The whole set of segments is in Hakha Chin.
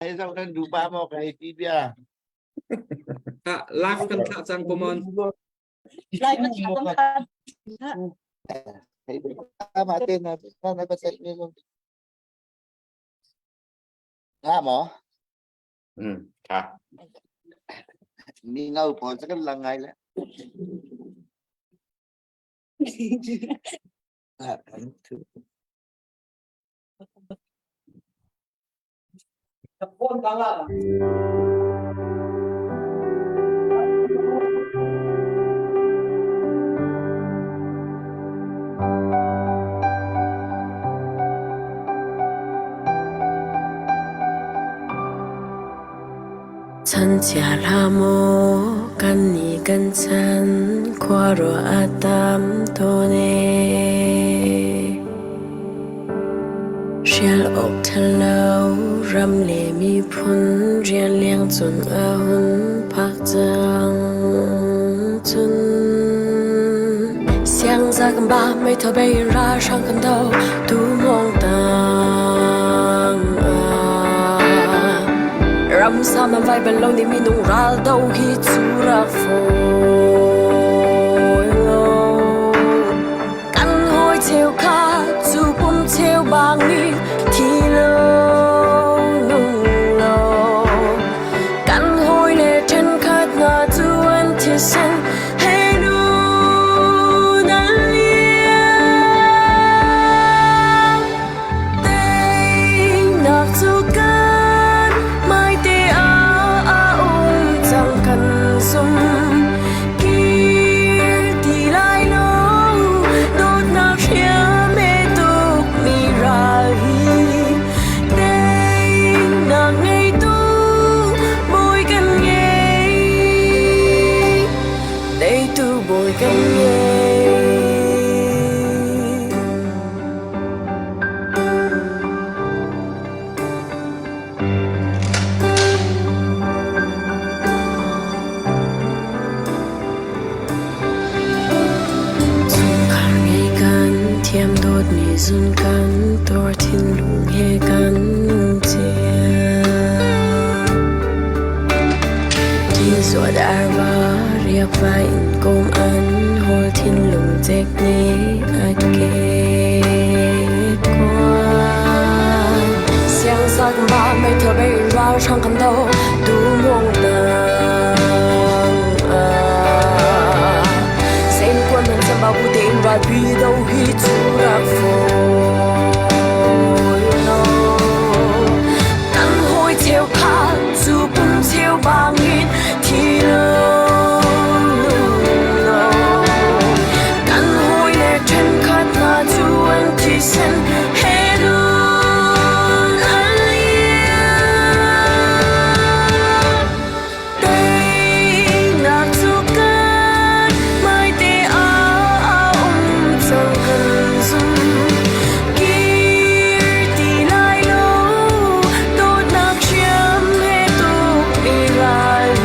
Hei zoh nan duh pa maw ka hei ti bia. Ah, live kan thlah cang komon. Live kan thlah cang kha. Hei ma te na na na ba sai ni lo. Nga maw? Tha. Mi ngau pawl cu kan lang ngai le. Ah, kan tu. Chanchia hlah maw kan ni kan chan khuaruah a tam tawn ee. Hrial awk ṭhalo ram le miphun rian leng cun a hun phak cang cun. Siangza kan ba meitha bei ra hrang kan do tu mong tang ah. Ram sa man vai bal lo ni minung ral do hi cu rak fawi lo. Kan hawi cheu kha cu pum cheu bang in thi lo nung lo. Kan hawi le ṭhenkhat hna cu an thisen he nun an liam. Teinak cu kan hmaite ah a um cang kan zum. Kir ti lai lo dawtnak hriam he tukmi ral hi teinak ngeitu bawi kan ngei. Teitu bawi kan ngei. Chungkhar ngei kan thiam dawtmi zun kan tuar thinlung he kan nung cia. Ti zuat arva riakva in kom an hawl thinlung cek nih a ket kuan. Siangsak ma mei tho bei ral hrang kan do tu muang tang ah. Seng kuan man chamba bu te in ral pi do hi chu rak foi lo. Kan hoi cheu kha chu pum cheu bangin thi lo nung lo. Kan hawi le ṭhenkhat hna cu an thisen he nun an liam. Teinak cu kan hmaite ah a um cang kan zum. Kir ti lai lo, dawtnak hriam he tuk i ral.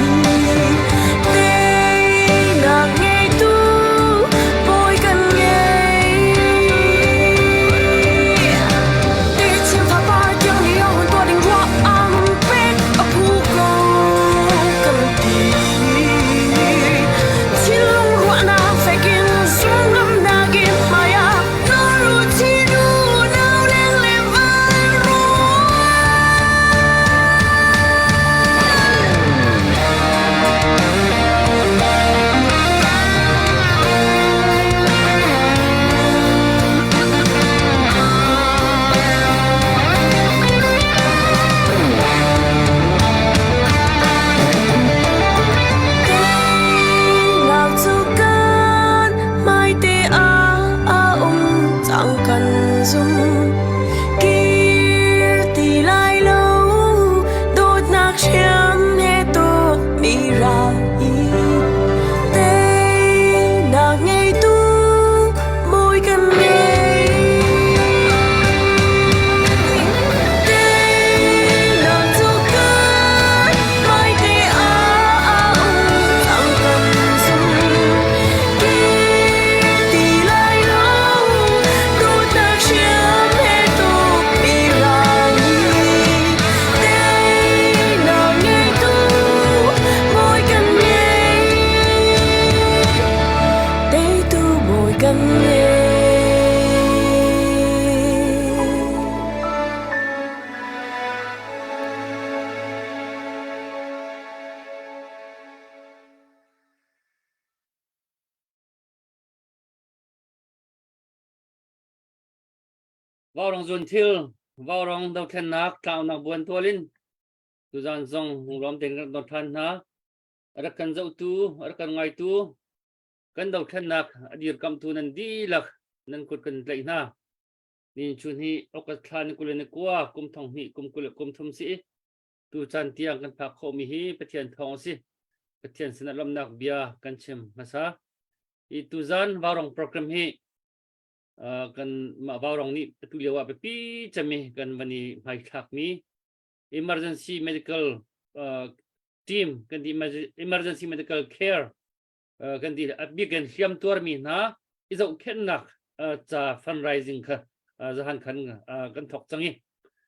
Vaurawng zuunthil, vaurawng dothlennak tlaunak buantual in tuzaan zong lunglawm tein kan don ṭhan hna. A rak kan zohtu, a rak kan ngaitu, kan dothlennak a dirkamhtu nan dihlak nan kut kan tlaih hna. Ni chun hi August thla ni 21 kum thong hnih kum 20 le kum thum si. Tu caan tiang kan phak khawhmi hi Pathian thawng a si. Pathian sinah lawmhnak bia kan chim hmasa. I tuzaan vaurawng program hi kan mah vaurong nih atu lio ah biapi cemi kan van i hmaithlakmi emergency medical team kan ti, emergency medical care kan ti, a bik in hliam tuarmi hna i zohkhenhnak ca fundraising kha zahan khan kan thok cang i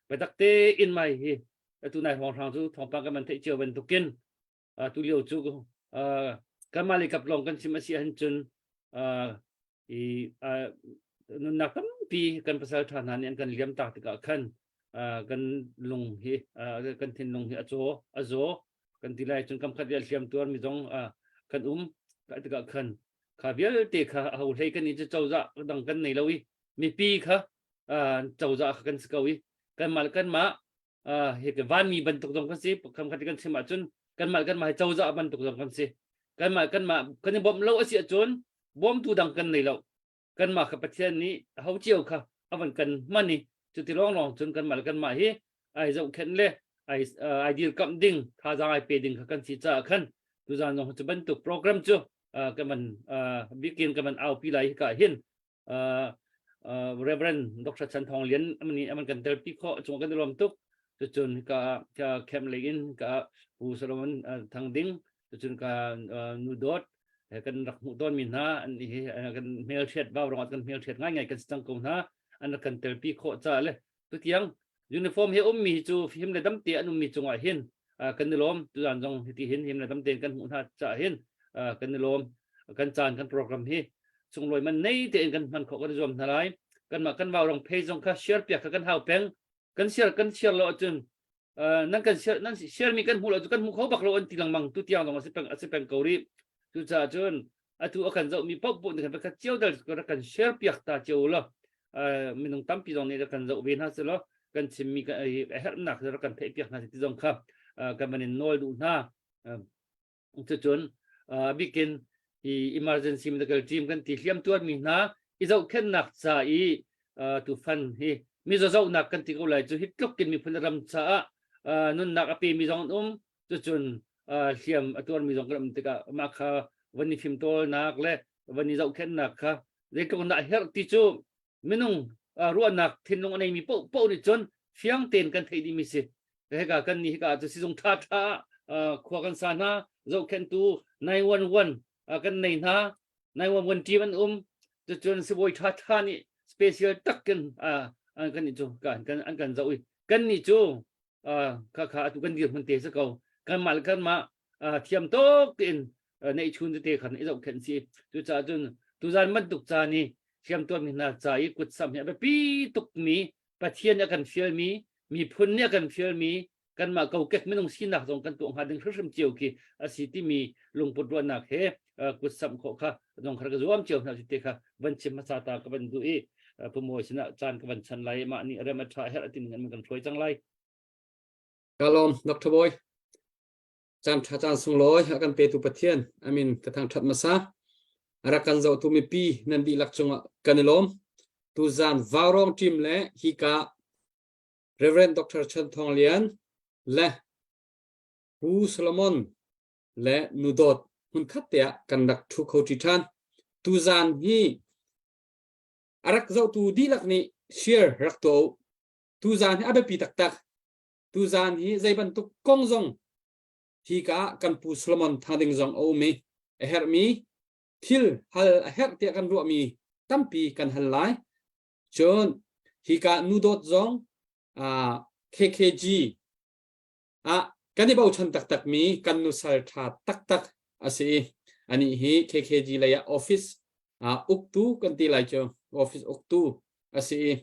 biatak te in mai hi atu nai hrawng hrang cu thawngpang kan man theih cio bantukin tu lio cu kanmah lei kap lawng kan chim a si ahcun cun i nunnak tampi kan pasal ṭha hna nih an kan liam tak tikah khan kan lung hi, kan thinlung hi a caw a zaw kan ti lai cun kam khat vial hliam tuar mi zong kan um tikah khan kha vialte kha a ho hlei kan i cu cozah dang kan nei lo i mipi kha cozah kha kan si ko i kanmah le kanmah hi vanmi bantuk zong kan si. Kam khat kan chim ahcun kanmah kanmah hi cozah bantuk zong kan si. Kanmah kanmah kan i bawmh lo a si ahcun bawmtu dang kan nei lo. Kanmah kha Pathian nih ho cio kha a van kan hman i cuti lawnglawng cun kanmah le kanmah hi ai zohkhenh le ai ai dirkamh ding, thazaang ai pe ding kha kan si caah khan tuzaan zong cu bantuk program cu kan van bikin kan van aupi lai. Hika hin Reverend Dr. Chan Thawng Lian amani aman kan telpi kho chung kan lawm tuk. Cucun ka ka camp lei in ka Pu Solomon Thang Ding, cucun ka nu Dawt kan rak hmuh tawn mi hna an hi kan hmel hriat vau rong kan hmel hriat ngai ngai kan si cang ko hna. An rak kan telpi khawh ca le tutiang uniform he um mi cu him le dam te an um mi cungah hin kan i lawm. Tuzan zong hiti hin him le dam tein kan hmuh hna ca hin kan i lawm. Kan caan, kan program hi sunglawi man nei tein kan hman khawh kan zuam hna lai. Kanmah kan vau rong phei zong kha share piak kha kan hau peng. Kan share, kan share lo ahcun nan kan share, nan share mi kan hmuh lo cu kan hmu kho bak lo an ti lengmang. Tu tiang zong a si peng, a si peng ko rih. Cucaah cun atu a kan zoh mi paoh paoh nih khan pakhat cio dal kan share piak ta cio lo, minung tampi zong nih kan zoh ve hna si law kan chimmi a herhnak rak kan theih piak hna ti zong kha kan van in nawl duh hna. Cucun bikin hi emergency medical team kan ti, hliam tuarmi hna i zohkhenhnak ca i tu fan hi mi zohnak kan ti ko lai cu. Hi tluk in miphun ram caah nunnak a pemi zong an um, cucun hliam a tuarmi zong kan um tikah mah kha van i fimtawlnak le van i zohkhenhnak kha zeitluk na herh ti cu minung ruahnak thinlung a neimi paoh paoh nih cun fiang tein kan theih dihmi si. Hika kan ni hika cu sizung ṭha ṭha khua kan sa hna, zohkhenhtu 911 kan nei hna, 911 team an um. Cucun sibawi ṭha ṭha nih special takin kan nih cu kan an kan zoh i kan nih cu kha kha atu kan dirhmun te si ko. Kanmah le kanmah thiam tuk tein neih chun tete khan i zohkhenh si. Cucaah cun tuzan bantuk ca ni thiam tuanmi hna ca i kut samh hi a biapi tukmi, Pathian nih a kan fialmi, miphun nih a kan fialmi, kanmah kokek minung sinak zong kan tuah hnga ding hrimhrim cio khi a si timi lungput ruahnak he kut samh khawh kha zong kha ka zuam cio hna te kha van chim hmasa ta ka van duh i Pu Mawi sinah caan ka van chan lai. Mah nih rem a ṭha herh a tin kan hruai cang lai. Ka lawm, Dr. Bawi. Caan ṭha caan sunglawi a kan petu Pathian amin ka thangṭhat hmasa. A rak kan zohtu mipi nan dihlak cungah kan i lawm. Tuzaan Vaurawng team le hika Reverend Dr. Chan Thawng Lian le Pu Solomon le Nu Dawt hmunkhat te ah kan rak ṭhu kho ṭi ṭhan. Tuzaan hi a rak zohtu dihlak nih share rak tuah u. Tuzaan hi a biapi taktak. Tuzaan hi zei bantuk kong zong hika ah kan pu Solomon Thading zong a um i a herhmi thil hal a herh tiah kan ruahmi tampi kan hal lai. Cun hika nu dawt zong KKG ah kan i bochan taktakmi kan nusal ṭha taktak a si i anih hi KKG lei ah office uktu kan ti lai cu, office uktu a si i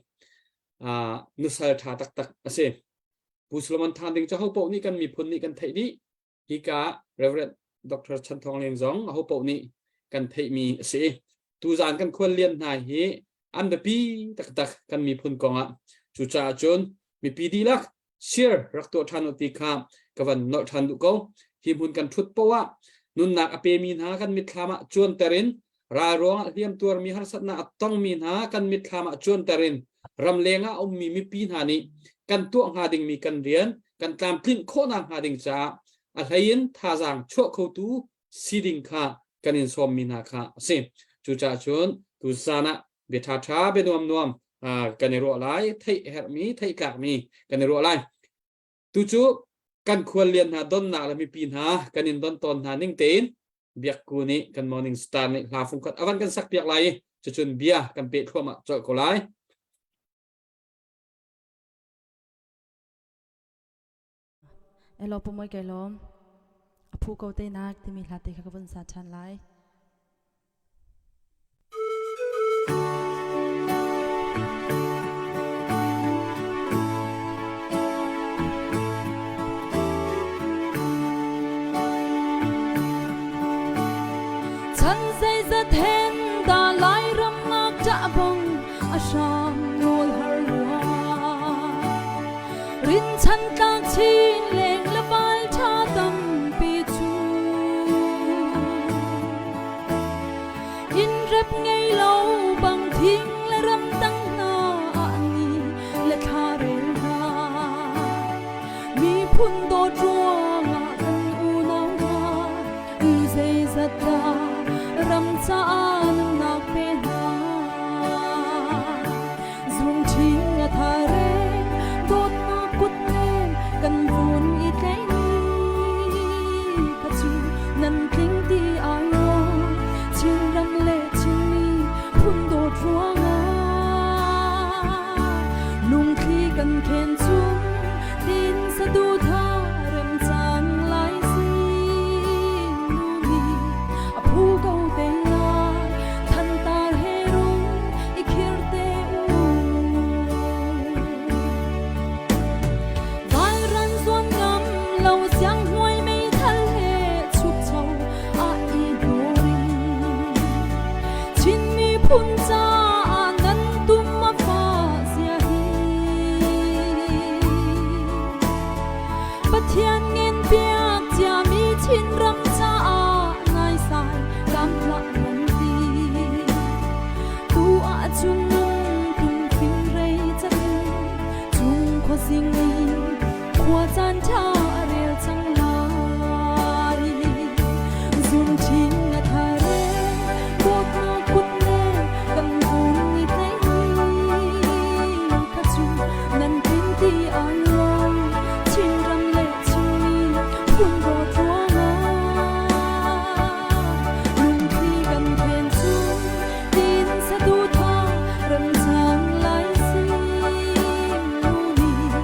nusal ṭha taktak a si. Pu Solomon Thang Ding cu hopaoh nih kan miphun nih kan theih dih. Hika Reverend Dr. Chan Thawng Leng zong hopaoh nih kan theihmi a si. Tuzaan kan khual lian hna hi An biapi taktak kan miphun kongah. Cucaah cun mipi dihlak share rak tuah ṭhan u ti kha ka van nolh ṭhan duh ko. Hi hmun kan ṭhut poah ah nunnak a pemi hna kan mitthlam ah cuanter in ral ruangah hliamtuarmi harsatnak a tongmi hna kan mitthlam ah cuanter in ramleng ah a ummi mipi hna nih kan tuah hnga dingmi kan rian kan tlamtlinh khawhnak hnga ding caah a hleiin thazaang chuah khotu si ding kha kan in sawmmi hna kha a si. Cucaah cun tuzaan ah bia ṭhaṭha bia nuamnuam kan i ruah lai, theih herhmi, theih tlakmi kan i ruah lai. Tu cu kan khuallian hna donnak le mipi hna kan in don tawn hna ning tein biakku nih kan morning star nih hla fungkhat avan kan sak piak lai i cucun bia kan peh thluahmah colh ko lai. Elo pumoi kai lawm. A phu ko te nak timi hla te kha ka vun sa ṭhan lai. Chan zeizat hen da Lairam ngak ṭah bang a hram nawl har rua. Rinchan tlak chin leng le val ṭha tampi cu inn rep ngei lo bang thing le ram tang hna ah ni le thla rel hna. Miphun dawt ruangah kan unau hna lu zeizat dah ram caah nunnak pe hna. Zungṭhing a thare dawtnak kutnem kan vun i tleih ni kha cu nan tling ti ai maw Chinram le Chinmi phun dawt ruangah lungthli kan khen chung tin saduhthah rem cang lai si nu nih a phu ko te lai thantar he rung i khir te u. Valran zuan ngam lo siang hnuai meithal he chukcho a i hnurin Chin miphun caah nan tum a fa zia hi Pathian ngen piak ciami Chinram caah naisai kam hlah nan ti. Tu ahcun lungtum fingrei cang chung khuazing in khua caan ṭha a rel cang lai. Zunṭhing a thar e, dawtnak kut le kan vun i tlei kha cu nan tin ti ai lo. Chinram le Chinmi phun dawt ruangah lungthli kan khen cu tin saduhthah rem cang lai si nu nih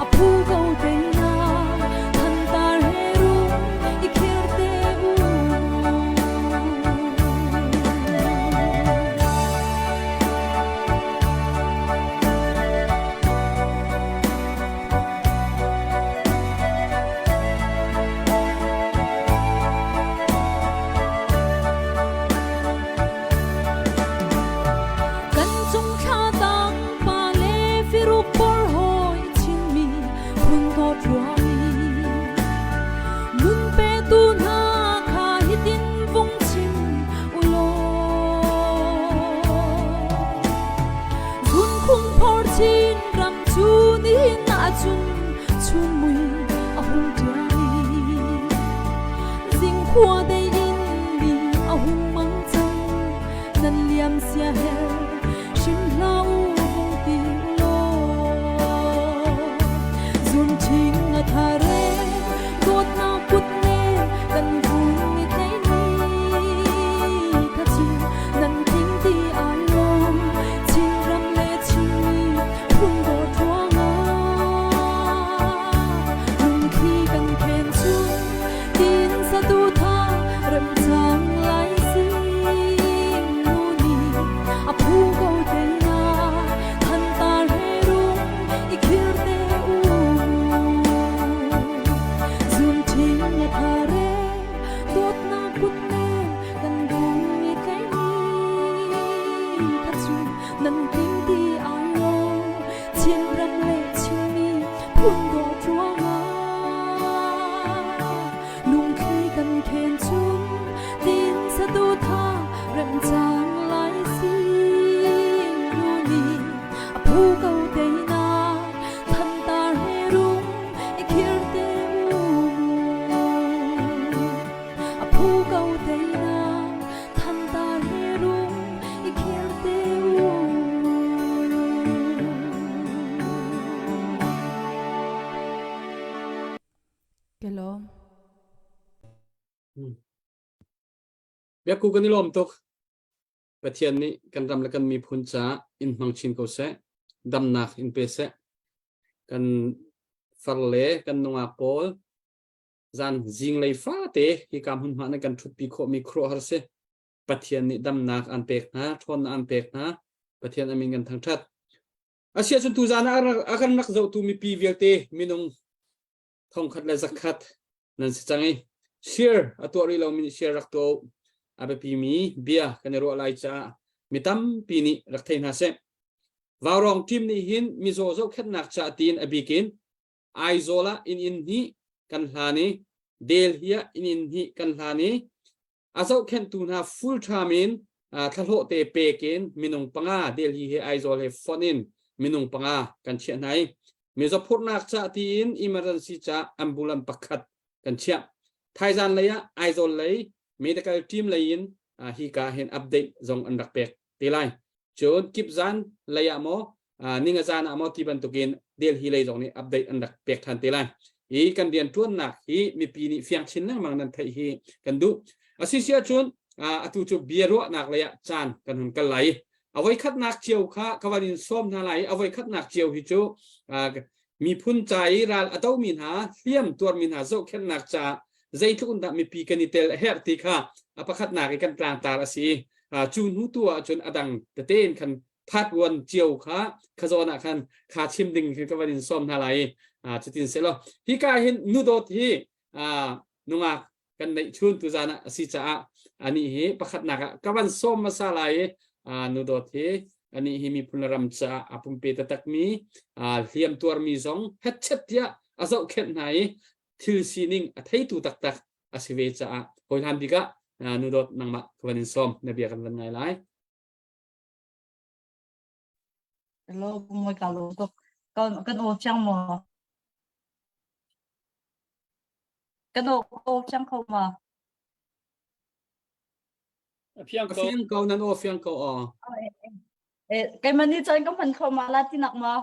a phu ko te na thantar he rung i khir te u. Kan cung thla tang pa le firuk por hawi Chinmi phun dawt ruami nun petu hna kha hitin vung chim u law Zunkhung phor chin ram cu nihin ahcun chun mui a hung ṭial i zingkhua dei in ni a hung mang cang nan liam sia her hrim hlah u vung ti u law zunṭhing a thar e dawtnak kut ne kan vun i tlei ni kha cu nan tling ti ai lawm Chinram le Chinmi phun dawt ruangah lungthli kan khen chung tin saduhthah Ka lawm. Biakku kan i lawm tuk. Pathian nih kan ram le kan miphun caah in hmang chin ko seh. Damnak in pe seh. Kan far le kan nungak pawl zan zinglei fate hi ka hmunhma na kan ṭhutpi khawhmi khuaruahhar si. Pathian nih damnak an pek hna, ṭhawnnak an pek hna. Pathian amin kan thangṭhat. Asiah cun tuzan ah a kan rak zohtu mipi vialte minung thongkhat le zakhat nan si cang i share a tuah rih lomi nih share rak tuah u. A biapimi bia kan i ruah lai caah mi tampi nih rak thei hna seh. Vaurawng team nih hin mizaw zohkhenhnak ca tiin a bikin Aizawl ah inn inn hnih kan hlan i Delhi ah inn inn hnih kan hlan i a zohkhenhtu hna full time in thlahlawh te pek in minung panga Delhi he Aizawl he fonh in minung panga kan chiah hna i mizaw phurhnak ca tiin emergency ca ambulance pakhat kan chiah. Thaizan lei ah Aizawl lei medical team lei in hi ka hin update zong an rak pek te lai. Cun kipzan lei ah maw ninga zan ah maw ti bantukin Delhi lei zong nih update an rak pek than te lai. Hi kan rian tuannak hi mipi nih fiang chin lengmang nan theih hi kan duh. Asi si ahcun atu cu bia ruahnak lei ah caan kan hun kal lai. A voikhatnak cio kha ka van in sawm hna lai. A voikhatnak cio hi cu miphun ca i ral a domi hna hliam tuarmi hna zohkhenhnak caah zeitluk in dah mipi kan i tel a herh ti kha a pakhatnak i kan tlangtar a si i cu hnu tu ahcun a dang tete in khan part one cio kha khazawn ah khan kha chim ding khin ka van in sawm hna lai i cutin selaw hika hin nudawt hi nungak kan neih chun tu zan ah a si caah anih hi pakhatnak ah ka van sawm hmasa lai i nudawt hi anih hi miphun le ram caah a pumpe taktakmi hliam tuarmi zong hetchet tiah a zohkhenh hna i thil sining a theitu taktak a si ve caah hawihlan bik ah nudawt nangmah ka van in sawm na bia kan van ngai lai. Hello, moi ka lo tuk. Kan kan aw chiang maw? Kan aw aw chiang kho ma? Fiang ko. Fiang ko nan aw fiang ko aw. Eh, keimah nih caan ka hman kho ma la ti nak ma?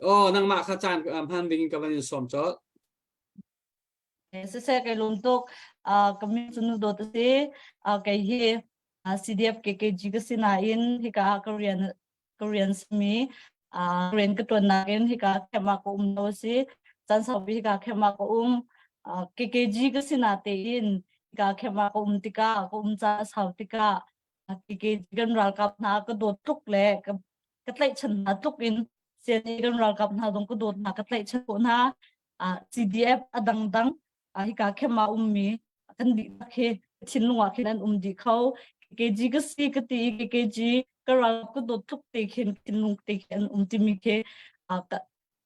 Oh, nangmah kha caan hman ding in ka van in sawm cawt. Siseh kai lawm tuk. Ka min cu Nu Dawt a si. Kei hi CDF KKG ka si nain hika ah ka rian ka rian simi rian ka ṭuannak in hika camp ah ka um lo a si. Caan saupi hika camp ah ka um. KKG ka si na tein hika camp ah ka um tikah ka um ca a sau tikah KKG kan ralkap hna ka dawt tuk le ka ka tlaihchan hna tluk in CNA kan ralkap hna zong ka dawt hna ka tlaihchan khawh hna. CDF a dangdang hika khem ah ummi kan dihlak hi thinlung ah khin an um dih kho KKG ka si ka ti KKG ka ral ka dawt tluk te khin thinlung te khi an um timi khi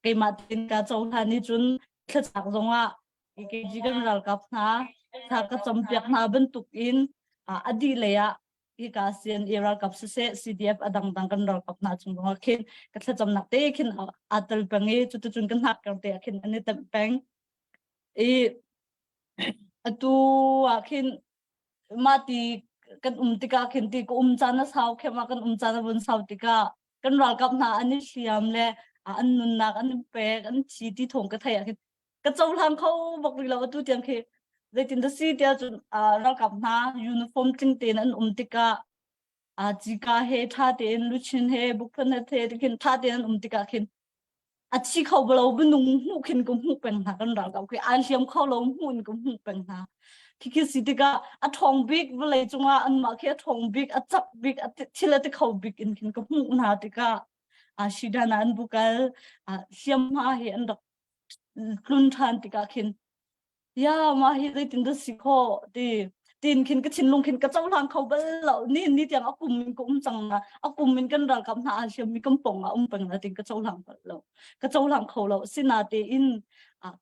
keimah tin ka cohlan ni cun thlacak zongah KKG kan ralkap hna thla ka campiak hna bantuk in a dih lei ah hika CNA ralkap siseh CDF a dangdang kan ralkap hna chung zongah khin ka thlacamnak te khin aa tel peng i cuticun ka hnak kar te ah khin an i temh peng i atu ah khin mah ti kan um tikah khin ti ka um caan a sau khem ah kan um caan a vun sau tikah kan ralkap hna an i hliam le an nunnak an i pek an thi ti thawng ka theih ah khin ka cohlang kho bak rih lo atu tiang khi zeitin dah si tiah cun ralkap hna uniform tling tein an um tikah cika he tha tein luchin he bukphan he the khin tha tein an um tikah khin a thi kho balo minung hmuh khin ka hmuh peng hna kan ralkap khi an hliam kho lo hmuh in ka hmuh peng hna khi khi si tikah a ṭhawng bik vawlei cungah anmah khi a ṭhawng bik a cak bik a thil a ti kho bik in khin ka hmuh hna tikah a shidan an bukal hliamhma he an rak tlun ṭhan tikah khin ya mah hi zeitin dah si khawh ti tin khin ka thinlung khin ka cohlang kho bal lo ni ni tiang a kum in ka um cang na a kum in kan ralkap hna aa hliam mi kan pong ah um peng na tin ka cohlang bal lo ka cohlang kho lo sina te in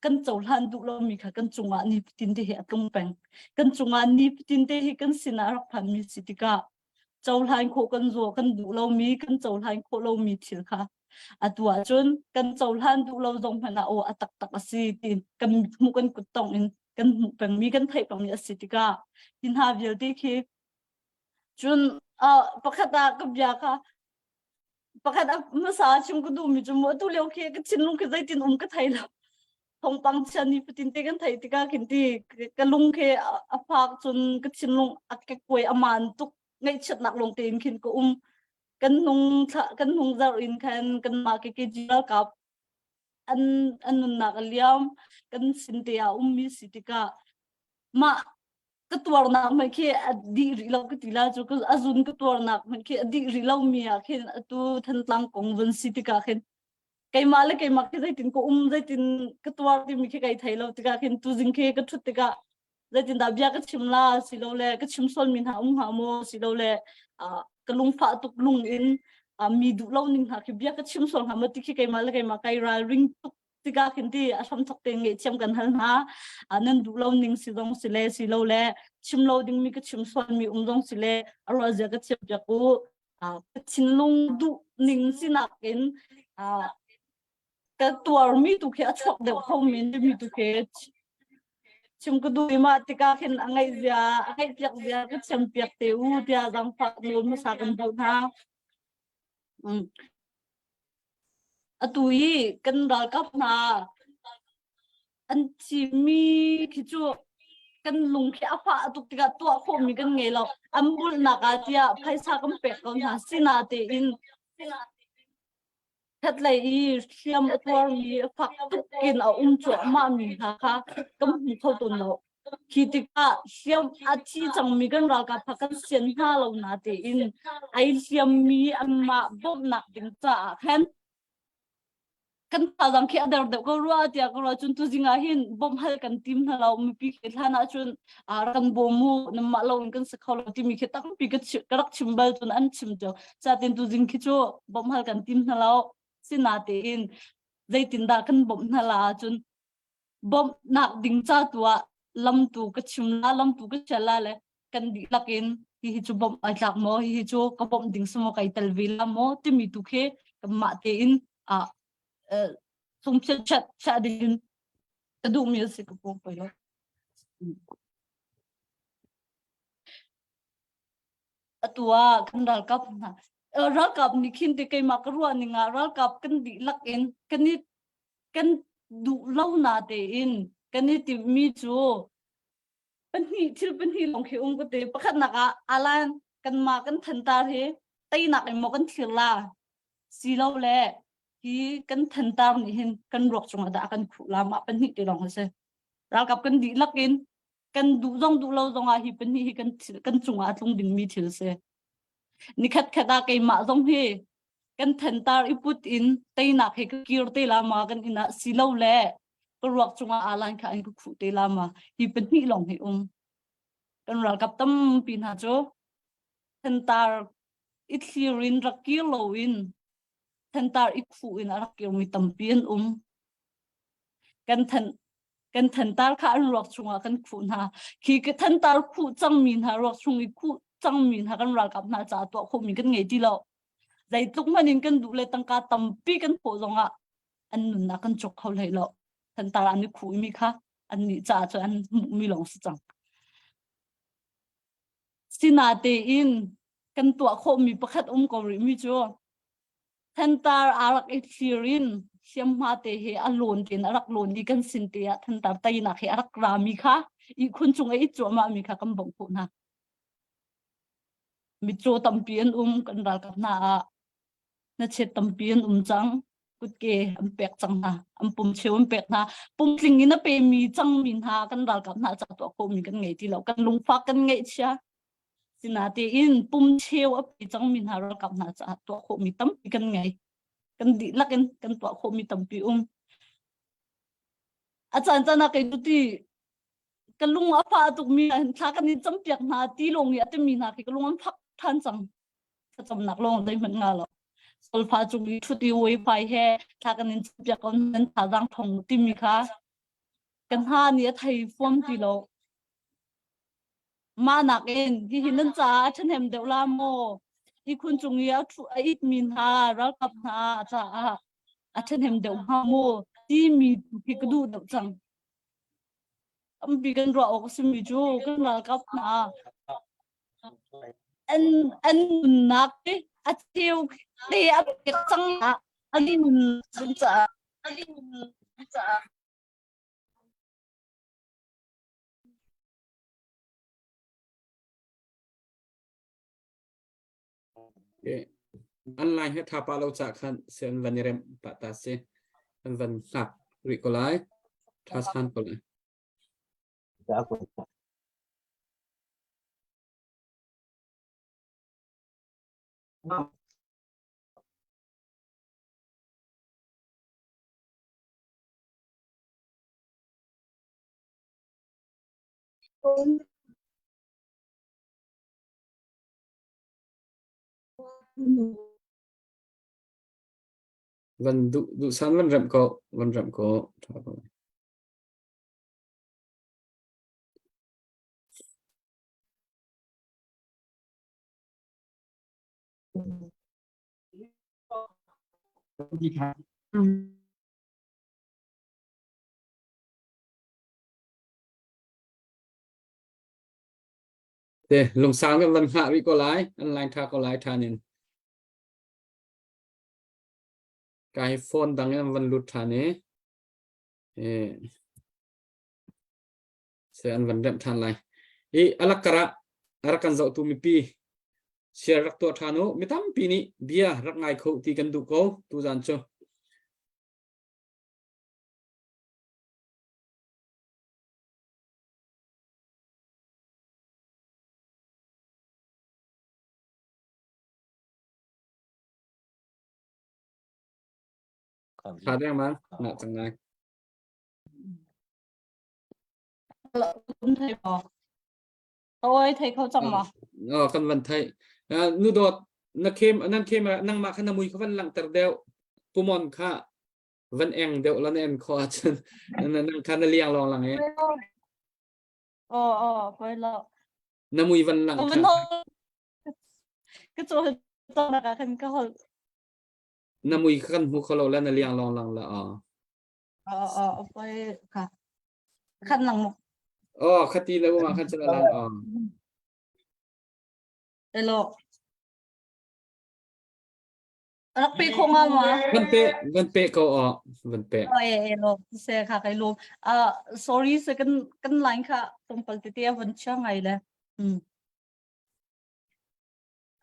kan cohlan duh lo mi kha kan cungah ni tin te hi a tlung peng kan cungah ni tin te hi kan sinah rak phan mi si tikah cohlan khawh kan zuah kan duh lomi kan cohlan khawh lomi thil kha atu ahcun kan cohlan duh lo zong hmanh ah aw a taktak a si ti kan hmuh kan kut tong in kan hmuh pengmi kan theih pengmi a si tikah hi hna vialte khi cun pakhat ah ka bia kha pakhat ah hmasa chim ka duhmi cu mu atu lio khi ka thinlung khi zeitin um ka thei lo. Thawngpang chia ni fatin te kan theih tikah khin ti ka lung khi a fak cun ka thinlung a kekkuai a maan tuk ngaihchiatnak lawng tein khin ka um. Kan hnung thla kan hnung zarh in khan kanmah KKG ralkap an an nunnak a liam kan sin te ah ummi si tikah mah ka tuarnak hmanh khi a dih rih lo ka ti la cu a zun ka tuarnak hmanh khi a dih rih lo mi ah khin atu Thantlang kong vun si tikah khin keimah le keimah khi zeitin ka um zeitin ka tuar timi khi kai thei lo tikah khin tuzing khi ka thut tikah zeitin dah bia ka chim la silole ka chim sual mi hna um hnga maw silole ka lungfah tuk lung in mi duh lo ning hna khi bia ka chim sual hnga maw ti khi keimah le keimah kai ralring tuk tikah khin ti a hram thok te ngaihthiam kan hal hna. Nan duh lo ning si zong si le si lo le chim lo ding mi ka chim sual mi um zong si le a ruah zia ka thiam piak u. Ka thinlung duh ning sinak in ka tuarmi tu khi a chuak deuh kho men mi tu khi chim ka duh i mah tikah khin a ngaih zia a ngaih piak zia ka thiam piak te u tiah zaangfah nawl hmasa kan hal hna. Atu i kan ralkap hna an thimi khi cu kan lung khi a fah tuk tikah tuah khawhmi kan ngei lo. An bulhnak ah tiah phaisa kan pek ko hna. Sinatein khatlei i hliam a tuarmi a fak tuk in a um cuahmah mi hna kha kan hmu kho tawn lo. Khi tikah hliam a thi cangmi kan ralkap kha kan sian hna lo na tein ai hliammi anmah bawmhnak ding caah khan kan thazaang khi a der deuh ko rua tiah ka ruah cun tuzing ah hin bawmh hal kan tim hna lo mipi khi hlan ah cun rak bawm mu nanmah lo in kan si kho lo timi khi tampi ka ka rak chim bal cun an chim cio catin tuzing khi cu bawmh hal kan tim hna lo sinatein zeitindah kan bawmh hna la cun bawmhnak ding ca tu ah lamtu ka chim la lamtu ka chial la le kan dihlak in hihi cu bawmh ai tlak maw hihi cu ka bawmh ding si maw kai tel ve la maw timi tu khi kanmah tein a sungphiat chat chia ding in ka duhmi a si ka pawng poi lo. Atu ah kan ralkap hna ralkap nih khin te keimah ka ruah ning ah ralkap kan dihlak in kan i kan duh lo na tein kan i timhmi cu pahnih thil pahnih lawng khi um ka ti pakhatnak ah alan kanmah kan thantar hi teinak in maw kan thlir la si lo le hi kan thantar nih hin kan ruak cungah dah kan khuh la mah pahnih te lawng a si ralkap kan dihlak in kan duh zong duh lo zong ah hi pahnih hi kan kan cungah a tlung dingmi thil si nikhat khat ah keimah zong hi kan thantar i put in teinak he ka kir te la ma kan inn ah si lo le ka ruak cungah alan kha an ka khuh te la ma hi pahnih lawng hi um kan ralkap tampi hna cu thantar i thlir in rak kir lo in thantar i khuh in a rak kirmi tampi an um kan than kan thantar kha an ruak chungah kan khuh hna khi ka thantar khuh cangmi hna ruak chung i khuh cangmi hna kan ralkap hna caah tuah khawhmi kan ngei ti lo zeitluk hmanh in kan duh le tangka tampi kan thawh zongah an nunnak kan cawk kho hlei lo thantar an i khuhmi kha an nih caah cun an hmuhmi lawng si cang sinatein kan tuah khawhmi pakhat um ko rihmi cu thantar aa rak i thlir in hliamhma te he a lawn tein a rak lawn i kan sin te ah thantar teinak he a rak rami kha ihkhun cung i cuahmah mi kha kan bawmh khawh hna mitcaw tampi an um kan ralkap hna ah hnachet tampi an um cang kutke an pek cang hna an pum cheu an pek hna pumtling in a pemi cangmi hna kan ralkap hna ca tuah khawhmi kan ngei ti lo kan lungfak kan ngeihchia sinatein pum cheu a pe cangmi hna ralkap hna caah tuah khawhmi tampi kan ngei kan dihlak in kan tuah khawhmi tampi um a caan caan ah kei cu ti ka lung a fah tukmi thla kan in campiak hna ti lawng i a timi hna khi ka lung an fak than cang thlacamnak lawng zeihmanh nga lo solfa cung i ṭhut i wifi he thla kan in campiak ko nan thazaang thong timi kha kan hna nih a thei fuam ti lo mah nakin hihi nan caah a ṭhahnem deuh la maw ihkhun cung i a ṭhu a itmi hna ralkap hna caah a ṭhahnem deuh hnga maw timi khi ka duh deuh cang tampi kan ruah awk a simi cu kan ralkap hna an an nunnak hi a cheu te a pek cang ah an nun caah. An line he tha pa lo cha khan se an van i rem pa ta si. An van hngak rih ko lai. Tha san ko lai. Van duh duh san van remh ko van remh ko tha ko. Te lungsang kan van hngah rih ko lai an line tha ko lai than in ka hi phone dang in van lut than i e se an van remh than lai i alak kara rak kan zoh tu mipi share rak tuah than u mi tampi nih bia rak ngai kho ti kan duh ko tu zan cu Tha deng man na cang ngai. Thei maw? Oi thei kho cang ma? Oh kan van thei. Nu dot na khem nan khem nangmah kha na mui kha van langhter deuh. Pumon kha van eng deuh la na en kho ahcun nang kha na liang lawng lang e. Oh oh poi lo. Na mui van lang kha. Ka cho na ka kan ka hol. Na mui kha kan hmu kho lo la na liang lawng lang la oh. Oh oh poi kha. Khan lang mo. Oh khati la ma khan chala lang oh. Hello. Rak pe kho nga ma. Van pe van pe ko o van pe. Oi e lo se kha kai lum. Uh sorry se kan kan line kha tompal te te van chia ngai le. Hmm.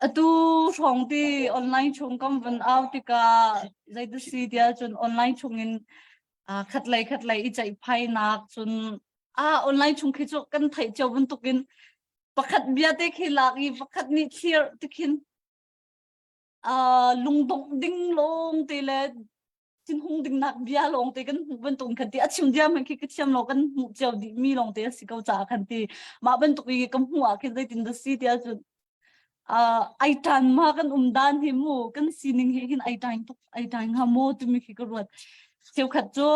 Atu hrawng ti online chung kam van au tika zei si tia cun online chung in khat lei khat lei i ceih phai nak cun a online chung khi cu kan theih cio bantukin pakhat bia te khi lak i pakhat nih thlir tikhin lungdongh ding lawng te le thinhung ding nak bia lawng te kan hmuh bantuk khan ti a chim diam han khi ka thiam lo kan hmuh cio dih mi lawng te a si ko ca khan ti mah bantuk i ka hmuh ah khin zeitin da si ti ahcun ai tan ma kan um dan hi mu kan sining hi hin ai tan tuk ai tan ha mo timi khi ka ruat cheukhat cu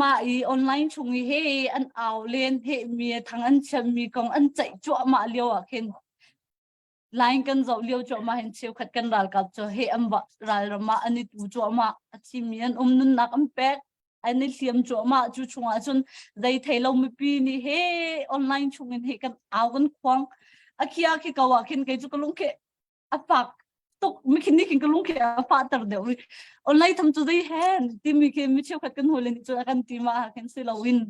mah i online chung i he an au len he mi thang an chiam mi kong an ceih cuahmah lio ah khin Line kan zoh lio cuahmah hin cheukhat kan ralkap cu he an va ralram ah an i tu cuahmah a thimi an um nunnak an pek an i hliam cuahmah cu chungah cun zei thei lo mipi nih he online chungin he kan au kan khuang a khia khi ko ah khin kei cu ka lung khi a fak tuk mi khin nih khin ka lung khi a fah ter deuh online tham cu zei hen timi khi mi cheukhat kan hawile nih cun a kan ti ma ah khin si loin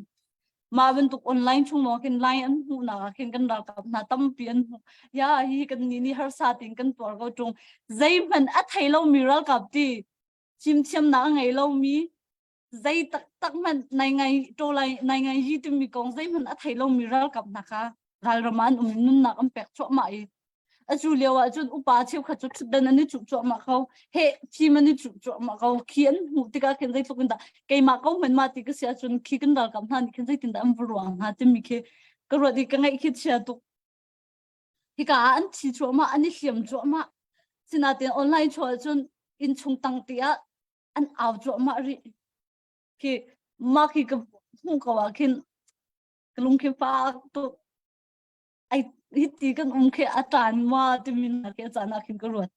Mah bantuk online chung lawng khin line an hmuhnak ah khin kan ralkap hna tampi an hmuh. Ya hi kan nih nih harsa tiin kan tuar ko ṭung. Zeihmanh a thei lomi ralkap ti fimthiamnak a ngei lomi zei taktak hmanh nai ngai ṭawlai nai ngai yi timi kong zeihmanh a thei lomi ralkap hna kha ralram ah an um i nunnak an pek cuahmah i Atu lio ah cun upa cheukhat cu ṭhutdan an i cuh cuahmah ko. Heh, fim an i cuh cuahmah ko. Khi an hmuh tikah khin zeitluk in dah keimah ko hmanh mah ti ka si ahcun khi kan ralkap hna nih khin zeitin dah an va ruang hnga timi khi ka ruat i ka ngaih khi chia tuk. Hika ah an thi cuahmah, an i hliam cuahmah. Sinain online chuah ahcun innchung tang ti ah an au cuahmah rih. Khi mah khi ka hmuh ko ah khin ka lung khi fak tuk. Ai hiti kan um khi a ṭan ma timi na khi a caan ah khin ka ruat.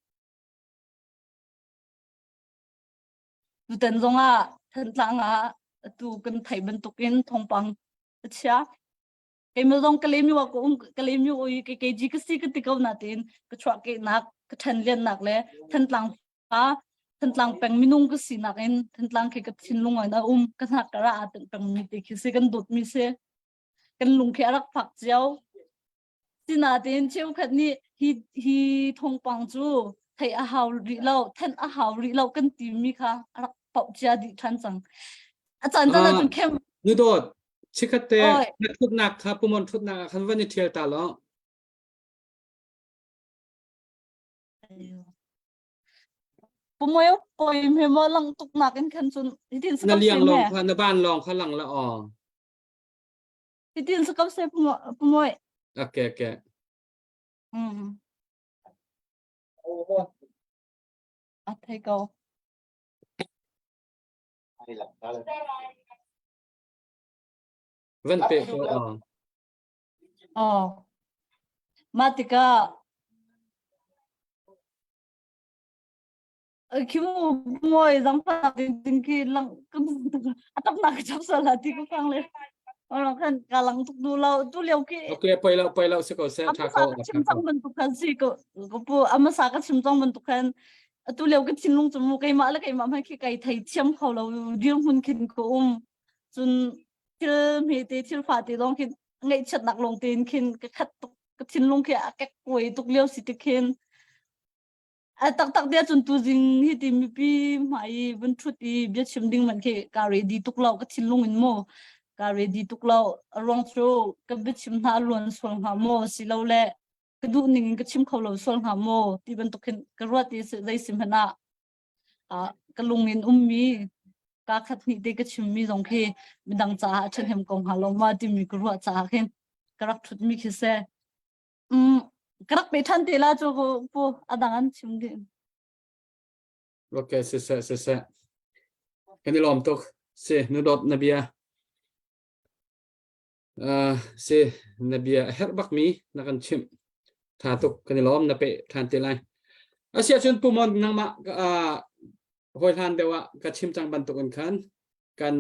Tutan zong ah Thantlang ah atu kan theih bantukin thawngpang a chia. Keimah zong Kalaymyo ah ka um Kalaymyo i ke KG ka si ka ti ko natein ka chuahkehnak ka ṭhanliannak le Thantlang pa Thantlang peng minung ka sinak in Thantlang khi ka thinlung in a um ka hnak ka ra aa peng mi te khi si kan dawt mi si. Kan lung khi a rak fak cio. Sinain cheukhat nih Hi hi thawngpang cu theih a hau rih lo, thanh a hau rih lo kan timi kha a rak pauh cia dih ṭhan cang. A caan caan ahcun khem Nu dawt, chikhat te na thutnak kha pumon thutnak ah khan van i ṭhial ta law. Pumoi poi me mo lang tuk nak in khan cun hitin Na liang lawng kha na ban lawng kha lang la aw. Hitin sakam se pumoi. Okay okay. Mm. A thei ko. Van pe ko aw. Oh. Mah tikah Khimu moi zangfah ding ding khi lang a tak nak chap sala ti ko fang le ora khan ka lang tuk du lo tu lio ki Okay poi lo poi lo si ko se tha ko chim chang ban tuk khan si ko ko pu ama sa ka chim chang ban tuk khan tu lio ka thinlung chu mu keimah le keimah hmai khi kai thei thiam kho lo dir hun khin ko um cun thil hme te thil fa te dong khin ngaihchiatnak lawng tein khin ka khat tuk ka thinlung khi a kek kuai tuk lio si ti khin a taktak dia cun tuzing hi ti mipi hmai i vun thut i bia chim ding man khi ka ready tuk lo ka thinlung in mu ka ready tuk lo a ruang cu ka biachim hna a luan sual hnga maw silo le ka duh ning in ka chim kho lo sual hnga maw ti bantuk hin ka ruat i zei sim hmanh ah ka lung in ummi ka khat hnih te ka chimmi zong khi midang caah a ṭhahnem ko hnga lo ma timi ka ruah caah khin ka rak ṭhutmi khi si. Mm, ka rak pe ṭhan te la cu pu a dang an chim dih. Okay, siseh, siseh. Kan i lawm tuk. Si, nu dawt na bia. Uh, si, na bia a herh bakmi na kan chimh. Tha tuk kan i lawm na pe ṭhan te lai. Asia cun pumon nangmah uh, hawi hlan deuh ah ka chim cang bantuk in khan kan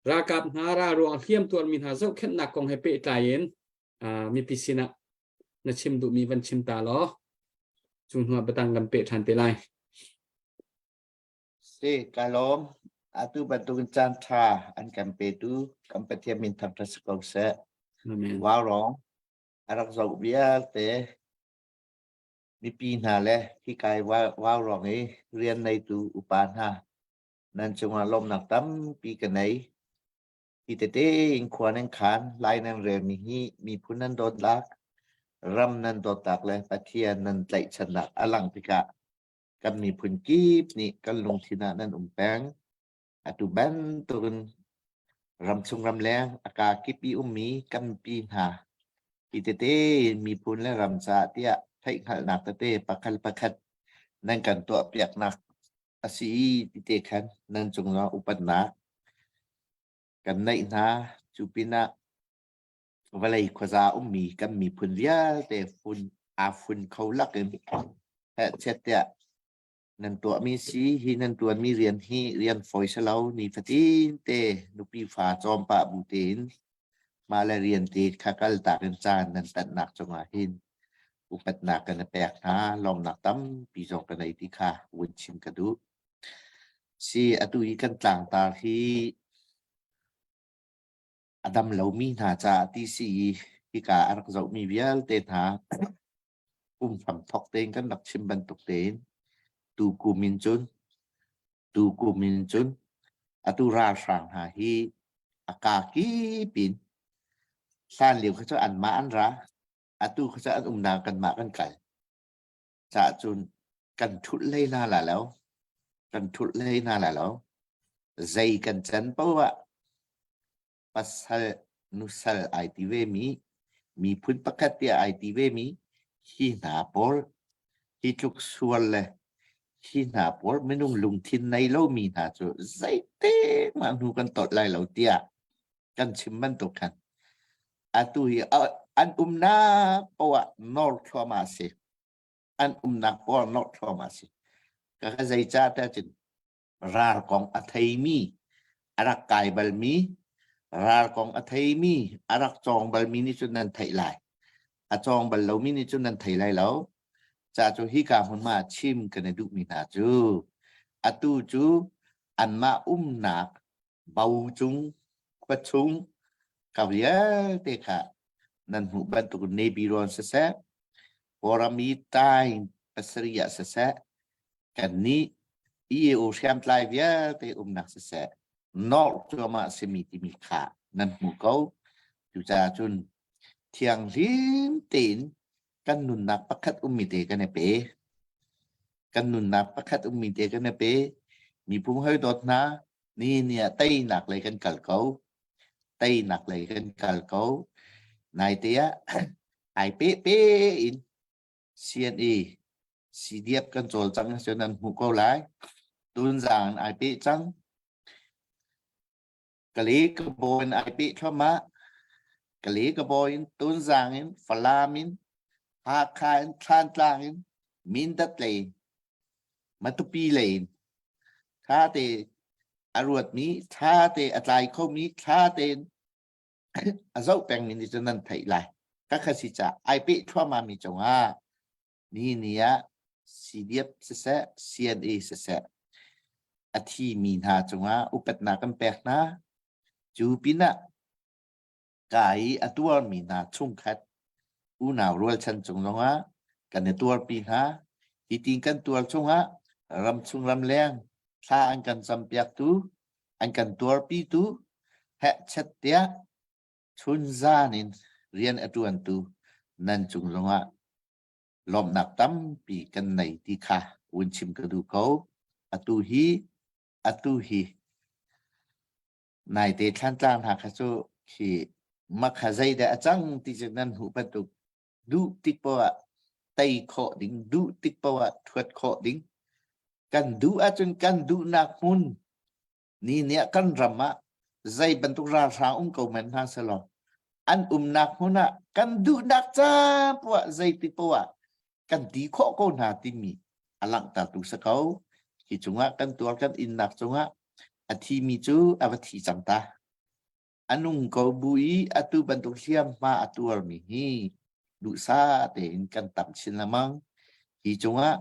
ralkap hna ra ruang hliam tuarmi hna zohkhenhnak kong he pehtlai in uh, mipi sinah na chim duhmi van chim ta law cu hnuah biatang kan peh ṭhan te lai. Si, ka lawm. Atu bantukin caan ṭha an kan petu kan Pathian min thangṭhat si ko seh. Amen. Vaurawng a rak zoh vialte mipi hna le hika i vaurawng i rian neitu upa hna nan cungah lawmhnak tampi ka nei. Hi tete in khua nan khan, lai nan relmi hi miphun nan dawtnak, ram nan dawtnak le Pathian nan tlaihchannak a langh tikah kan miphun kip nih kan lungthin ah nan um peng. Atu bantukin ramchung ramleng a kaa kip i ummi kan pi hna hi tete in miphun le ram caah tiah theihhngalhnak tete pakhat pakhat nan kan tuahpiaknak a si i tite khan nan cungah upatnak kan neih hna. Cu pinah vawlei khuaza ummi kan miphun vialte fun aa fun kho lakin hehchet tiah nan tuahmi si hi nan tuanmi rian hi rian fawi si lo nifatin te nupi fa cawm pah bu tein mah le rian te kha kal tak in caan nan tanhnak cungah hin upatnak kan i pek hna lawmnak tampi zong ka nei ti kha vun chim ka duh si atu i kan tlangtar hi a dam lomi hna caah ti si i hika a rak zohmi vialte hna kum hram thawk tein kan rak chim bantuk tein tu kum in cun tu kum in cun atu ralhrang hna hi a ka kip in hlan lio kha cu anmah an ra atu kha cu an umnak kanmah kan kal caah cun kan thulh hlei hna la lo kan thulh hlei hna la lo zei kan can poah pasal nusal ai ti ve mi miphun pakhat tiah ai ti ve mi hi hna pawl hi tluk sual le hi hna pawl minung lungthin nei lo mi hna cu zeite mah hnu kan tolh lai lo tiah kan chim bantuk khan atu hi an umnak poah nor thluahmah si an umnak poah nor thluahmah si ka ka zeicah tiah cun ral kong a theimi a rak kai balmi ral kong a theimi a rak cawng balmi nih cun nan theih lai a cawng bal lomi nih cun nan thei lai lo ca cu hika hmunhma chim kan i duhmi hna cu atu cu anmah umnak bo cung khua chung ka vialte kha nan hmuh bantuk Navy rawn siseh. Kawlram i time pasarih ah siseh, kannih EAO hriamtlai vialte umnak siseh, nawr cuahmah simi timi kha nan hmu ko. Cucaah cun thianghlim tein kan nunnak pakhat ummi te kan i pe. Kan nunnak pakhat ummi te kan i pe. Miphun hoi dawt hna, ni ni ah teinak lei kan kal ko. Teinak lei kan kal ko. Naite ah ai pe pe in CNA CDF kan cawlcang cu nan hmuh ko lai. Tunzang in ai pe cang. Kale ka bawi in ai peh thluahmah. Kale ka bawi in Tunzang in Falam in Hakha in Thlantlang in Mindat lei in Matupi lei in tha te a ruatmi tha te a tlai khomi tha tein a zoh pengmi nih cun nan theih lai. Ka kha si ca ai peh thluahmah mi cungah Nihin ni ah CDF siseh, CNA siseh, a thimi hna cungah upatnak kan pek hna. Cu pinah ka i a tuarmi hna chungkhat unau rualchan cung zongah kan i tuarpi hna. Hi tin kan tuar chungah ramchung ramleng thla an kan campiaktu, an kan tuarpitu hehchet tiah chunzan in rian a ṭuantu nan cung zongah lawmhnak tampi kan nei ti kha vun chim ka duh ko. Atu hi atu hi naite thlantlang hna kha cu khi makha zeidah a cang ti cu nan hmuh bantuk duh tik poah tei khawh ding duh tik poah thuat khawh ding kan duh ahcun kan duhnak hmun Ni nih kan ram ah zei bantuk ralhrang um ko men hna selaw an umnak hmun ah kan duhnak ca poah zeiti poah kan ti khawh ko hna timi a langhtertu si ko. Hi cungah kan tuar kan innak cungah a thimi cu a va thi cang ta. A nung ko bu i atu bantuk hliamhma a tuarmi hi duhsah tein kan tam chin lengmang. Hi cungah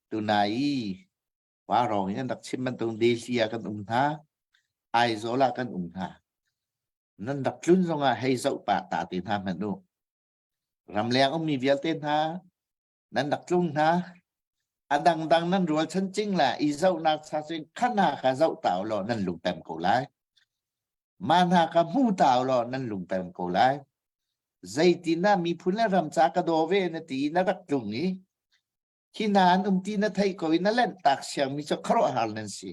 tunai i Vaurawng in an rak chim bantuk Delhi ah kan um hna, Aizawl ah kan um hna. Nan rak tlun zongah hei zoh pah ta te hna hmanh u. Ramleng ummi vialte hna, nan rak tlung hna. A dangdang nan rualchan cing la i zohnak cha cun kha hna kha zoh ta u law nan lungpem ko lai. Mah hna kha hmu ta u law nan lungpem ko lai. Zeitin ah miphun le ram ca ka daw ve na ti i na rak tlung i Hi hna an um ti na theih ko i na lenhtak siangmi cu khuaruahhar nan si.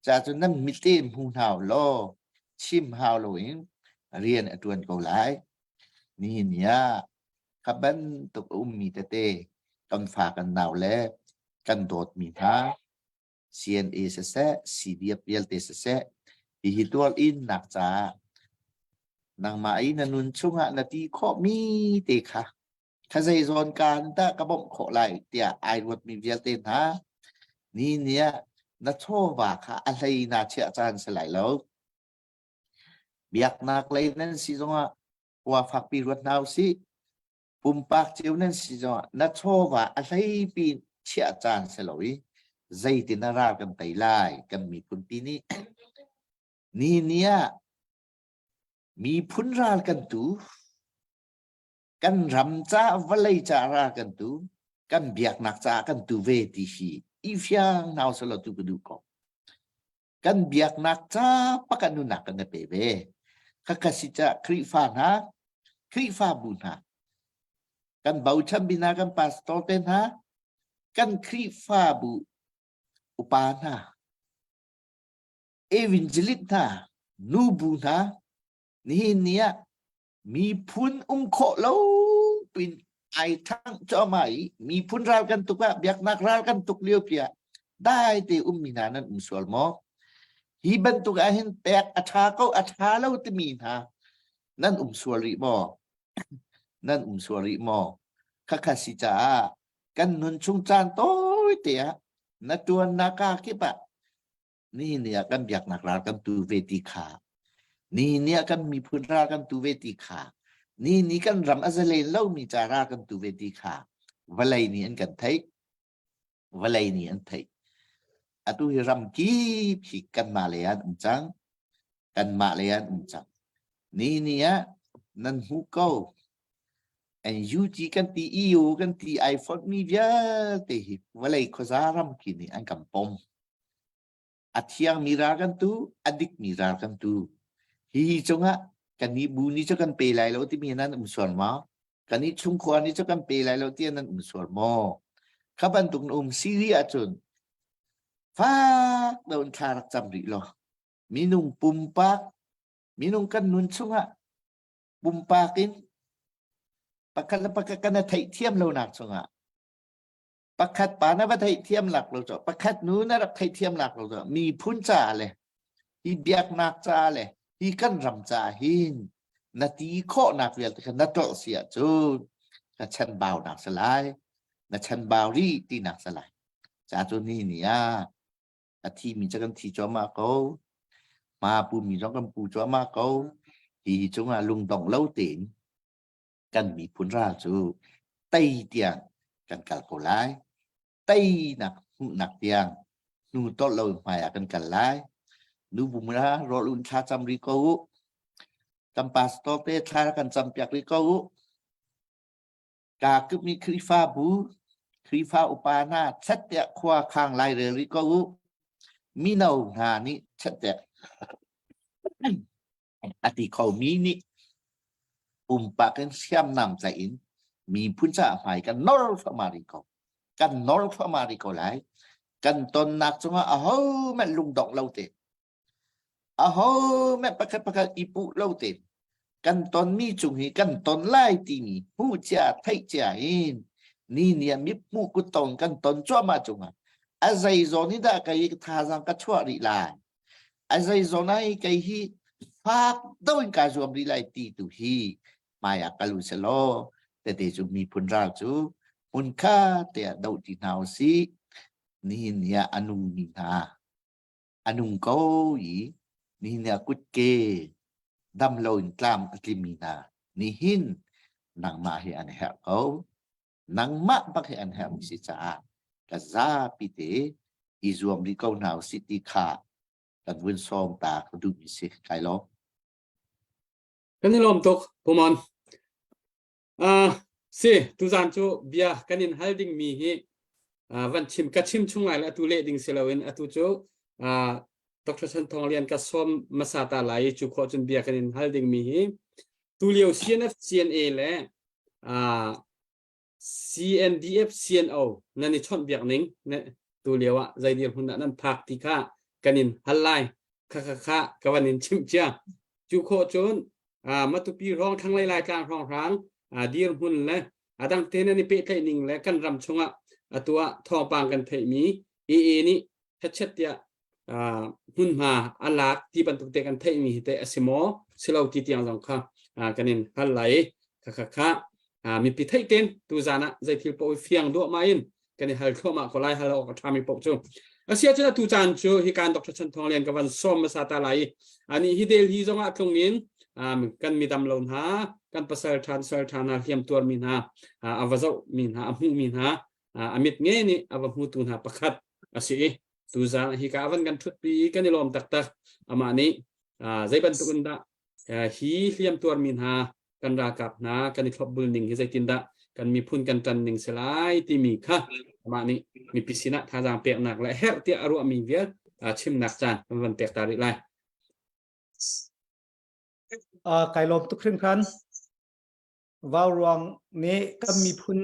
Ca cu nan mit in hmu hna u law chim hau loin rian a ṭuan ko lai. Nihin ni ah kha bantuk a ummi tete kan fa kan nau le kan dawtmi hna CNA siseh, CDF vialte siseh, hihi tual innak caah nangmah i na nun chungah na ti khawhmi te kha Kha zei zawn kaan dah ka bawmh khawh lai tiah ai ruatmi vialte hna ni ni ah na chawva kha a hlei naa chiah caan si lai lo. Biaknak lei nan si zongah khua fakpi ruat hna usih. Pumpak cio nan si zongah na chawva a hleipi chiah caan si lo i zeitin a ral kan tei lai kan miphun pi nih ni ni ah miphun ral kan tu kan ram ca vawlei ca ra kan tu kan biaknak ca kan tu ve ti hi i fiang nau selo tu ka duh ko kan biaknak ca pakan nunak kan pe ve khakha si ca Khrihfa hna Khrihfa bu hna kan bochan bina kan pastor te hna kan Khrihfa bu upa hna evangelist hna nu bu hna nihin ni ah miphun um khawh lo pin ai thang cuahmah i miphun ral kan tuk ah biaknak ral kan tuk lio pi ah dai te ummi hna nan um sual maw hi bantuk ah hin pek a tha ko a tha lo timi hna nan um sual rih maw nan um sual rih maw khakha si caah kan nun chung caan tawi te ah na tuan na ka kip ah Nihin ni ah kan biaknak ral kan tu ve ti kha nihin ni ah kan miphun ral kan tu ve ti kha nihin ni kan ram a zalen lomi ca ral kan tu ve ti kha vawlei nih an kan theih vawlei nih an theih atu hi ram kip hi kanmah lei an um cang kanmah lei an um cang nihin ni ah nan hmu ko. NUG kan ti EU kan ti ai fonh mi vialte hi vawlei khuaza ram ki nih an kan pom. A thiang mi ral kan tu, a dik mi ral kan tu. Hihi cungah kan nih bu nih cu kan pe lai lo timi nan um sual maw? Kan nih chungkhua nih cu kan pe lai lo tiah nan um sual maw? Kha bantuk na um siri ahcun fak deuh in thla rak cam rih law minung pumpak minung kan nun chungah pumpak in pakhat le pakhat kan i theihthiam lonak chungah pakhat pa na va theihthiam lak lo cu pakhat nu na rak theihthiam lak lo cu miphun ca le hi biaknak ca le hi kan ram ca hin na ti khawhnak vialte kha na tlolh si ahcun na chanbaunak si lai na chanbau rih tinak si lai ca cu ni ni ah a thimi cu kan thi cuahmah ko hma pumi zong kan pu cuahmah ko hi cungah lungdong lo tein kan miphun ral cu tei tiang kan kal ko lai teinak hmuhnak tiang hnu tolh lo hmai ah kan kal lai nu bumra rawl un thla cam ri ko u kan pastor te thla kan cam piak ri ko u Ka mi Khrihfabu, Khrihfa upa hna chat tiah khua khang lai rel rih ko u. Mino hna nih chat tiah a ti khomi nih pumpak in hriamnam tlaih in miphun caah hmai kan nor thluahmah rih ko. Kan nor thluahmah rih ko lai. Kan tonnak cungah ahohmanh lungdongh lo te Ahohmanh pakhat pakhat i puh lo tein kan tonmi cung hi kan ton lai timi hmuh cia theih cia in ni nia mithmuh kuttong kan ton cuahmah cungah a zei zawn hi dah kei thazaang ka chuah rih lai a zei zawn ah hi kei hi fak deuh in kaa zuam rih lai ti tu hi hmai ah kal u selaw tete cu miphun ral cu hmunkhat te ah doh ti hna usih nihin ni ah a nungmi hna a nung ko i nihin ah kutke dam loin tlam a tlimi hna nihin nangmah hi an herh ko nangmah bak hi an herhmi si caah ka zapi te i zuam rih ko hna usih ti kha kan vun sawm ta ka duhmi si kai lawm. Kan i lawm tuk Pumon. Uh, si tuzan cu bia kan in hal ding mi hi uh, van chim ka chim chung lai le atu leh ding si loin atu cu uh, Dr. Chan Thong Lian ka som masa ta lai cu khawh cun bia kan in hal ding mi hi tu lio CNF CNA le uh, CNDF CNO nan i chawnh biak ning tu lio ah zei dirhmun dah nan phak ti kha kan in hal lai kha kha kha ka van in chimh cia cu khawh cun Matupi hrawng thlanglei Laitlang hrawnghrang dirhmun le adang te nan i pehtlaih ning le kan ram chungah atu ah thawngpang kan theihmi AA nih hechet tiah hmunhma a lak ti bantuk te kan theihmi hi te a si maw silo ti tiang zong kha kan in hal lai kha kha kha mipi theih ten tu zan ah zei thil paoh fiang duah ma in kan i hal thluahmah ko lai hal awk a ṭhami paoh cu asia cun atu caan cu hi kan Dr. Chan Thawng Lian ka van sawm hmasa ta lai ani hi Delhi zongah tlung in kan midam lo hna kan pasal ṭhan sal ṭha hna hliam tuar mi hna a va zoh mi hna a hmuh mi hna a mit nge nih a va hmutu hna pakhat a si i tuzaan hi ka van kan ṭhutpi kan i lawm taktak amah nih zei bantuk in dah hi hliam tuar mi hna kan ralkap hna kan i thlopbul ning hi zeitindah kan miphun kan ṭan ning si lai timi kha amah nih mipi sinah thazaang peknak le herh tiah a ruahmi vial chimnak caan kan van pek ta rih lai. Kai lawm tuk hringhran. Vau ruang nih kan miphun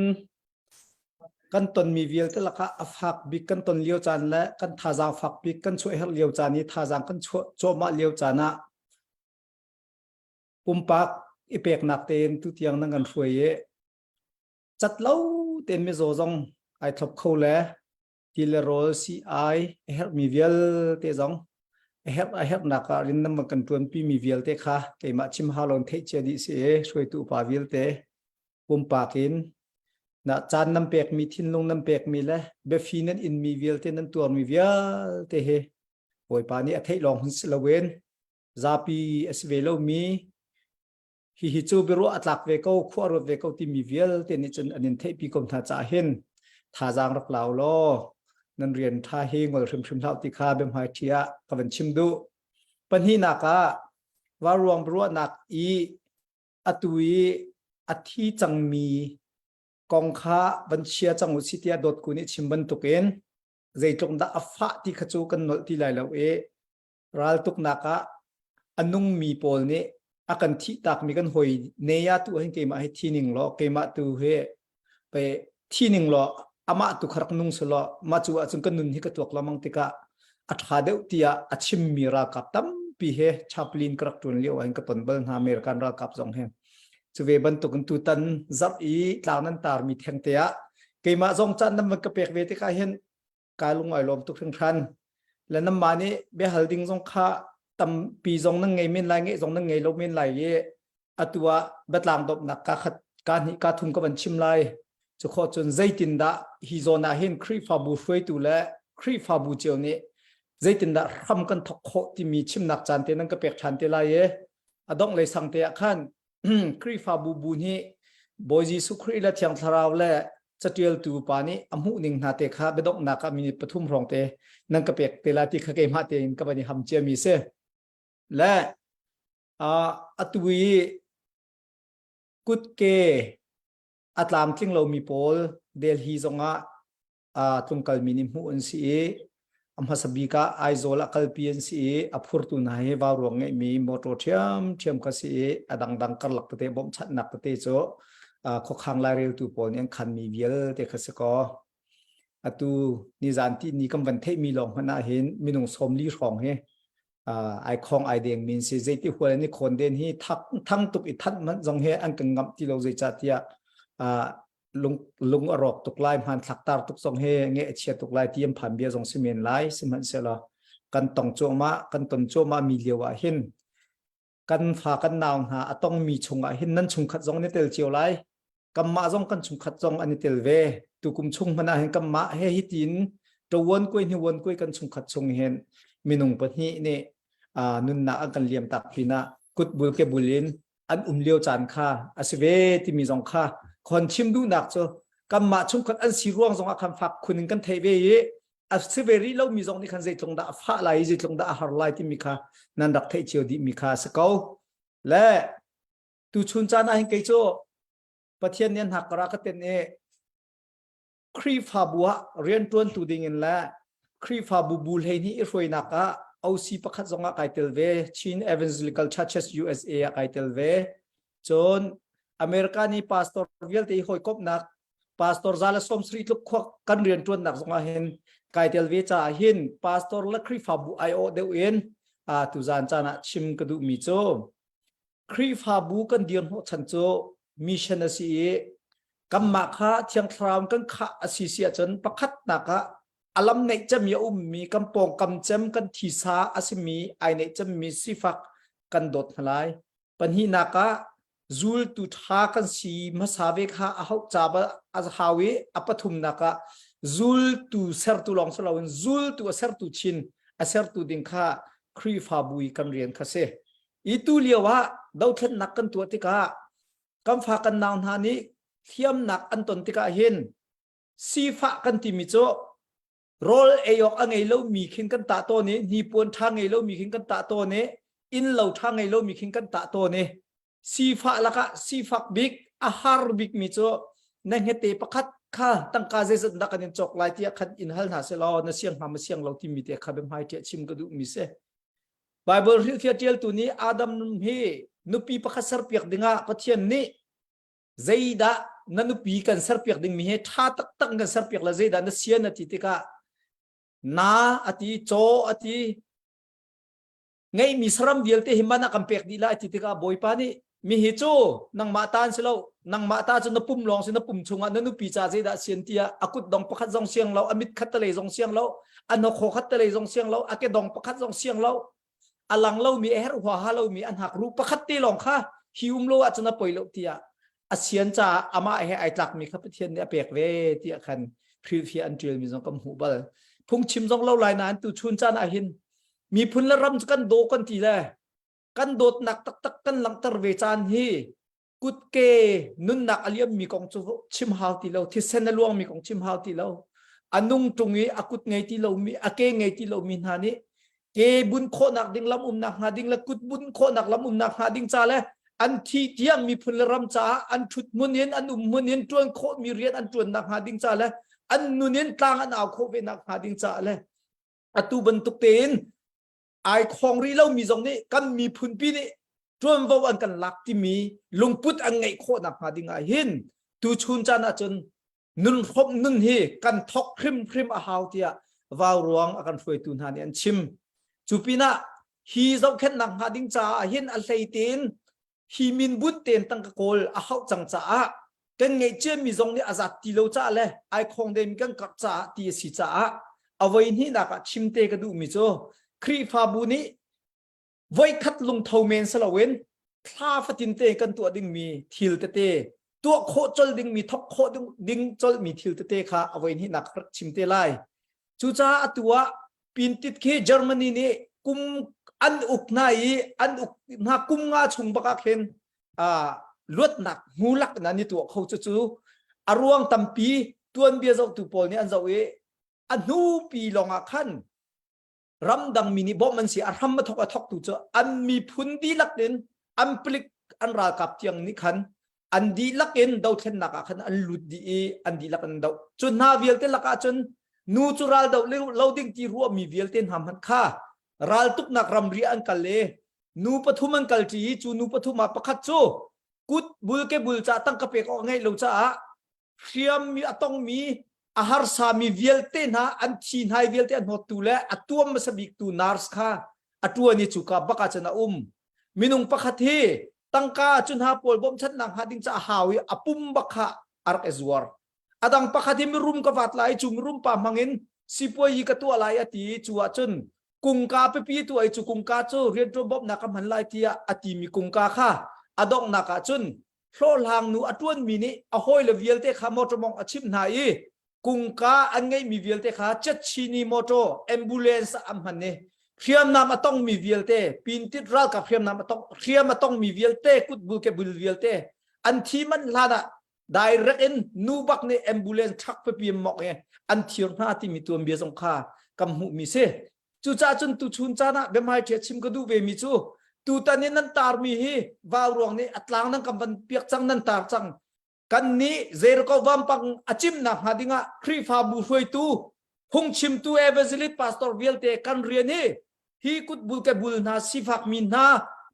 kan tonmi vialte lakah a fak bik kan ton lio caan le kan thazaang fak bik kan chuah herh lio caan i thazaang kan chuah cuahmah lio caan ah pumpak i peknak tein tutiang nan kan hruai i cat lo tein mizaw zong ai thlop kho le ti le rawl si ai a herhmi vialte zong a herh a herhnak ah rin nan kan tuanpi mi vialte kha keimah chim halon theih cia dih si i hruaitu upa vialte pumpak in na caan nan pekmi thinlung nan pekmi le biafi nan inmi vialte nan tuarmi vialte hi Bawipa nih a theih lawng hun si loin zapi a si ve lomi hihi cu biaruah a tlak ve ko khua ruat ve ko timi vialte nih cun an in theihpi ko hna caah hin thazaang rak lau law nan rian ṭha hi ngol hrimhrim hlah ti kha biahmai ṭhi ah ka van chim duh pahnihnak ah varuang biaruahnak i atu i. A thi cangmi kong kha van chia cang u si tiah dawtku nih chim bantukin zeitluk dah a fah ti kha cu kan nolh ti lai lo i raltuknak ah a nungmi pawl nih a kan thih takmi kan hawi ne ya tu hin keimah hi thi ning law keimah tu hi pe thi ning law amah tu kha rak nung selaw mah cu ahcun kan nun hi ka tuak lamang tikah a ṭha deuh tiah a chimmi ralkap tampi he chaplain ka rak ṭuan lio ah hin ka ton bal hna American ralkap zong he cu ve bantuk in tutan zarh i tlang nan tarmi theng te ah keimah zong caan nan van ka pek ve tikah hin kai lung ai lawm tuk hringhran le namma nih biahal ding zong kha tampi zong nan ngei men lai ngeih zong nan ngei lo men lai i atu ah biatlang dawpnak ka khat ka hnih ka thum ka van chim lai cu khawh cun zeitindah hi zawn ah hin Khrihfabu hruaitu le Khrihfabu cio nih zeitindah hram kan thok khawh timi chimnak caan te nan ka pek ṭhan te lai i a dongh lei sang te ah khan Khrihfabu bu nih Bawi Jesuh Khrih le Thiang Thlarau le catialtu pa nih a hmuh ning hna te kha biadonghnak ah minute pathum hrawng te nan ka pek te la ti kha keimah tein ka van i ham ciami si. Le atu i kutke a tlamtling lomi pawl Delhi zongah tlungkalmi nih hmuh an si i a hmasa bik ah Aizawl ah kalpi an si i a phurtu hna hi vauruang ngeihmi motor ṭhiamṭhiam kha si i a dangdang karlak tete bawmhchanhnak tete cu khuakhang laireltu pawl nih an khanmi vialte kha si kaw atu nizan ti ni kan van theihmi lawng hmanh ah hin minung 40 hrawng hi ai khong ai deng min si zeiti hual an i khawn den hi thang tuk i thanh hmanh zong hi an kan ngamh ti lo zeicah tiah lung lung a rawk tuk lai hmanthlak tar tuk zong hi nge a chia tuk lai ti an phan bia zong si men lai sihmanhsehlaw kan tong cuahmah kan ton cuahmah mi lio ah hin kan fa kan nau hna a tong mi chungah hin nan chungkhat zong ni tel cio lai kanmah zong kan chungkhat zong an i tel ve tukum chung hmanh ah hin kanmah he hi tiin ṭawan kuai hniwan kuai kan chungkhat chung hin minung pahnih nih nunnak an kan liam tak pinah kutbul ke bul in an um lio caan kha a si ve timi zong kha khon chim duhnak cu kanmah chungkhat an si ruang zong ah khan fak khun in kan theih ve i a si ve rih lomi zong nih khan zeitlung dah a fah lai i zeitlung dah a har lai timi kha nan rak theih cio dihmi kha a si ko le tuchun caan ah hin kei cu Pathian nih an hak kara ka ten i Khrihfabu ah rianṭuantu dingin le Khrihfabu bu hleihnih i hruainak ah OC pakhat zong ah kai tel ve. Chin Evangelical Churches USA ah kai tel ve. Cun America nih pastor vialte i hawikomhnak pastor za le sawm sarih tluk khua kan rianṭuannak zong ah hin kai tel ve caah hin pastor le Khrihfabu aiawh deuh in tuzaan caan ah chim ka duhmi cu Khrihfabu kan dir hnawhchan cu mission a si i kanmah kha Thiang Thlarau kan khah a si si ahcun pakhatnak ah a lam neih cemmi a ummi kan pawngkam cem kan thisa a simi ai neih cemmi sifak kan dawt hna lai. Pahnihnak ah zultu ṭha kan si hmasa ve kha a hauh ca a hau i a pathumnak ah zultu sertu lawng si loin zultu a sertu chin a sertu ding kha Khrihfabu i kan rian kha si. I tu lio ah dothlennak kan tuah tikah kan fa kan nau hna nih hliamnak an ton tikah hin sifah kan timi cu rawl ei awk a ngei lomi khin kan tah tawn i hnipuan ṭha ngei lomi khin kan tah tawn i inn lo ṭha ngei lomi khin kan tah tawn i sifah lakah sifak bik a har bikmi cu na hngete pakhat kha tangka zeizat dah kan in cawk lai tiah khan in hal hna selaw na siang hnga ma siang lo timi te kha biahmai ṭiah chim ka duhmi si. Bible hrilhfiah ṭialtu nih Adam hi nupi pakhat serpiak dingah Pathian nih zeidah na nupi kan serpiak dingmi hi ṭha taktak kan serpiak le zeidah na sian a ti tikah na a ti caw a ti ngeihmi saram vialte hi man a kan pek dih lai ti tikah Bawipa nih mi hi cu nangmah ta an si lo nangmah ta cu na pum lawng si na pum chungah na nupi ca zeidah sian tiah a kut dong pakhat zong siang lo a mit khat talei zong siang lo a hnokhaw khat talei zong siang lo a ke dong pakhat zong siang lo a lang lomi a herh huaha lomi a hnak ru pakhat te lawng kha hi um lo ahcun a poi lo tiah a sian caah amah he ai tlakmi kha Pathian nih a pek ve tiah khan hrilhfiah an ṭialmi zong kan hmuh bal phungchim zong lo lai nain tu chun caan ah hin miphun le ram cu kan daw kan ti le kan dawtnak taktak kan langhter ve caan hi kutke nunnak a liammi kong cu chim hau ti lo thisen a luangmi kong chim hau ti lo a nung ṭung i a kut ngei ti lomi a ke ngei ti lomi hna nih ke bun khawhnak ding lam umnak hnga ding le kut bun khawhnak lam umnak hnga ding ca le. An thi tiang miphun le ram caah an ṭhut hmun in an um hmun in ṭuan khawhmi rian an ṭuannak hnga ding ca le an nun in tlang an au khawh ve nak hnga ding caah le atu bantuk tein ai khong rih lomi zong nih kan miphun pi nih ṭuanvo an kan lak timi lungput an ngeih khawh nak hnga ding ah hin tuchun caan ahcun nun hrawmh nun hi kan thok hrimhrim a hau tiah vau ruang a kan hruaitu hna nih an chim. Cu pinah hi zohkhenhnak hnga ding caah hin a hlei tein hi min bunh tein tangka kawl a hauh cang caah kan ngeih ciami zong nih a zat ti lo caah le ai khong demi kan karh caah ti a si caah a voi hnihnak ah chimte ka duhmi cu Khrihfabu nih voikhat lungtho men si loin thla fatin te kan tuah dingmi thil tete tuah khawh col dingmi thok khawh ding colmi thil tete kha a voi hnihnak rak chim te lai. Cucaah atu ah Pintit khi Germany nih kum an uk hna i an uk hna kum nga chung bak ah khin luatnak hmu lak in an i tuah kho cu cu a ruang tampi tuanbia zohtu pawl nih an zoh i a hnu pi lawng ah khan ramdang mi nih bawmh an si a hram a thok a thoktu cu an miphun dihlak in an palik an ralkap tiang nih khan an dihlak in dothlennak ah khan an lut dih i an dihlak an doh cu hna vialte lakah cun nu cu ral doh lo ding ti ruahmi vialte hna hmanh kha raltuknak ramri an kal i nu pathum an kal ṭi i cu nu pathum ah pakhat cu kut bul ke bul ca tangka pek awk ngeih lo caah hriammi a tongmi a harsami vialte hna an thi hnai vialte a hnawttu le a tuam hmasa biktu nurse kha a ṭuan i cuka bak ah cun a um minung pakhat hi tangka cu hna pawl bawmchannak hnga ding ca a hau i a pum bak kha a rak i zuar a dang pakhat hi mirum ka vat lai cu mirum pa hmangin sipuai ka tuah lai a ti cu ah cun kungka pipi tu ai cu kungka cu rianṭuan bawmhnak ka hman lai tiah a timi kungka kha a donghnak ah cun hlawhhlang nu a ṭuanmi nih a hawile vialte kha motor mong a chimh hna i kungka an ngeihmi vialte kha chetchini motor ambulance ah an hman i hriamnam a tongmi vialte pintit ralkap hriamnam a tong hriam a tongmi vialte kutbul ke bul vialte an thi manh hlan ah direct in nu bak nih ambulance truck pipi mok i an thir hna timi tuanbia zong kha kan hmuhmi si Cucaah cun tuchun caan ah biahmaiṭhi a chim ka duh vemi cu tutan i nan tarmi hi vauruang nih a tlang nan kan van piak cang nan tar cang. Kannih Jericho vampang a cimnak hnga dingah Khrihfabu hruaitu phungchimtu evangelist pastor vialte kan rian hi hi kutbul ke bul hna sifakmi hna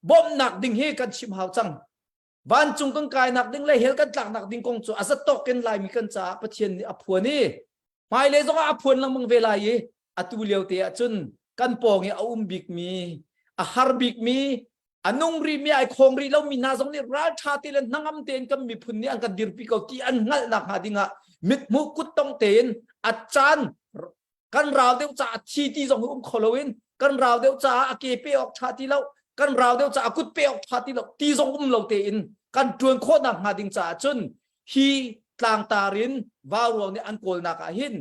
bawmhnak ding hi kan chim hau cang. Vancung kan kainak ding le hell kan tlaknak ding kong cu a zatawk in Laimi kan caah Pathian nih a phuan i hmailei zongah a phuan lengmang ve lai i atu lio te ah cun kan pawng i a um bikmi a har bikmi a nung rihmi ai khong rih lomi hna zong nih ralṭha te le hnangam tein kan miphun nih an kan dirpi ko ti an hngalhnak hnga dingah mithmuh kuttong tein a caan kan rau deuh caah thi ti zong hi um kho loin kan rau deuh caah a ke pe awk ṭha ti lo kan rau deuh caah kut pe awk ṭha ti lo ti zong um lo tein kan ṭuan khawhnak hnga ding caah cun hi tlangtar in vauruang nih an kawlnak ah hin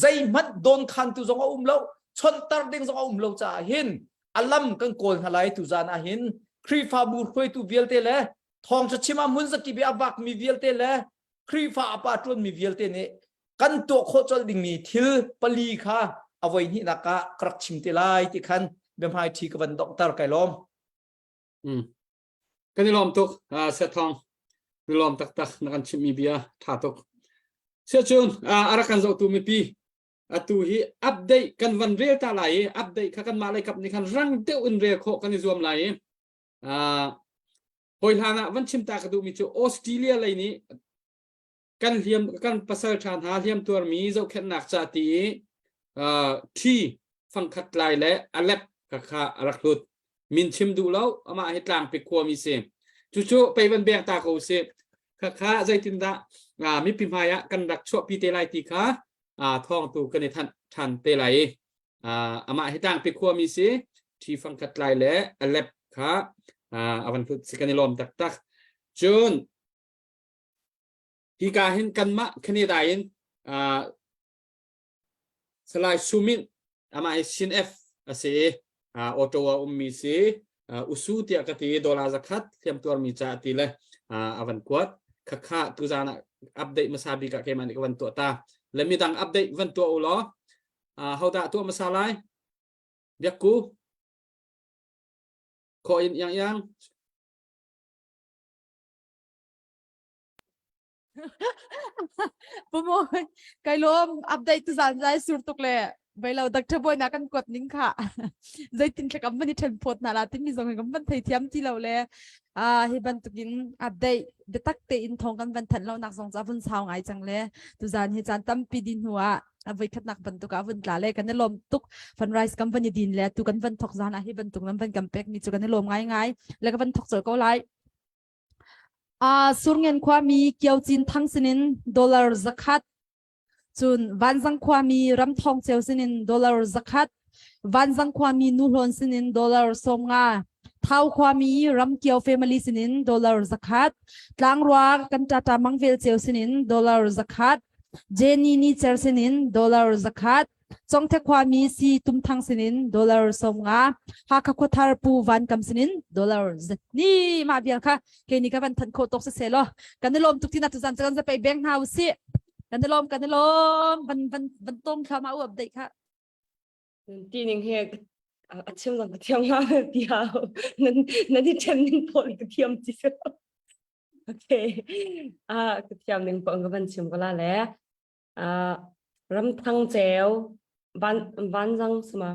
zeihmanh dawnkhantu zong a um lo chonhter ding zong a um lo caah hin a lam kan kawl hna lai tu zan ah hin Khrihfabu hruaitu vialte le thawngṭha chim ah hmun zakip i a vakmi vialte le Khrihfa a pa ṭuanmi vialte nih kan tuah khawh colh dingmi thil pali kha a voi hnihnak ah ka rak chim te lai ti khan biahmai ṭhi ka van donghter kai lawm. Mm. Kan i lawm tuk uh, Sethong. Ni lawm taktak na kan chimmi bia tha tuk. Siacun uh, a rak kan zohtu mipi atu hi update kan van rel ta lai i update kha kan mah lei kap nih khan rang deuh in rel khawh kan i zuam lai i uh, hoi hlan ah van chim ta ka duhmi cu Australia lei nih kan hliam kan pasal ṭha hna hliam tuarmi zohkhenhnak ca ti i uh, ṭhi fangkhat tlai le alep ka kha a rak hlut min chim duh lo amah hi tlangpi khuami si cucu pei van beng ta ko si kha kha zeitindah uh, mipi hmai ah kan rak chuahpi te lai ti kha uh, thawngtu kan i thanh ṭhan te lai i uh, amah hi tlangpi khuami si ṭhi fangkhat tlai le alep kha uh, a van hlut si kan i lawm taktak cun Hika hin kanmah Canada in uh, Salai Sumin amah hi CNF a si i uh, Ottawa ummi si uh, usu tiah ka ti dollar zakhat hliamtuarmi ca ti le uh, a van kuat khakha tuzan ah update hmasa bik ah keimah nih ka van tuah ta le midang update van tuah u law uh, hodah tuah hmasa lai biakku kho in yang yang. Pumoy, kai lawm update tu zan zai sur tuk le bai lo doctor boy na kan kuat ning kha zeitin thlak am van i then phot na la timi zong kan van thei thiam ti lo le a hi bantukin update biatak te in thong kan van thanh lo nak zong cha vun sau ngai chang le tu zan hi chan tampi din hnu ah a voi khatnak bantuk ah vun tla le kan i lawm tuk funrise company din le tu kan van thok zan ah hi bantuk nan van kan pek mi chu kan i lawm ngai ngai le ka van thok chol ko lai A Surngen khuami Kio Cin Thang sinin dollar zakhat, cun Vanzang khuami Ramthawng Ceu sinin dollar zakhat, Vanzang khuami Nuhlawn sinin dollar 50, Thau khuami Ramkio family sinin dollar zakhat, Tlangrua kan ṭaṭa Mangvel Ceu sinin dollar zakhat, Jenny Ni Cer sinin dollar zakhat, Congthe khuami si Tumthang sinin dollar 50, Hakha khuathar Pu Van Kam sinin dollar ni mah vial kha ke ni ka van than kho tok se se lo kan i lawm tuk tina tuzan kan zapei beng hna usih kan i lawm kan i lawm van van van tong thla ma u update kha Ti ning he a chim zong ka thiam nga ti hau nan nan i ṭhen ning pawl ka thiam ti se okay a ka thiam ning pawl ka van chim ko la le Ramthang ceu vanzang sama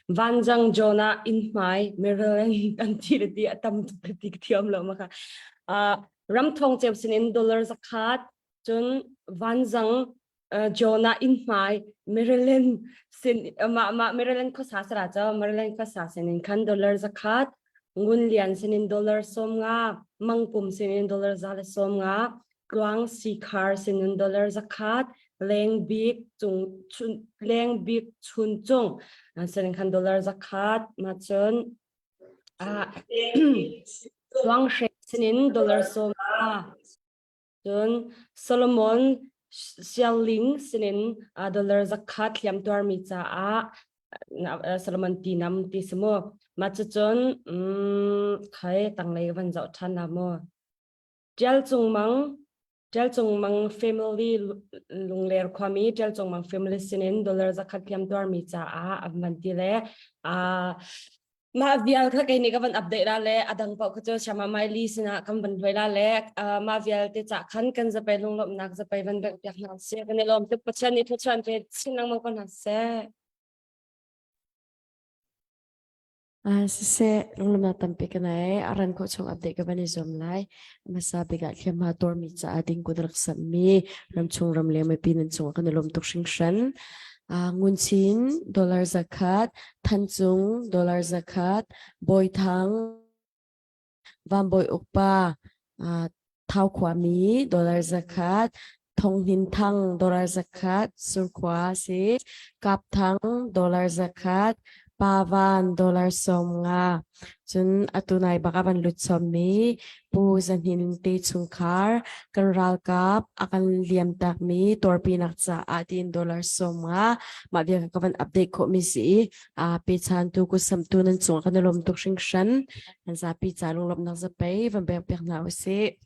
vanzang Jonah inn hmai Maryland an ti le ti a tam tuk le ti ka thiam lo ma kha. Ramthong ceu sin in dollar zakhat cun vanzang Jonah inn hmai Maryland sin ma ma Maryland khuasa sara cho Maryland khuasa sin in khan dollar zakhat Ngun Lian sin in dollar 50 Mangpum sin in dollar za le 50 Tluang Sikhar sinin dollar zakhat leng bik cung chun leng bik chun cung sinin khan dollar zakhat ma cun ah Tluang Hre sinin dollar som cun Solomon Sialing sinin dollar zakhat hliam tuarmi caah Solomon ti nam ti si mu ma cucun khai tanglei van zoh ṭhan la mu Ṭial Cung Mang Ṭial Cung Mang family Lungler khuami Ṭial Cung Mang family sinin dollar zakhat hliam tuarmi caah an van ti le mah vial kha kei nih ka van update la le adang paoh kha cu Shama Mai Li sinah kan van hluai la le mah vialte ca khan kan zapei lunglawmhnak zapei van bengh piak hna sih kan i lawm tuk Pathian nih thluachuah pe chin lengmang ko hna seh. Siseh, lunglawmhnak tampi ka nei. A ran khawh chung update ka van i zuam lai. Hmasa bik ah hliamhma tuarmi caah dingkut rak samhmi ramchung ramleng mipi nan cungah kan i lawm tuk hringhran. Ngun Chin dollar zakhat, Than Cung dollar zakhat, Bawi Thang Vanbawi Ukpa Thau khuami dollar zakhat, Thong Hnin Thang dollar zakhat, Surkhua si, Kap Thang dollar zakhat, Pa Van dollar 50. Cun atu nai bak a van lut chommi Pu Za Hnin te chungkhar kan ralkap a kan liam takmi tuarpinak caah tiin dollar 50 mah bia ka van update khawhmi si i pechantu kutsamtu nan cungah kan i lawm tuk hringhran. Nan zapi ca lunglawmhnak zapei van pek piak hna usih.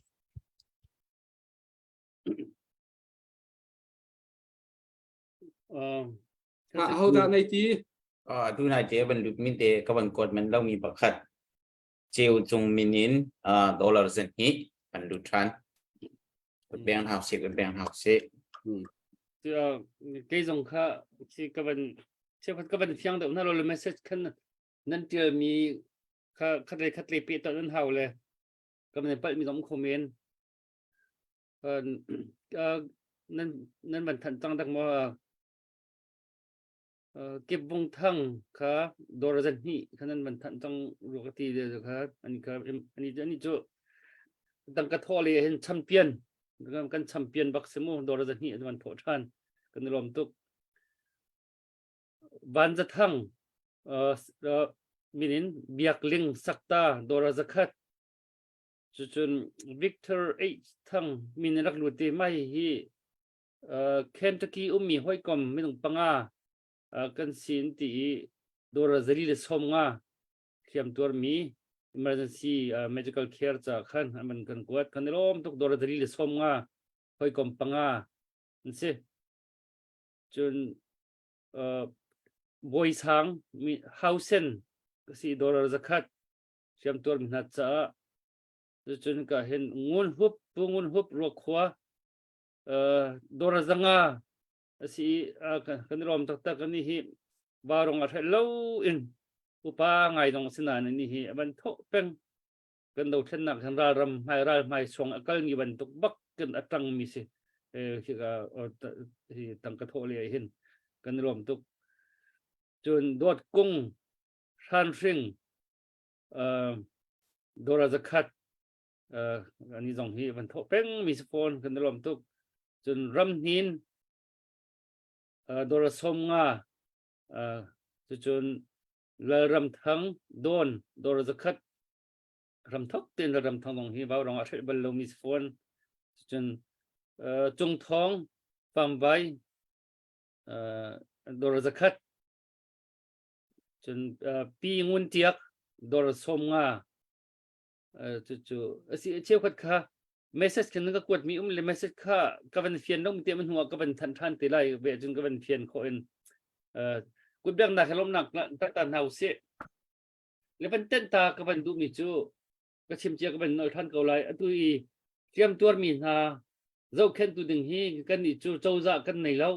Ho dah nei ti? Tu nai te van lut min te ka van kuat man lomi pakhat ceu cung min in dollar zan hi an lut than. Beng hau si, beng hau si. Kei zong kha si ka van cheukhat ka van fiang deuh na lo le message khan nan tialmi kha khat le khat le pe ta nan hau le ka van palh mi zong kho men nan nan van thanh cang dak maw Kip Vung Thang kha dawr zan hnih kha nan van thanh cang rua ka ti le kha ani kha ani ani cu tangka thawh le hin champion kan champion bak si mu dawr zan hnih an van thawh than kan i lawm tuk Van Za Thang min in Biak Ling Sakta dawr zakhat cucun Victor H Thang min in rak lut i mai hi Kentucky ummi hawikom minung panga kan sin ti i dawr zali le 50 hliam tuarmi emergency medical care ca khan an kan kuat kan i lawm tuk dawr zali le 50 hawikom panga an si cun Bawi Sang Hausen ka si dollar zakhat hliam tuarmi hna caah cun ka hin Ngun Hup Pu Ngun Hup Ruakhua. Dora zanga a si i kan i lawm taktak ani hi varong a hrelh lo in upa ngai dong si nain ani hi a van thawh peng kan dothlennak hin ralram hmai ral hmai suang a kalmi bantuk bak kan a tangmi si hi hi tangka thawh le hin kan i lawm tuk cun dawt kung hranhring dora zakhat ani zong hi van thawh peng mi si fawn kan i lawm tuk cun ramhnin dora som nga cucun Lalramthang Dawn dora zakhat ramthok tein Lalramthang zong hi vau rong a hrelh bal lomi si fawn cun Cungthawng Famvai dora zakhat cun Pi Ngun Tiak dora som nga cucu asi cheukhat kha message khin ka kuat mi um le message kha ka van fian lo te man hnuah ka van than than te lai ve cun ka van fian khawh in kut bek nak he lomnak ta ta hna usih le van ten ta ka van duh mi cu ka chim cia ka van nol than ko lai atu i hliam tuar mi hna zohkhentu ding hi kan nih cu cozah kan nei lo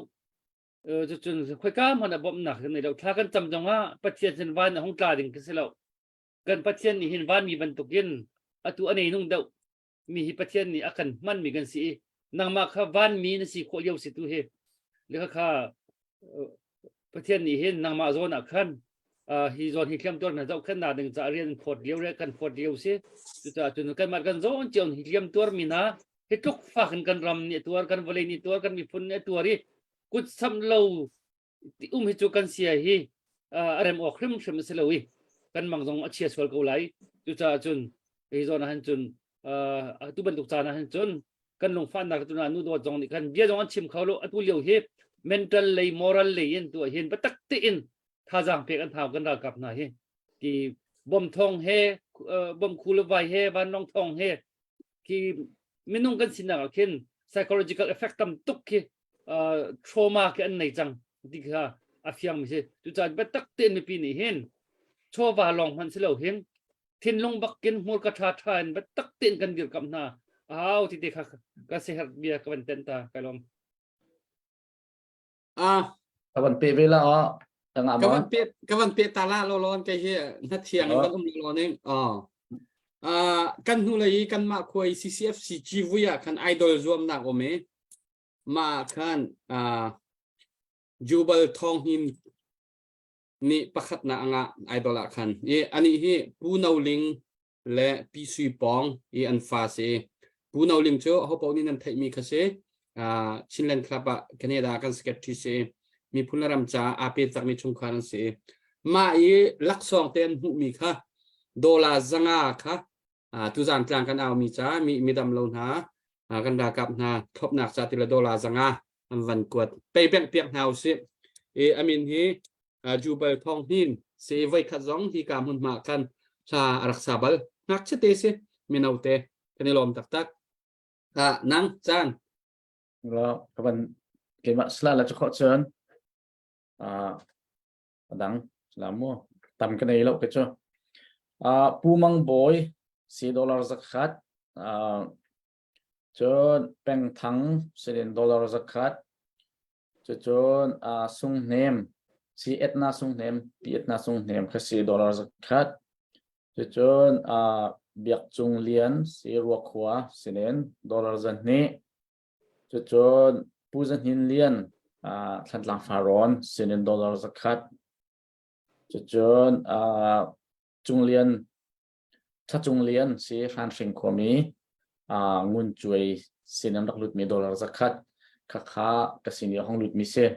cucun khoika hmanh ah bawmhnak kan nei lo thla kan cam zong ah Pathian sin van a hung tla ding ka si lo kan Pathian nih hin vanmi bantukin atu a neinung deuh mi hi Pathian nih a kan hman mi kan si i nangmah kha vanmi na si khawh lio si tu hi le kha Pathian nih hin nangmah zawn ah khan hi zawn hi hliam tuar na zoh khan na ding ca rian phawt lio le kan phawt lio si cucaah cun kanmah kan zawn cio hi hliam tuar mi hna hi tluk fak in kan ram nih tuar kan vawlei nih tuar kan miphun nih tuar i kut sam lo um hi cu kan sia hi a rem awk hrimhrim a si lo i kan mang zong a chia sual ko lai cucaah cun hi zawn ah hin cun tu bantuk caan ah hin cun kan lungfahnak tu na nu dawt zong nih khan bia zong an chim kho lo atu lio hi mental lei moral lei in tu hin biatak tein thazaang pek an thau kan ralkap hna hi ki bom thong he bom khu le vai he vanlawng thong he ki minung kan sinak ah khin psychological effect tam tuk khi trauma khi an nei cang ti kha a fiang mi si cucaah biatak tein mipi nih hin chawva lawng hmanh si lo hin thinlung bakin hmurka ṭha ṭha in biatak tein kan dirkamh hna a hau ti te kha ka siherh bia ka van ten ta kai lawm. Ah ka van pe ve la ah ka van pe ka van pe ta la lo lon ke hi na thiang in kan um lo ning ah ah kan hnu lei kan mah khuai CCFC GV ah khan idol zuam nak om e ma khan ah Jubal Thong Hin nih pakhat na anga idol ah khan i ani hi Pu No Ling le Pi Sui Pawng i an fa si. Pu No Ling cu hopo nih nan theihmi kha si. Uh, Chinland Club ah Canada kan secretary si. Miphun le ram ca aa pe takmi chungkhar an si. Mah i laksawng te an hmuhmi kha dollar zanga kha uh, tuzan tlang kan aumi ca mi midam lo hna uh, kan ralkap hna thlopnak ca ti le dollar zanga an van kuat pei bengh piak hna usih. I amin hi Jubal Thawng Hnin si voikhat zong hi ka hmunhma khan hla a rak sa bal. Ngakchia te si mino te kan i lawm taktak. Ah nang caan. Lo ka van keimah sla la chu kho cun ah adang sla mu tam ka nei lo ke chu ah Pu Mang Bawi si dollar zakhat ah cun Peng Thang sinin dollar zakhat Cucun uh, sunghnem si etna sunghnem pi etna sunghnem kha si dollar zakhat. Cucun uh, Biak Cung Lian si Ruakhua sinin dollar zahnih. Cucun Pu Za Hnin Lian uh, Thlantlang Farrawn sinin dollar zakhat. Cucun uh, Cung Lian Tha Cung Lian si Hranhring khuami uh, Ngun Cuai sin an rak lutmi dollar zakhat khakha ka sin i a hong lutmi si.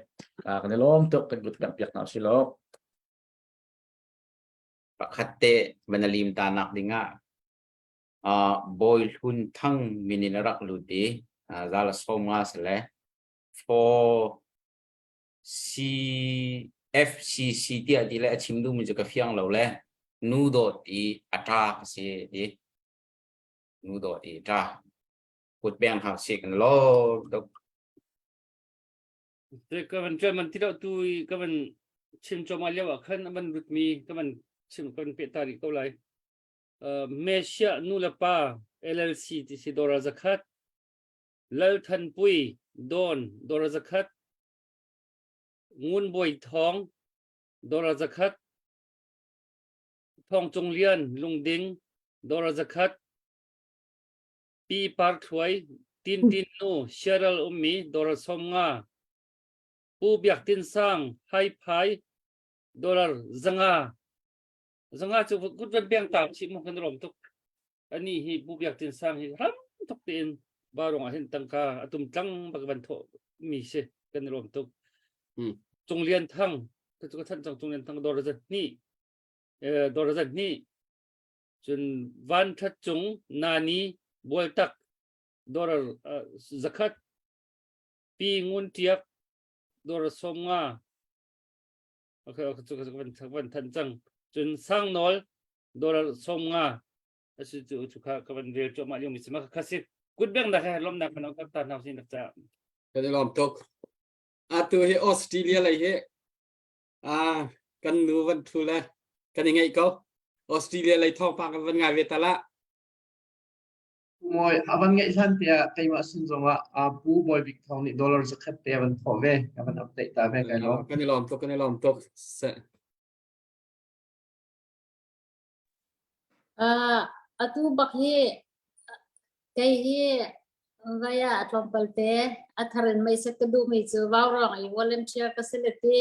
Uh, kan i lawm tuk kan kut kan piak hna usih law. Pakhat te van a lim ta nak ding ah uh, Bawi Hlun Thang min in a rak lut i uh, zala som nga se le for CFCC tiah ti le a chim duhmi cu ka fiang lo le nu dawt i a ṭa ka si ti nu dawt i ṭa kut beng hau si kan lo tuk Te ka van ṭuan man ti lo tu i ka van chim cuahmah lio ah khan a van lutmi ka van chim ka van peh ta rih ko lai. Uh, Mesia nu le pa LLC ti si dora zakhat Lal Than Pui Dawn dollar 100, Ngun Bawi Thawng dollar 100, Thawng Cung Lian Lungding dollar 100, Pi Par Thluai Tin Tin Nu Cheryl ummi dollar 50, Pu Biak Tin Sang Hai Phai dollar 500. 500 cu kut van peng ta chih mu kan rom tuk. Ani hi Pu Biak Tin Sang hi ram tuk tein barong ah hin tangka atum tlang bak van thawh mi si kan rom tuk. Cung Lian Thang ka cu ka thanh cang Cung Lian Thang dollar 2 dollar 2 cun Van That Cung Nani Bualtak dollar 100 Pi Ngun Tiak dollar 50 okay okay cu ka van thanh cang cun Sang Nawl dollar 50 asu cu cu kha ka van rel cuahmah lio mi si ma kha si kut beng na kha lomnak kan ka ta hna sin nak ca Kan i lawm tuk. Atu hi Australia lei hi ah kan nu van thu le kan i ngeih ko. Australia lei thawngpang kan van ngai ve ta la. Mawi avan ngeih hlan te ah keimah sin zongah Pu Bawi Bik Thawng nih dollar 100 te avan thawh ve avan update ta ve kai lawm. Kan i lawm tuk kan i lawm tuk. Se. Uh, atu bak hi kei hi vai ah tlawmpal te a thar in meiset ka duhmi cu vaurawng i volunteer ka si le ti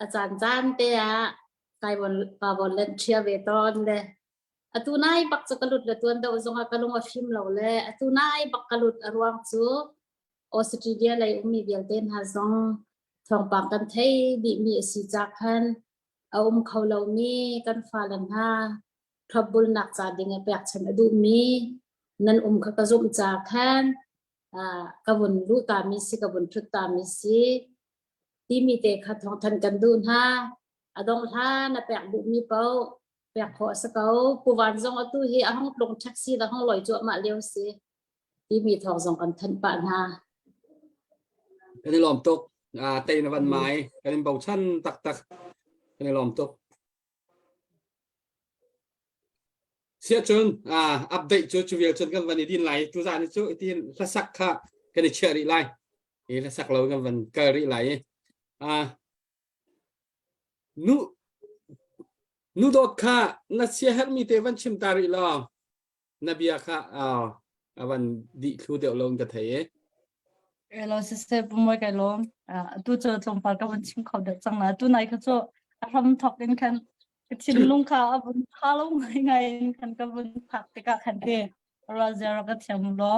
a caan caan te ah kai von ka volunteer ve tawn le atu nai bak cu ka lut le tuan deuh zongah ka lung a fim lo le atu nai bak ka lut a ruang cu Australia lei ummi vialte hna zong thawngpang kan thei dihmi a si ca khan a um kho lomi kan fale hna thlopbulnak ca ding i pekchanh a duhmi nan um kha ka zumh ca khan ka vun luh tami si ka vun ṭhut tami si timi te kha thawngthan kan duh hna. A dong hlan a pek duhmi paoh pek khawh a si ko. Puvan zong atu hi a hong tlung taxi da hong loi cuahmah lio si timi thawng zong kan thanh pah hna. Kan i lawm tuk. Tei na van mai. Kan in bochan taktak. Kan i lawm tuk. Siah cun update cu cu vial cun kan van i din lai. Tu zan cu itin hlasak kha kan i chiah rih lai. I hlasak lo kan van kal rih lai. Nu nu dawt kha na sia herhmi te van chim ta rih law. Na bia kha a van dih thlu deuh lo in ka thei e. Elo siseh pumoi kai lawm. Tu cu tlawmpal ka van chim kho deuh cang la. Tu nai kha cu a hram thok in khan ka thinlung kha a vun tha lo ngai ngai in khan ka vun phak tikah khan te rual zero ka thiam lo.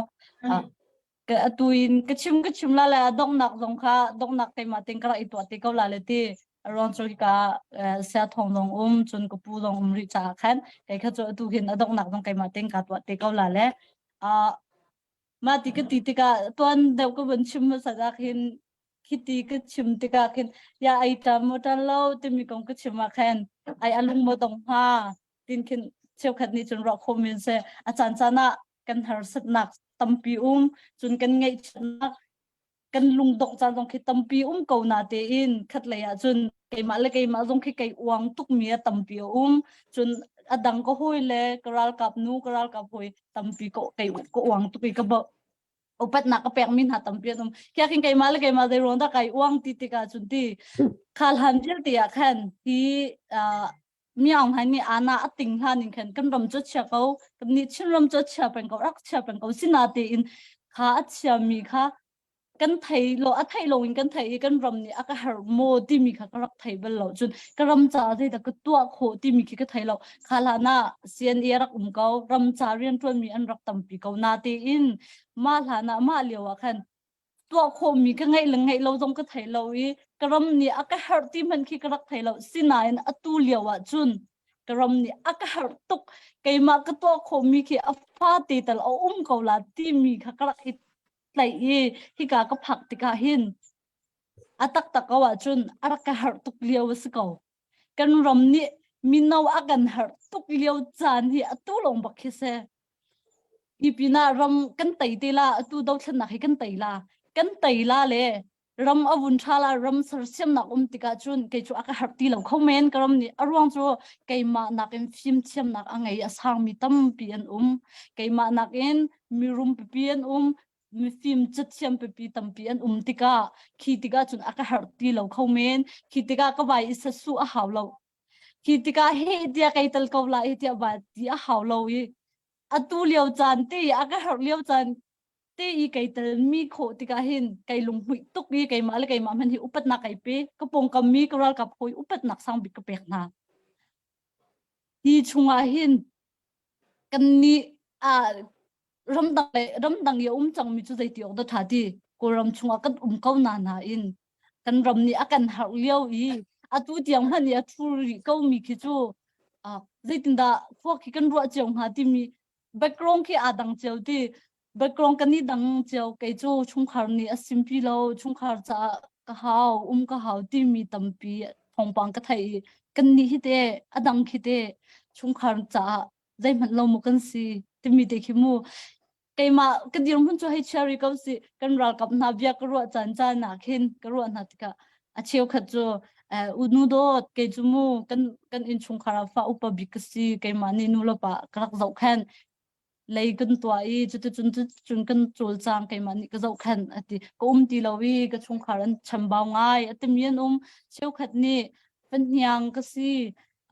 Ka atu in ka chim ka chim la le a donghnak zong kha donghnak keimah ting ka rak i tuah te ko la le ti. Ruang cu hika sia thong zong um cun ka pu zong um rih caah khan kei kha cu atu hin a donghnak zong keimah ting ka tuah te ko la le. Mah ti ka ti tikah tuan deuh ka vun chim hmasat ah khin khiti ka chim tikah khin ya ai ṭam maw ṭan lo timi kong ka chim ah khan ai a lung maw dong hnga tin khin cheukhat nih cun ruah khawh men seh a caan caan ah kan harsatnak tampi um cun kan ngaihchiatnak kan lungdongh caan zong khi tampi um ko na tein khatlei ah cun keimah le keimah zong khi kei uang tukmi a tampi a um cun a dang ka hawi le ka ralkap nu ka ralkap hawi tampi ka kei ka uang tuk i ka bo upatnak ka pek mi hna tampi an um kya khin keimah le keimah zei ruang dah kai uang ti tikah cun ti khal han vialte ah khan hi miang hai nih ana a ting hlan in khan kan ram cu chia ko kan nih Chin ram cu chia peng ko rak chia peng ko sina tein kha a chia mi kha kan thei lo a thei lo in kan thei i kan ram nih a ka herh maw timi kha ka rak thei bal lo cun ka ram ca zeidah ka tuah khawh timi khi ka thei lo kha hlan ah CNA rak um ko ram ca rianṭuan mi an rak tampi ko na tein mah hlan ah mah lio ah khan tuah khawhmi ka ngeih le ngeih lo zong ka thei lo i ka ram nih a ka herh ti hmanh khi ka rak thei lo sinain atu lio ah cun ka ram nih a ka herh tuk keimah ka tuah khawhmi khi a fa te tal a um ko la timi kha ka rak i tlaih i hika ka phak tikah hin a taktak ko ahcun a rak ka herh tuk lio a si ko kan ram nih mino a kan herh tuk lio caan hi atu lawng bak khi si Hi pinah ram kan tei te la, atu dothlennak hi kan tei la. Kan tei la le ram a vun ṭha la, ram sersiamnak um tikah cun kei cu a ka herh ti lo kho men ka ram nih. A ruang cu keimah nakin fimthiamnak a ngei a sangmi tampi an um. Keimah nakin mirum pipi an um. Mifim cathiam pipi tampi an um tikah khi tikah cun a ka herh ti lo kho men. Khi tikah ka vai i sasu a hau lo. Khi tikah he tiah kei tal ko la i tiah va ti a hau lo i atu lio caan te i a ka herh lio caan te i kei tel mi khawh tikah hin kei lunghmuih tuk i keimah le keimah hmanh hi upatnak kai pe ka pawngkam mi ka ralkap hawi upatnak sang bik ka pek hna. Hi chungah hin kan nih ah ramdang le ramdang i a um cangmi cu zeiti awk dah ṭha ti Kawlram chungah kan um ko na nain kan ram nih a kan harh lio i atu tiang hmanh i a ṭhu rih ko mi khi cu ah zeitindah khua khi kan ruah cio hnga timi background khi aa dang cio ti background kan i dang cio kei cu chungkhar nih a simpi lo chungkhar caah ka hau um ka hau timi tampi thawngpang ka theih i kan nih hi te a dang khi te chungkhar caah zeihmanh lo mu kan si timi te khi mu keimah ka dirhmun cu hei chia rih ko si kan ralkap hna bia ka ruah caan caan ah khin ka ruah hna tikah a cheukhat cu unu dawt kei cu mu kan kan innchungkhar ah fa upa bik ka si keimah nih nu le pa ka rak zohkhenh lei kan tuah i cuticun cun kan cawlcang keimah nih ka zohkhenh ati ka um ti lo i ka chungkhar an chambau ngai atimi an um cheukhat nih fahniang ka si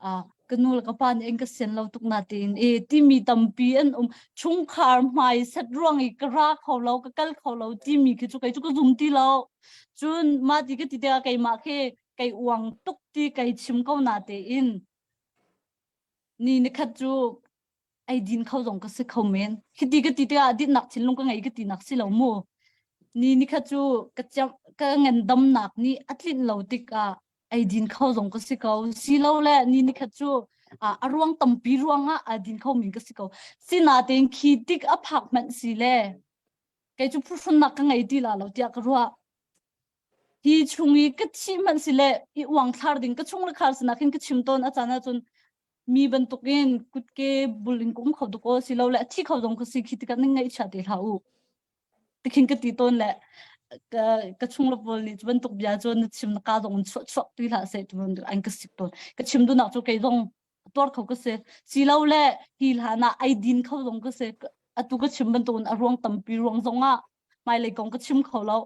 ah ka nu le ka pa nih an ka sian lo tuk na tiin e timi tampi an um chungkhar hmai set ruang i ka ra kho lo ka kal kho lo timi khi cu kei cu ka zum ti lo cun mah ti ka ti tikah keimah khi kei uang tuk ti kei chim ko na tein ni ni khat cu ei din kho zong ka si kho men khiti ka ti tikah dinnak thinlung ka ngei ka ti nak si lo mu ni ni khat cu ka ka ngandamnak nih a tlinh lo tikah ei din kho zong ka si ko si lo le ni ni khat cu a ruang tampi ruangah a din kho min ka si ko sinatein khi tik a phak hmanh si le kei cu phuhrunnak ka ngei ti la lo tiah ka ruah hi chung i ka thih hmanh si le i uang thlar ding ka chung le khar sinak hin ka chim tawn a caan ahcun mi bantukin kutke bul in ka um kho tuk aw si lo le a thi kho zong ka si khi tikah ning ngaihchia te hlah u tikhin ka ti tawn le ka ka chung le pawl nih cu bantuk bia cu na chim na ka zong in chuah chuak ti hlah seh tu an ka sik tawn ka chim duhnak cu kei zong tuar kho ka si si lo le hi hlan ah ai din kho zong ka si atu ka chim bantukin a ruang tampi ruang zong ah hmailei kong ka chim kho lo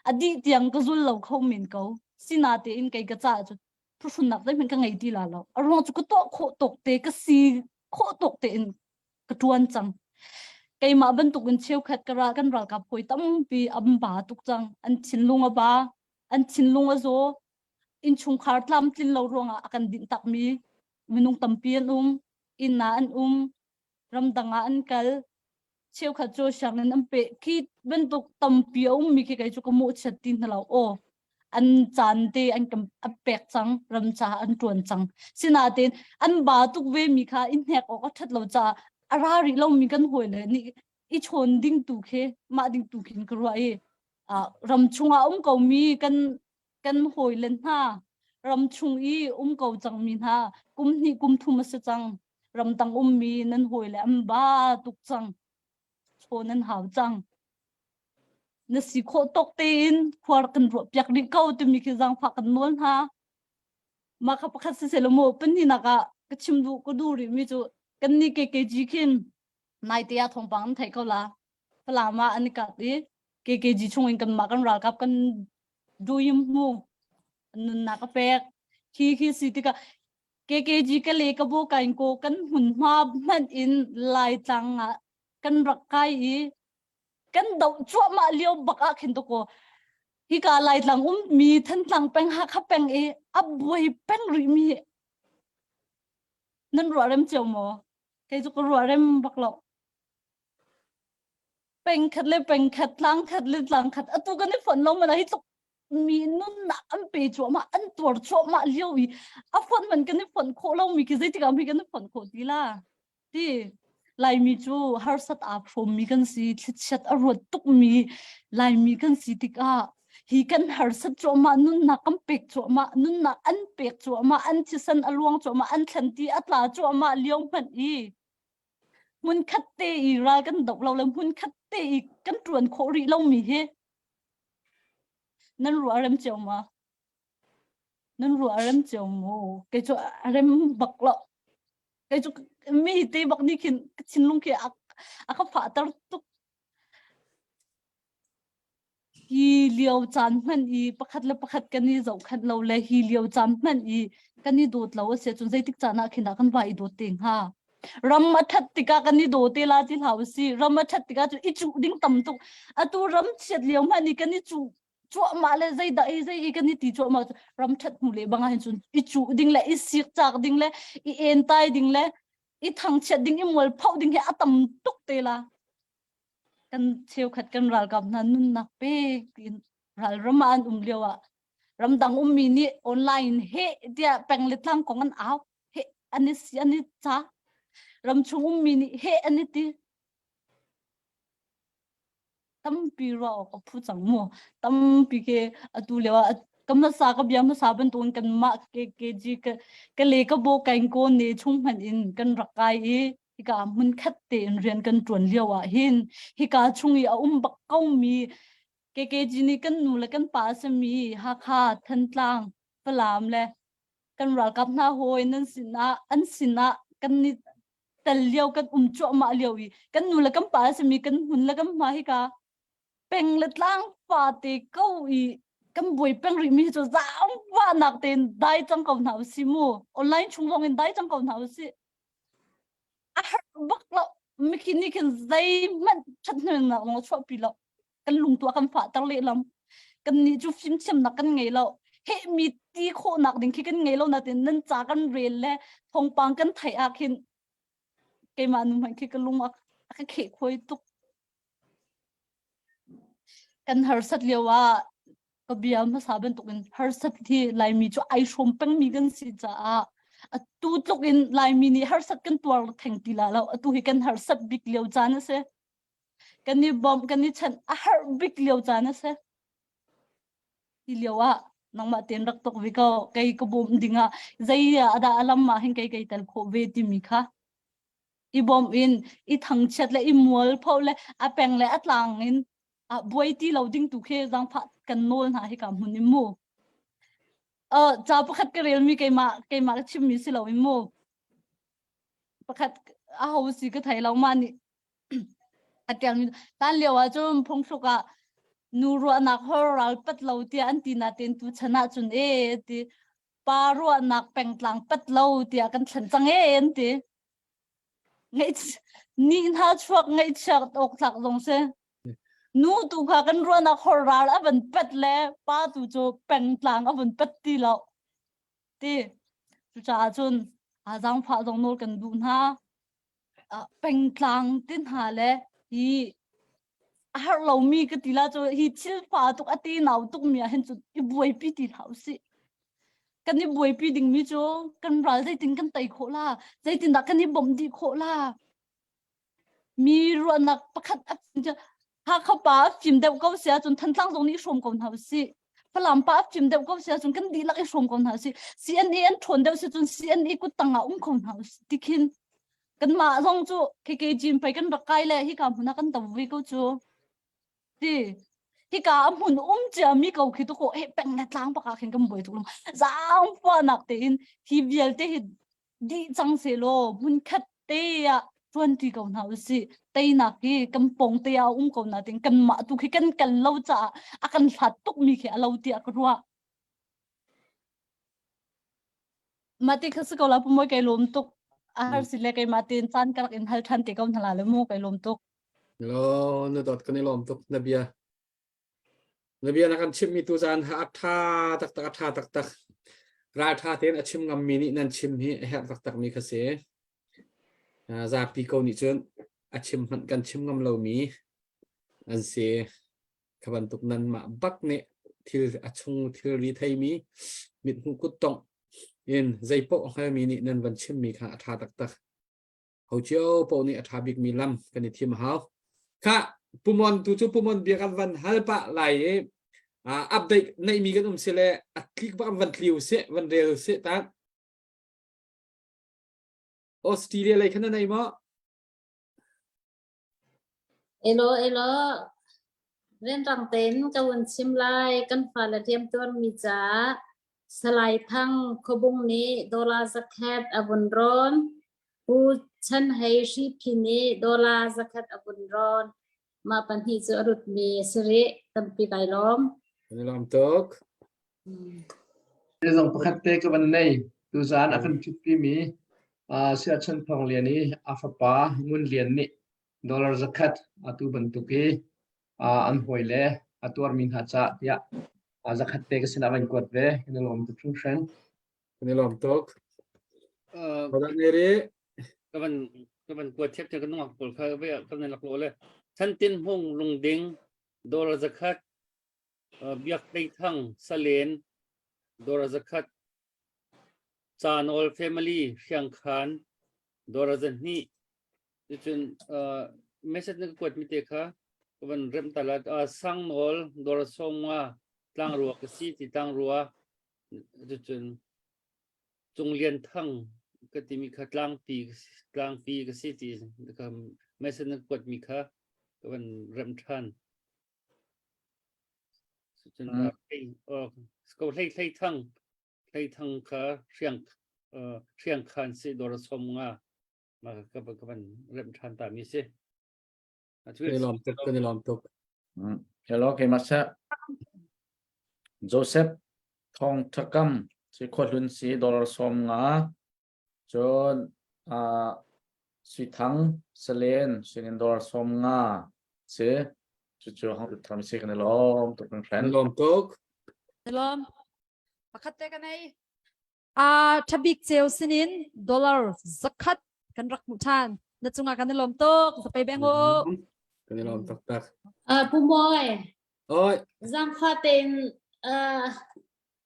a dih tiang ka zul lo kho men ko sinatein kei ka caah cu phuhrunnak zeihmanh ka ngei ti la lo a ruang cu ka tuah khawh tawk te ka si khawh tawk tein ka tuan cang keimah bantukin cheukhat ka ral kan ralkap hawi tampi an ba tuk cang an thinlung a ba an thinlung a zaw innchungkhar tlamtlin lo ruangah a kan dinh takmi minung tampi an um inn ah an um ramdang ah an kal cheukhat cu sianginn an peh khi bantuk tampi a ummi khi kei cu ka mawhchiat ti hna lo aw an caan te an kan an pek cang ram caah an tuan cang sinain an ba tuk ve mi kha in hnek awk a that lo caah a ra rih lomi kan hawi le nih i chawn ding tu khi mah ding tu khin ka ruah i ram chungah um ko mi kan kan hawi le hna ram chung i um ko cang mi hna kum hnih kum thum a si cang ramtang ummi nan hawi le an ba tuk cang chaw nan hau cang na si khawh tawk tein khuar kan ruah piak rih ko timi khi zaangfah kan nawl hna mah kha pakhat si selaw mu pahnihnak ah ka chim duh ka duh rih mi cu kan nih KKG khin naite ah thawngpang an theih ko la Falam ah an i kap i KKG chung in kanmah kan ralkap kan duim hmu nunnak a pek khi khi si tikah KKG ka le ka bo kain ko kan hmunhma hmanh in Laitlang ah kan rak kai i kan doh cuahmah lio bak ah khin to ko hika Laitlang um mi Thantlang peng Hakha peng i a buai peng rih mi nan ruah rem cio maw kei cu ka ruah rem bak lo peng khat le peng khat tlang khat le tlang khat atu kan i fonh lo mana hi tluk mi nunnak an pe cuahmah an tuar cuahmah lio i a fonh man kan i fonh khawh lo mi khi zeitik ah mi kan i fonh khawh ti la ti Laimi cu harsat aa hrawmmi kan si thlichiat a ruat tukmi Laimi kan si tikah hi kan harsat cuahmah nunnak kan pek cuahmah nunnak an pek cuahmah an thisen a luang cuahmah an thlanti a tla cuahmah lio hmanh i hmun khat te i ral kan doh lo le hmun khat te i kan ṭuan khawh rih lomi hi nan ruah rem cio ma nan ruah rem cio mu kei cu a rem bak lo kei cu mi te bak nih khin ka thinlung khi a ka fahter tuk. Hi lio caan hmanh i pakhat le pakhat kan i zohkhenh lo le hi lio caan hmanh i kan i dawt lo a si ahcun zeitik caan ah khin dah kan va i dawt te hnga? Ram a ṭhat tikah kan i daw te la ti hlah usih. Ram a ṭhat tikah cun i cuh ding tam tuk. Atu ram chiat lio hmanh i kan i cuh cuahmah le zeidah i zei i kan i ti cuahmah cu ram ṭhat hnu le bang ah hin cun i cuh ding le i sikcak ding le i entai ding le i thangchiat ding i mualphoh ding hi a tam tuk te la. Kan cheukhat kan ralkap hna nunnak pek tiin ralram ah an um lio ah ramdang ummi nih online he tiah peng le tlang kong an au he an i si an i ca ramchung ummi nih he an i ti tampi ruah awk a phu cang mu tampi ke atu lio ah ka hmasa ka bia hmasa bantukin kanmah ke KG ka ka le ka bo kain ko ne chung hmanh in kan rak kai i hika hmun khat tein rian kan ṭuan lio ah hin hika chung i a um bak ko mi KKG nih kan nu le kan pa a simi Hakha, Thantlang, Falam le kan ralkap hna hawi nan sinah an sinah kan ni tel lio kan um cuahmah lio i kan nu le kan pa a simi kan hmun le kan hma hika peng le tlang fate ko i kan buai peng rih mi cu zaangfahnak tein dai cang ko hna usih mu online chung zong in dai cang ko hna usih a har bak lo mikhi nih khin zeihmanh ṭhathnemnak zong a chuahpi lo kan lung tu a kan fahter lehlam kan nih cu fimthiamnak kan ngei lo heh mi ti khawhnak ding khi kan ngei lo natin nan ca kan rel le thawngpang kan theih ah khin keimah nu hmanh khi ka lung a ka kheh khuai tuk kan harsat lio ah ka bia hmasa bantukin harsat hi Laimi cu ai hrawm pengmi kan si caah atu tluk in Laimi nih harsat kan tuar theng ti la lo atu hi kan harsat bik lio caan a si kan i bawmh kan i chanh a har bik lio caan a si hi lio ah nangmah tein rak tuk ve ko kei ka bawm ding ah zei ah dah alam ah hin kei kei tel khawh ve timi kha i bawm in i thangchiat le i mualpho le a peng le a tlang in a buai ti lo ding tu khi zaangfah kan nawl hna hi ka hmun in mu uh, ca pakhat ka relmi keimah keimah ka chimmi si lo in mu pakhat a ho si ka thei lo ma nih a tiang tan lio ah cun phungthluk ah nu ruahnak hor ral pat lo tiah an ti na ten tu chan ah cun e ti pa ruahnak pengtlang pat lo tiah kan thlen cang e an ti Ngaih ni hna chuak ngaihchiat awk tlak zong si. Nu tu kha kan ruahnak hor ral a van pat le pa tu cu pengtlang a van pat ti lo. Ti. Cucaah cun a zaangfah zong nawl kan duh hna. Pengtlang ti hna le hi a har lomi ka ti la cu hi thil fa tuk a te nau tuk mi ah hin cun i buaipi ti hlah usih. Kan i buaipi dingmi cu kan ral zeitin kan tei khawh la, zeitin dah kan i bawmh dih khawh la. Mi ruahnak pakhat a Hakha pa a fim deuh ko si ahcun Thantlang zong nih i hrawm ko hna usih. Falam pa a fim deuh ko si ahcun kan dihlak i hrawm ko hna usih. CNA an ṭhawn deuh si cun CNA kut tang ah um kho hna usih ti khin kanmah zong cu KKG in pei kan rak kai le hika hmun ah kan to ve ko cu ti hika a hmun um cia mi ko khi tu ko he peng le tlang bak ah khin kan buai tuk lo zaangfahnak tein hi vialte hi dih cang se law hmun khat te ah tuan ti ko hna usih teinak hi kan pong te ah um ko na ting kanmah tu khi kan kal lo caah a kan hlat tuk mi khi a lo tiah ka ruah Mah ti kha si ko la pu Mawi kai lawm tuk. A har si le keimah tein caan ka rak in hal ṭhan te ko hna la le mu kai lawm tuk. Lo na dawt kan i lawm tuk na bia. Na bia na kan chimmi tu zan ha a ṭha taktak a ṭha taktak. Ral ṭha tein a chim ngammi nih nan chim hi a herh taktak mi kha si. Zapi ko nih cun a chim hmanh kan chim ngam lomi an si. Kha bantuk nanmah bak nih thil a chung thilri theimi mithmuh kuttongh in zeipaoh a hngalmi nih nan van chimmi kha a ṭha taktak. Ho cio paoh nih a ṭha bikmi lam kan i thim a hau. Khah, Pumon tu cu Pumon bia kan van hal pah lai i uh, update neihmi kan um si le a tlik bak van tliu sih, van rel sih ta. Australia lei khan na nei maw? Elaw, elaw. Rianrang tein ka vun chim lai. Kan fale hliamtuarmi caah Salai Thang Khuabung nih dollar zakhat a vun rawn. Pu Chan Hei Hriphi nih dollar zakhat a vun rawn. Mah pahnih cu a rutmi a si rih. Tampi kai lawm. Kan i lawm tuk. Zong pakhat te ka van nei. Tuzaan a kan ṭhutpimi uh, Siachan Thawng Lian i a fapa Ngun Lian nih dollar zakhat atu bantuk i uh, an hawi le a tuarmi hna ca tiah uh, zakhat te ka sinah van kuat ve. Kan i lawm tuk hringhran. Kan i lawm tuk. Uh, Hodah ne ri? Ka van ka van kuat thiak ka nungak pawl kha ve ka van lak lo le Thantin Hmung Lungding dollar zakhat Biak Hlei Thang Salen dollar zakhat Canawl family Hriangkhan dollar zahnih Cucun uh, message na ka kuat mi te kha ka van rem ta la uh, Sangnawl dollar sawmnga tlangrua ka si ti tlangrua cucun Cung Lian Thang ka timi kha tlangpi tlangpi ka si ti ka message na kuat mi kha ka van rem than. Cucun uh, ko hlei hlei thang hlei thang kha hriang uh, hriang khan si dor som nga ma ka ka van rem than ta mi si. Kan i lawm tuk kan i lawm tuk. Hello keimah seh Joseph Thong Thakam si khuahlun si dollar 50 cun uh, Sui Thang Salen sinin dollar 50 si cucu hong tham si kan i lawm tuk kan friend. Lawm tuk. Lawm. Pakhat te ka nei. A ṭhabik ceu sinin dollar zakhat kan rak hmuh ṭhan. Na cungah kan i lawm tuk. Zapei beng u. Kan i lawm taktak. Uh, Pu Mawi. Oi. Zangfa tein uh,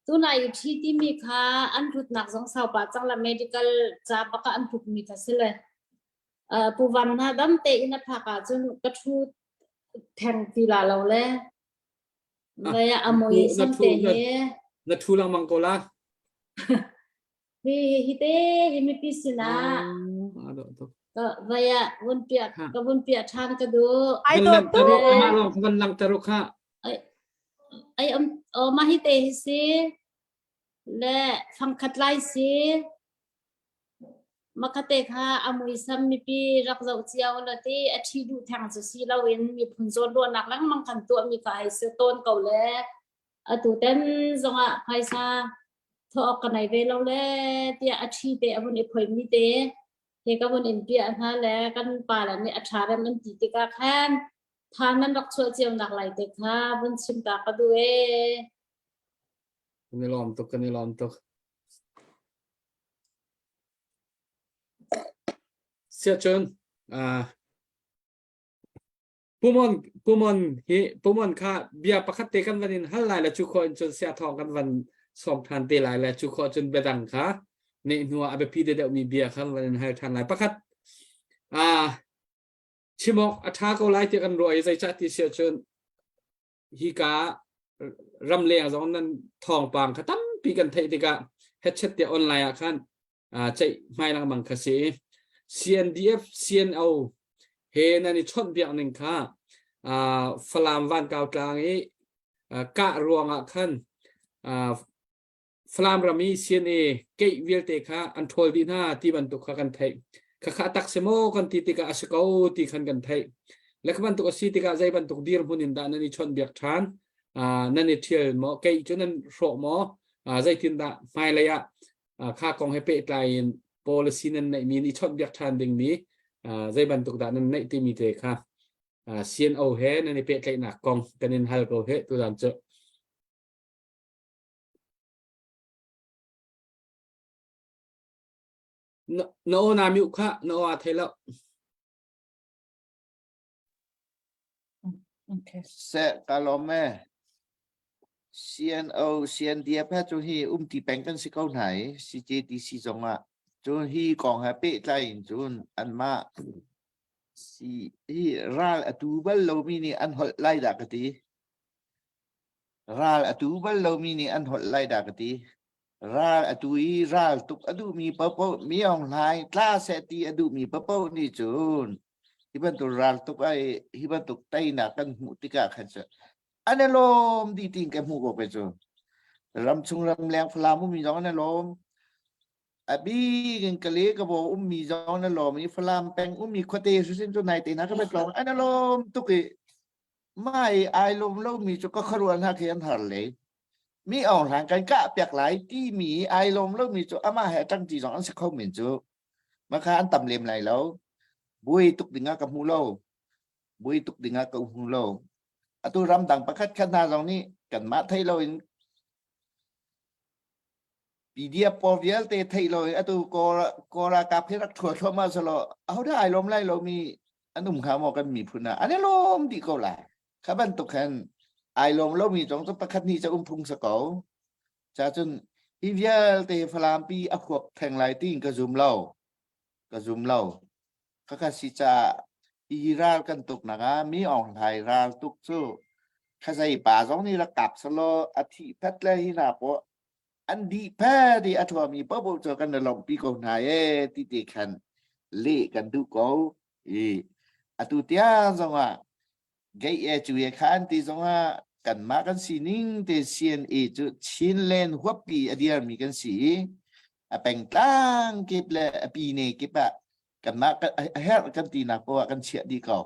tunai i ṭhi timi kha an hlutnak zong sau pah cang la medical ca baka an hlutmi kha si le. Uh, Pu Van hna dam tein a phak ahcun ka ṭhu theng ti la lo le. Vai a mui sam te hi. Na ṭhu lengmang ko la. Hi hi te hi mipi sinah vai ah vun piah ka vun piah ṭhan ka duh. Ai dawt tuk. Van langhter u kha. Ai ai um oh mah hi te hi si le fangkhat lai si. Makate kha a muisam mipi rak zoh cio la ti a ṭhi duh theng cu si loin miphun zawnruahnak lengmang kan tuahmi kha hei si tawn ko le atu ten zongah phaisa thawh awk ka nei ve lo le tiah a ṭhi te a vun i phoimi te he ka vun in piah hna le kan pa le nih a ṭha rem an ti tikah khan tha nan rak chuah cio nak lai te kha vun chim ta ka duh ee. Kan i lawm tuk, kan i lawm tuk. Siahcun uh, Pumon Pumon hi Pumon kha bia pakhat te kan van in hal lai le cu khawh in cun sia thawng kan van sawm than te lai le cu khawh cun biadang kha ne hnu ah a biapi deuh mi bia kha van in hal than lai pakhat ah chimok a tha ko lai ti kan ruah i zeicah ti siah cun hika ramleng zong nan thawngpang kha tampi kan theih tikah headset te online ah khan ceih hmai lengmang kha si CNDF CNO he nan i chawnh biak ning kha Falam Vankau tlang i kah ruangah khan Falam ram i CNA keih vialte kha an ṭhawl dih hna ti bantuk kha kan theih. Khakha a tak si maw kan ti tikah a si ko ti khan kan theih. Le kha bantuk a si tikah zei bantuk dirhmun in dah nan i chawnhbiak ṭhan? Uh, nan i ṭhial maw? Keih cu nan hrawh maw? Uh, zeitindah hmailei ah uh, kha kong he pehtlai in policy nan neihmi in i chawnhbiak ṭhan dingmi uh, zei bantuk dah nan neih timi te kha uh, CNO he nan i pehtlaihnak kong kan in hal ko he tuzan cu. Na, na aw naa mute kha na aw aa thei lo. Okay. Seh ka lawm e. CNO CNDF he cu hi umti peng kan si ko hna i CJTC zong ah cun hi kong he pehtlai in cun anmah si hi ral a tu bal lomi nih an holh lai dah ka ti. Ral a tu bal lomi nih an holh lai dah ka ti. Ral a tu i ral tuk a duhmi paohpaoh mi Aung Hlaing tla seh ti a duhmi paohpaoh nih cun hi bantuk ral tuk ai hi bantuk teinak kan hmuh tikah khan cu an i lawm dih tiin ka hmuh ko kei cu. Ramchung ramleng Falam ummi zong an i lawm. A bik in Kale ka bo ummi zong an i lawm i Falam peng ummi khuate hrisin cu nai te hna ka bet lawng an i lawm tuk i. Mah i ai lawm lomi cu ka khuaruah hna khi an har le. Mi Aung Hlaing kan kah piak lai timi ai lawm lomi cu amah he ṭangṭi zong an si kho men cu. Mah kha an tam lem lai lo. Buai tuk ding ah ka hmu lo. Buai tuk ding ah ka hmu lo. Atu ramdang pakhat khat hna zong nih kanmah thei loin PDF pawl vialte theih lo i atu Kawl Kawl ralkap hi rak ṭhua thluahmah selaw ahodah ai lawm lai lomi an um hnga maw kan miphun ah an i lawm dih ko lai. Kha bantuk khan ai lawm lomi zong cu pakhat hnih cu um phung si ko. Ca cun hi vialte hi Falampi a huap theng lai tiin ka zum lo. Ka zum lo. Khakha si caah hi ral kan tuknak ah mi Aung Hlai ral tuk cu khazei pa zong nih rak kap selaw a thih phet le hi hna paw an dih phet i a ṭhuami paohpaoh cu kan i lawmhpi ko hna e ti te khan leh kan duh ko i atu tiang zongah geih e cu e khan ti zongah kanmah kan sining te CNA cu Chinland huappi a dirmi kan si i a pengtlang kip le a pine kip ah kanmah a herh kan tinak poah kan chiah dih ko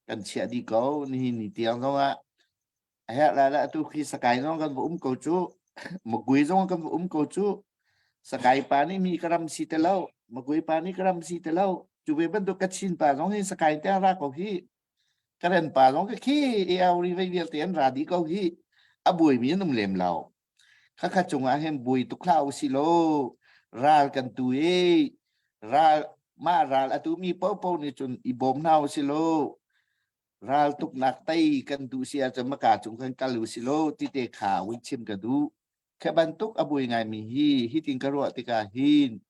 kan chiah dih ko nihin ni tiang zongah a herh lai le atu khi sakai zong kan va um ko cu magui zong kan va um ko cu sakai pa nih mi ka ram si te lo magui pa nih ka ram si te lo cu ve bantuk kachin pa zong hi sakai te ra ko hi karen pa zong ka khi auri vei vialte an ra dih ko hi a buai mi an um lem lo khakha cungah hin bui tuk hlah usih law ral kan tu i ral mah ral atu mi popo nih cun i bawm hna usih law ral tuknak tei kan duh si ahcun maka cung kan kal usih law ti te kha win chim ka duh kha bantuk a bui ngaimi hi hitin ka ruah tikah hin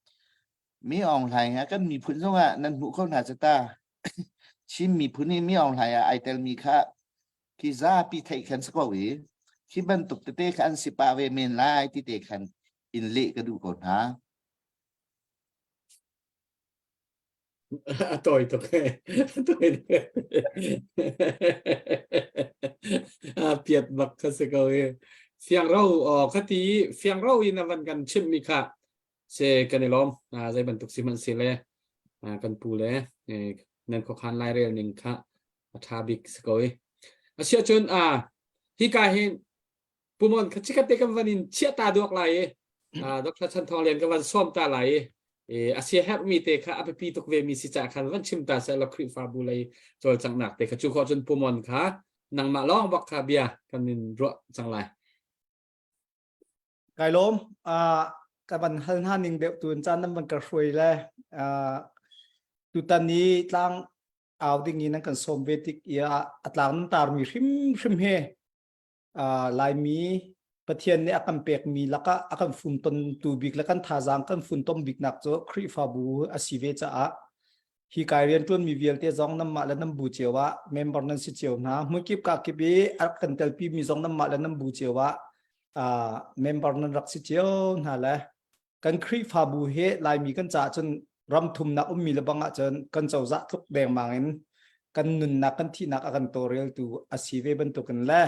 Mi Aung Hlaing ah kan miphun zongah nan hmuh kho hna cu ta Chin miphun i Mi Aung Hlaing ah ai telmi kha khi zapi theih khan si ko i khi bantuk tete kha an si pah ve men lai ti te khan in leh ka duh ko hna. A tawi tuk a tawi tuk a piat bak kha si ko i fiang ro khati fiang ro in a van kan chimh mi kha se kan i lawm zei bantuk si hmanh si le kan pu le nan khuakhan lairel ning kha a ṭha bik si ko i asiah cun hika hin pumon kha chikhat te kan van in chiah ta duak lai i Dr. Chan Thawng Lian ka van sawm ta lai i a sia herhmi te kha a biapi tuk ve mi si ca khan van chim ta seh la Khrihfabu lei cawlcanghnak te kha cu khawh cun pumon kha nangmah lawng bak kha bia kan in ruah cang lai. Kai lawm. Uh, ka van hal hna ning deuh tu in caan nan van ka hruai le uh, tutan i tlang au ding in nan kan sawm ve tik i a tlang nan tarmi hrimhrim he uh, Laimi Pathian nih a kan pekmi lakah a kan funtontu bik le kan thazaang kan funtom biknak cu Khrihfabu a si ve caah hi kai rianṭuanmi vialte zong nanmah le nan bu cio ah member nan si cio hna. Hmunkip kakip i a rak kan telpi mi zong nanmah le nan bu cio ah uh, member nan rak si cio hna le kan Khrihfabu hi Laimi kan caah cun ram thumnak ummi le bang ahcun kan cozah tluk dengmang in kan nunnak kan thihnak a kan tawlreltu a si ve bantukin le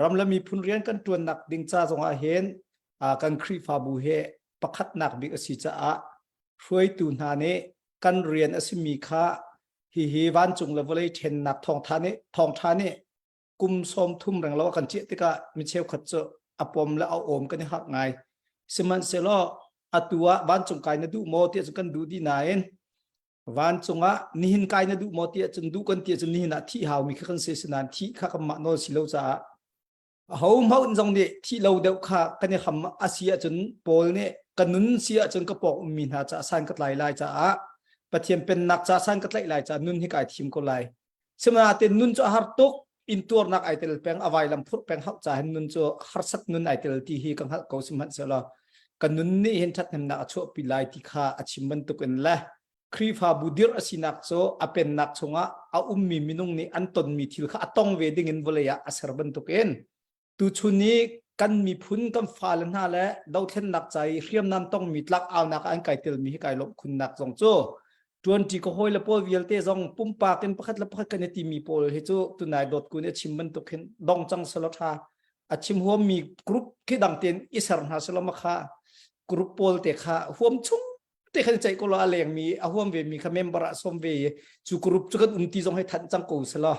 ram le miphun rian kan ṭuannak ding ca zongah hin uh, kan Khrihfabu hi pakhatnak bik a si caah hruaitu hna nih kan rian a simi kha hihi vancung le vawlei ṭhennak thawngṭha nih thawngṭha nih kum 30 reng lo a kan chiah tikah mi cheukhat cu a pom le a awm kan i harh ngai. Sihmanhsehlaw atu ah vancung kai na duh maw tiah cun kan duh dih nain vancung ah nihin kai na duh maw tiah cun duh kan ti ahcun nihin ah thih haumi kha kan si sinain thih kha kanmah nawl si lo caah aho hmanh zong nih thih lo deuh kha kan i ham a si ahcun Paul nih ka nun si ahcun ka pawng ummi hna caah san ka tlai lai caah Pathian pennak caah san ka tlaih lai caah nun hi kai thim ko lai. Sihmanhsehlaw nun cu a har tuk intuarnak ai tel peng a vailam phurh peng hauh ca hin nun cu harsat nun ai tel ti hi ka hngalh ko sihmanhsehlaw ka nun nih hin ṭhathnemnak a chuahpi lai ti kha a chim bantukin le Khrihfabu dirh a sinak cu a pennak chungah a ummi minung nih an tonmi thil kha a tong ve dingin vawlei ah a ser bantukin tuchun i kan miphun kan fale hna le dothlennak ca i hriamnam tongmi tlak aunak ah an kai telmi hi kai lawmh khunnak zong cu ṭuanṭi ka hawi le pawl vialte zong pumpak in pakhat le pakhat kan i timi pawl hi cu tunai dawtku nih a chim bantuk hin dong cang selaw ṭha a chim huammi group khi dang tein i ser hna selaw ma kha group pawl te kha huam chung te khan ceih ko lo a lengmi a huam ve mi kha member ah sawm ve i cu group cu kan um ti zong hei thanh cang ko selaw.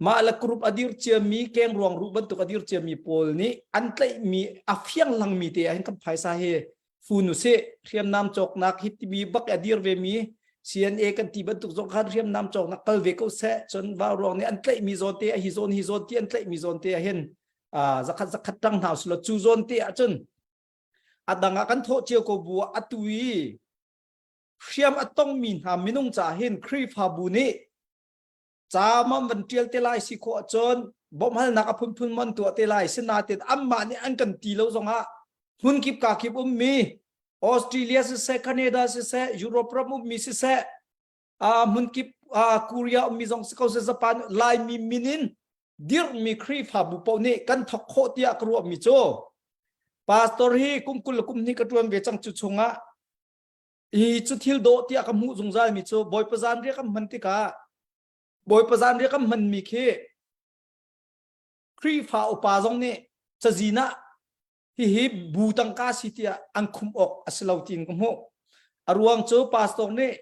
Mah le group a dir ciami keng ruang ruh bantuk a dir ciami pawl nih an tlaihmi a fiang langmi te ah hin kan phaisa hi fun usih. Hriamnam cawknak hi timi bak a dir ve mi CNA kan ti bantuk zong khan hriamnam cawknak kal ve ko seh. Cun vau ruang nih an tlaihmi zawn te hi zawn hi zawn ti an tlaihmi zawn te ah hin zakhat zakhat tang hna usih law cu zawn te ah cun a dang ah kan thawh cio ko bu ah atu i hriam a tongmi hna minung ca hin Khrihfabu nih ca man van ṭial te lai si khawh ahcun bawmhhalnak a phunphun man tuah te lai sinain anmah nih an kan ti lo zongah hmunkip kakip ummi Australia siseh Canada siseh Europe ram ummi siseh uh, hmunkip uh, Korea ummi zong si ko seh Japan Laimi min in dirhmi Khrihfabu paoh nih kan thok khawh tiah ka ruahmi cu pastor hi kum 20 le kum hnih ka ṭuan ve cang cu chungah hi cu thil dawh tiah ka hmuh zungzal mi cu Bawipa zanriah kan hman tikah Bawipa zanriah kan hman mi khi Khrihfa upa zong nih cazin ah hihi bu tangka si tiah an khumh awk a si lo tiin ka hmuh. A ruang cu pastor nih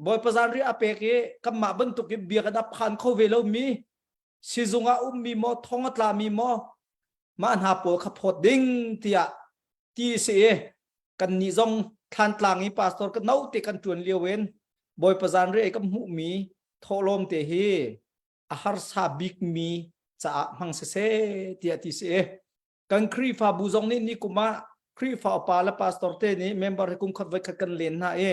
Bawipa zanriah a pek i kanmah bantuk in bia kan phan kho ve lomi sizung ah ummi maw thong a tlami maw mah hna pawl kha phawt ding tiah ti si i kannih zong thlantlang i pastor ka no te kan ṭuan lio in Bawipa zanriah i kan hmuhmi thawhlawm te hi a harsa bikmi caah hmang siseh tiah ti si i kan Khrihfabu zong nih ni kum ah Khrihfa upa le pastor te nih member hi kum khat voi khat kan len hna i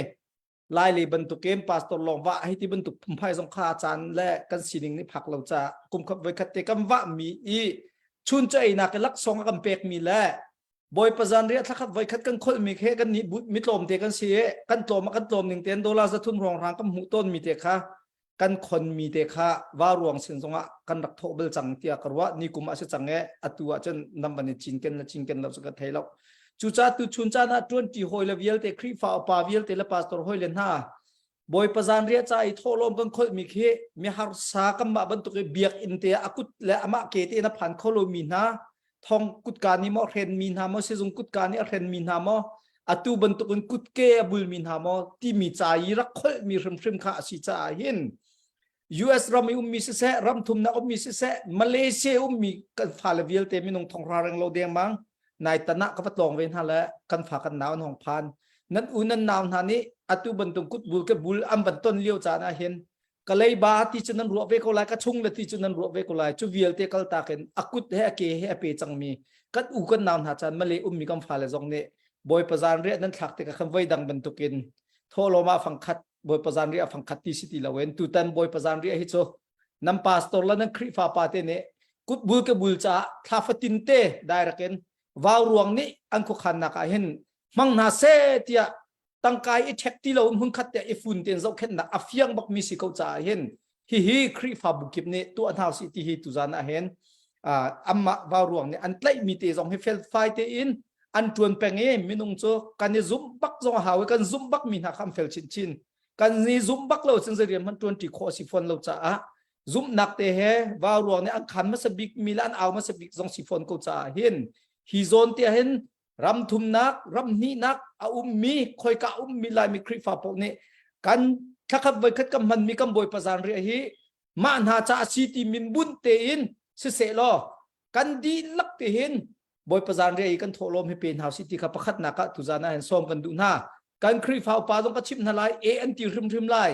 lai le bantukin pastor lawng vah hei ti bantuk phungphai zong kha caan le kan sining nih phak lo caah kum khat voi khat te kan vah mi i chun cu einak i laksawng a kan pek mi le Bawipa zanriah thlakhat voi khat kan kholh mi khe kan nih mi tlawm te kan si i kan tlawm kan tlawm ning ten dollar 300 ruang rang kan hmuh tawn mi te kha kan khon mi te kha va ruang sin zongah kan rak thawh bal cang tiah ka ruah ni kum ah si cang e atu ah cun nam ban i cinken le cinken lo cu ka thei lo cucaah tu chun caan ah ṭuanṭi hawi le vialte Khrihfa upa vialte le pastor hawi le hna Bawipa zanriah ca i thawhlawm kan kholhmi khi miharsa kanmah bantuk i biakinn te ah a kut le amah ke te in a phan kho lomi hna thong kutka nih maw hrenmi hna maw sizung kutka nih a hrenmi hna maw atu bantukin kutke a bulmi hna maw timi ca i rak kholhmi hrimhrim kha a si caah hin US ram i ummi siseh ram thumnak ummi siseh Malaysia ummi kan fale vialte minung thonghra reng lo dengmang nai tan ah ka va tlawng ve hna le kan fa kan nau an hong phan nan u nan nau hna nih atu bantuk kut bul ke bul an van ton lio caan ah hin ka leiba ti cu nan ruah ve ko lai ka chung le ti cu nan ruah ve ko lai cu vialte kal tak in a kut he a ke he a pe cangmi kan u kan nau hna caan male ummi kan fale zong nih bawipa zan riah nan thlak tikah khan voi dang bantukin thawhlawm ah fangkhat bawipa zan riah fangkhat ti si ti loin tutan bawipa zan riah hi cu nan pastor le nan Khrihfa pa te nih kut bul ke bul caah thla fatin te direct in vau ruang nih an khuakhannak ah hin hmang hna seh tiah tangkai i ṭhek ti lo hmun khat te i fun ten zohkhenhnak a fiang bak mi si ko caah hin hihi Khrihfabu kip nih tuah hna usih ti hi tuzan ah hin amah vau ruang nih an tlaihmi te zong hi felfai tein an ṭuan peng i minung cu kan i zumh bak zong a hau i kan zumh bak mi hna kha an fel chinchin kan ni zumh bak lo cun zei rian hmanh ṭuan ṭi khawh a si fawn lo caah zumhnak te he vau ruang nih an khan hmasa bik mi le an au hmasa bik zong si fawn ko caah hin hi zawn te hin ram thumnak ram hnihnak a ummi khoika ummi laimi Khrihfa paoh nih kan thlakhat voikhat kan hmanmi kan Bawipa zanriah hi mah hna ca a si ti min bunh tein siseh law kan dihlak te hin Bawipa zanriah i kan thawhlawm hi pe hna usih ti kha pakhatnak ah tuzan ah hin sawm kan duh hna. Kan Khrihfa upa zong ka chimh hna lai, e an ti hrimhrim lai.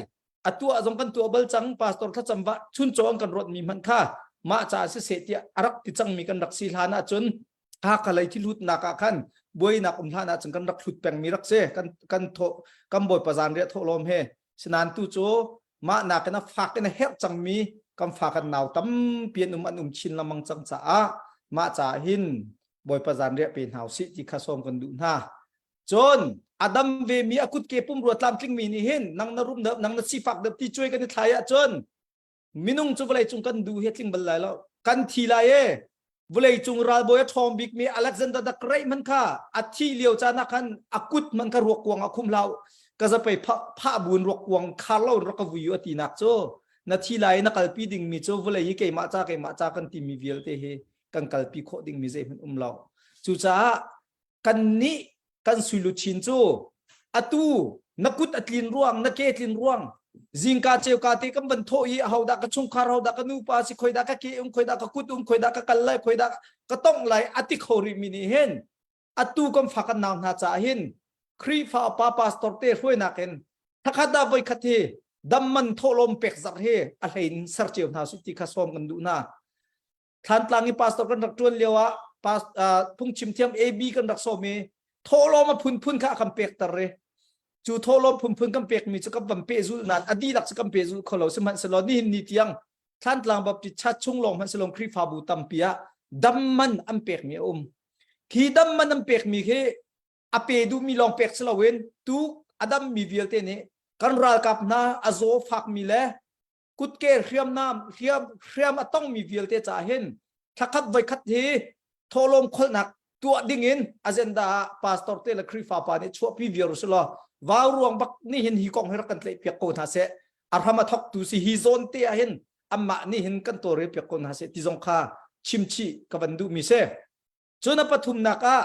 A tuah zong kan tuah bal cang, pastor thlacam va chuncaw an kan ruat mi hmanh kha mah ca siseh tiah a rak ti cangmi kan rak si hlan ahcun Hakha lei thilhutnak ah khan buainak um hlan ahcun kan rak hlut pengmi rak si kan kan thawh kan Bawipa zanriah thawhlawm he sinan tu cu mah nakin a fak in a herh cangmi kan fa kan nau tampi an um an um chin lengmang cang caah mah caah hin Bawipa zanriah pe hna usih ti kha sawm kan duh hna. Cun a dam ve mi a kutke pumrua tlamtling mi nih hin nang na rum nang na sifak deuh ti cuai kan i thlai ahcun minung cu vawlei cung kan duh hi tling bal lai lo kan thi lai e vawlei cung ralbawi a ṭhawng bikmi Alexander the Great man kha a thih lio caan ah khan a kut man kha ruak kuang ah khum hlah ka zapei phah buin ruak kuang khar lo in rak ka vui u a tinak cu na thi lai na kalpi dingmi cu vawlei hi keimah ca keimah ca kan timi vialte hi kan kalpi khawh dingmi zeihmanh um lo cucaah kan nih kan suiluchin cu atu na kut a tlin ruang na ke tlin ruang. Zingka ceuka te kan van thawh i ahodah ka chungkhar hodah ka nupa si khoi dah ka ke um khoi dah ka kut um khoi dah ka kal lai khoi dah ka tongh lai a ti kho rih mi nih hin atu kan fa kan nau hna caah hin Khrihfa upa pastor te hruainak in thakhat ah voikhat hi damman thawhlawm pek zarh hi a hlein ser cio hna su ti kha sawm kan duh hna. Thlantlang i pastor kan rak ṭuan lio ah phungchim thiam AB kan rak sawm i thawhlawm a phunphun kha a kan pekter i cu thawhlawm phunphun kan pekmi cu kan van pehzulh nain a dihlak cu kan pehzulh kho lo sihmanhsehlaw nihin ni tiang Thlantlang Baptist Church chung lawng hmanhsehlaw Khrihfabu tampi ah dam man an pekmi a um. Khi dam man an pekmi khi a pe duhmi lawng pek si loin tu a dammi vialte nih kan ralkap hna a zaw fakmi le kutke hriamnam hriam hriam a tongmi vialte caah hin thlakhat voikhat hi thawhlawm kholnak tuah ding in agenda ah pastor te le Khrihfa pa nih chuahpi viar usulaw vau ruang bak nih hin hi kong hi rak kan tlaih piak ko hna seh a hram a thok tu si hi zawn te ah hin amah nih hin kan tawlrel piak ko hna seh ti zong kha chimchih ka van duh mi si. Cun a pathumnak ah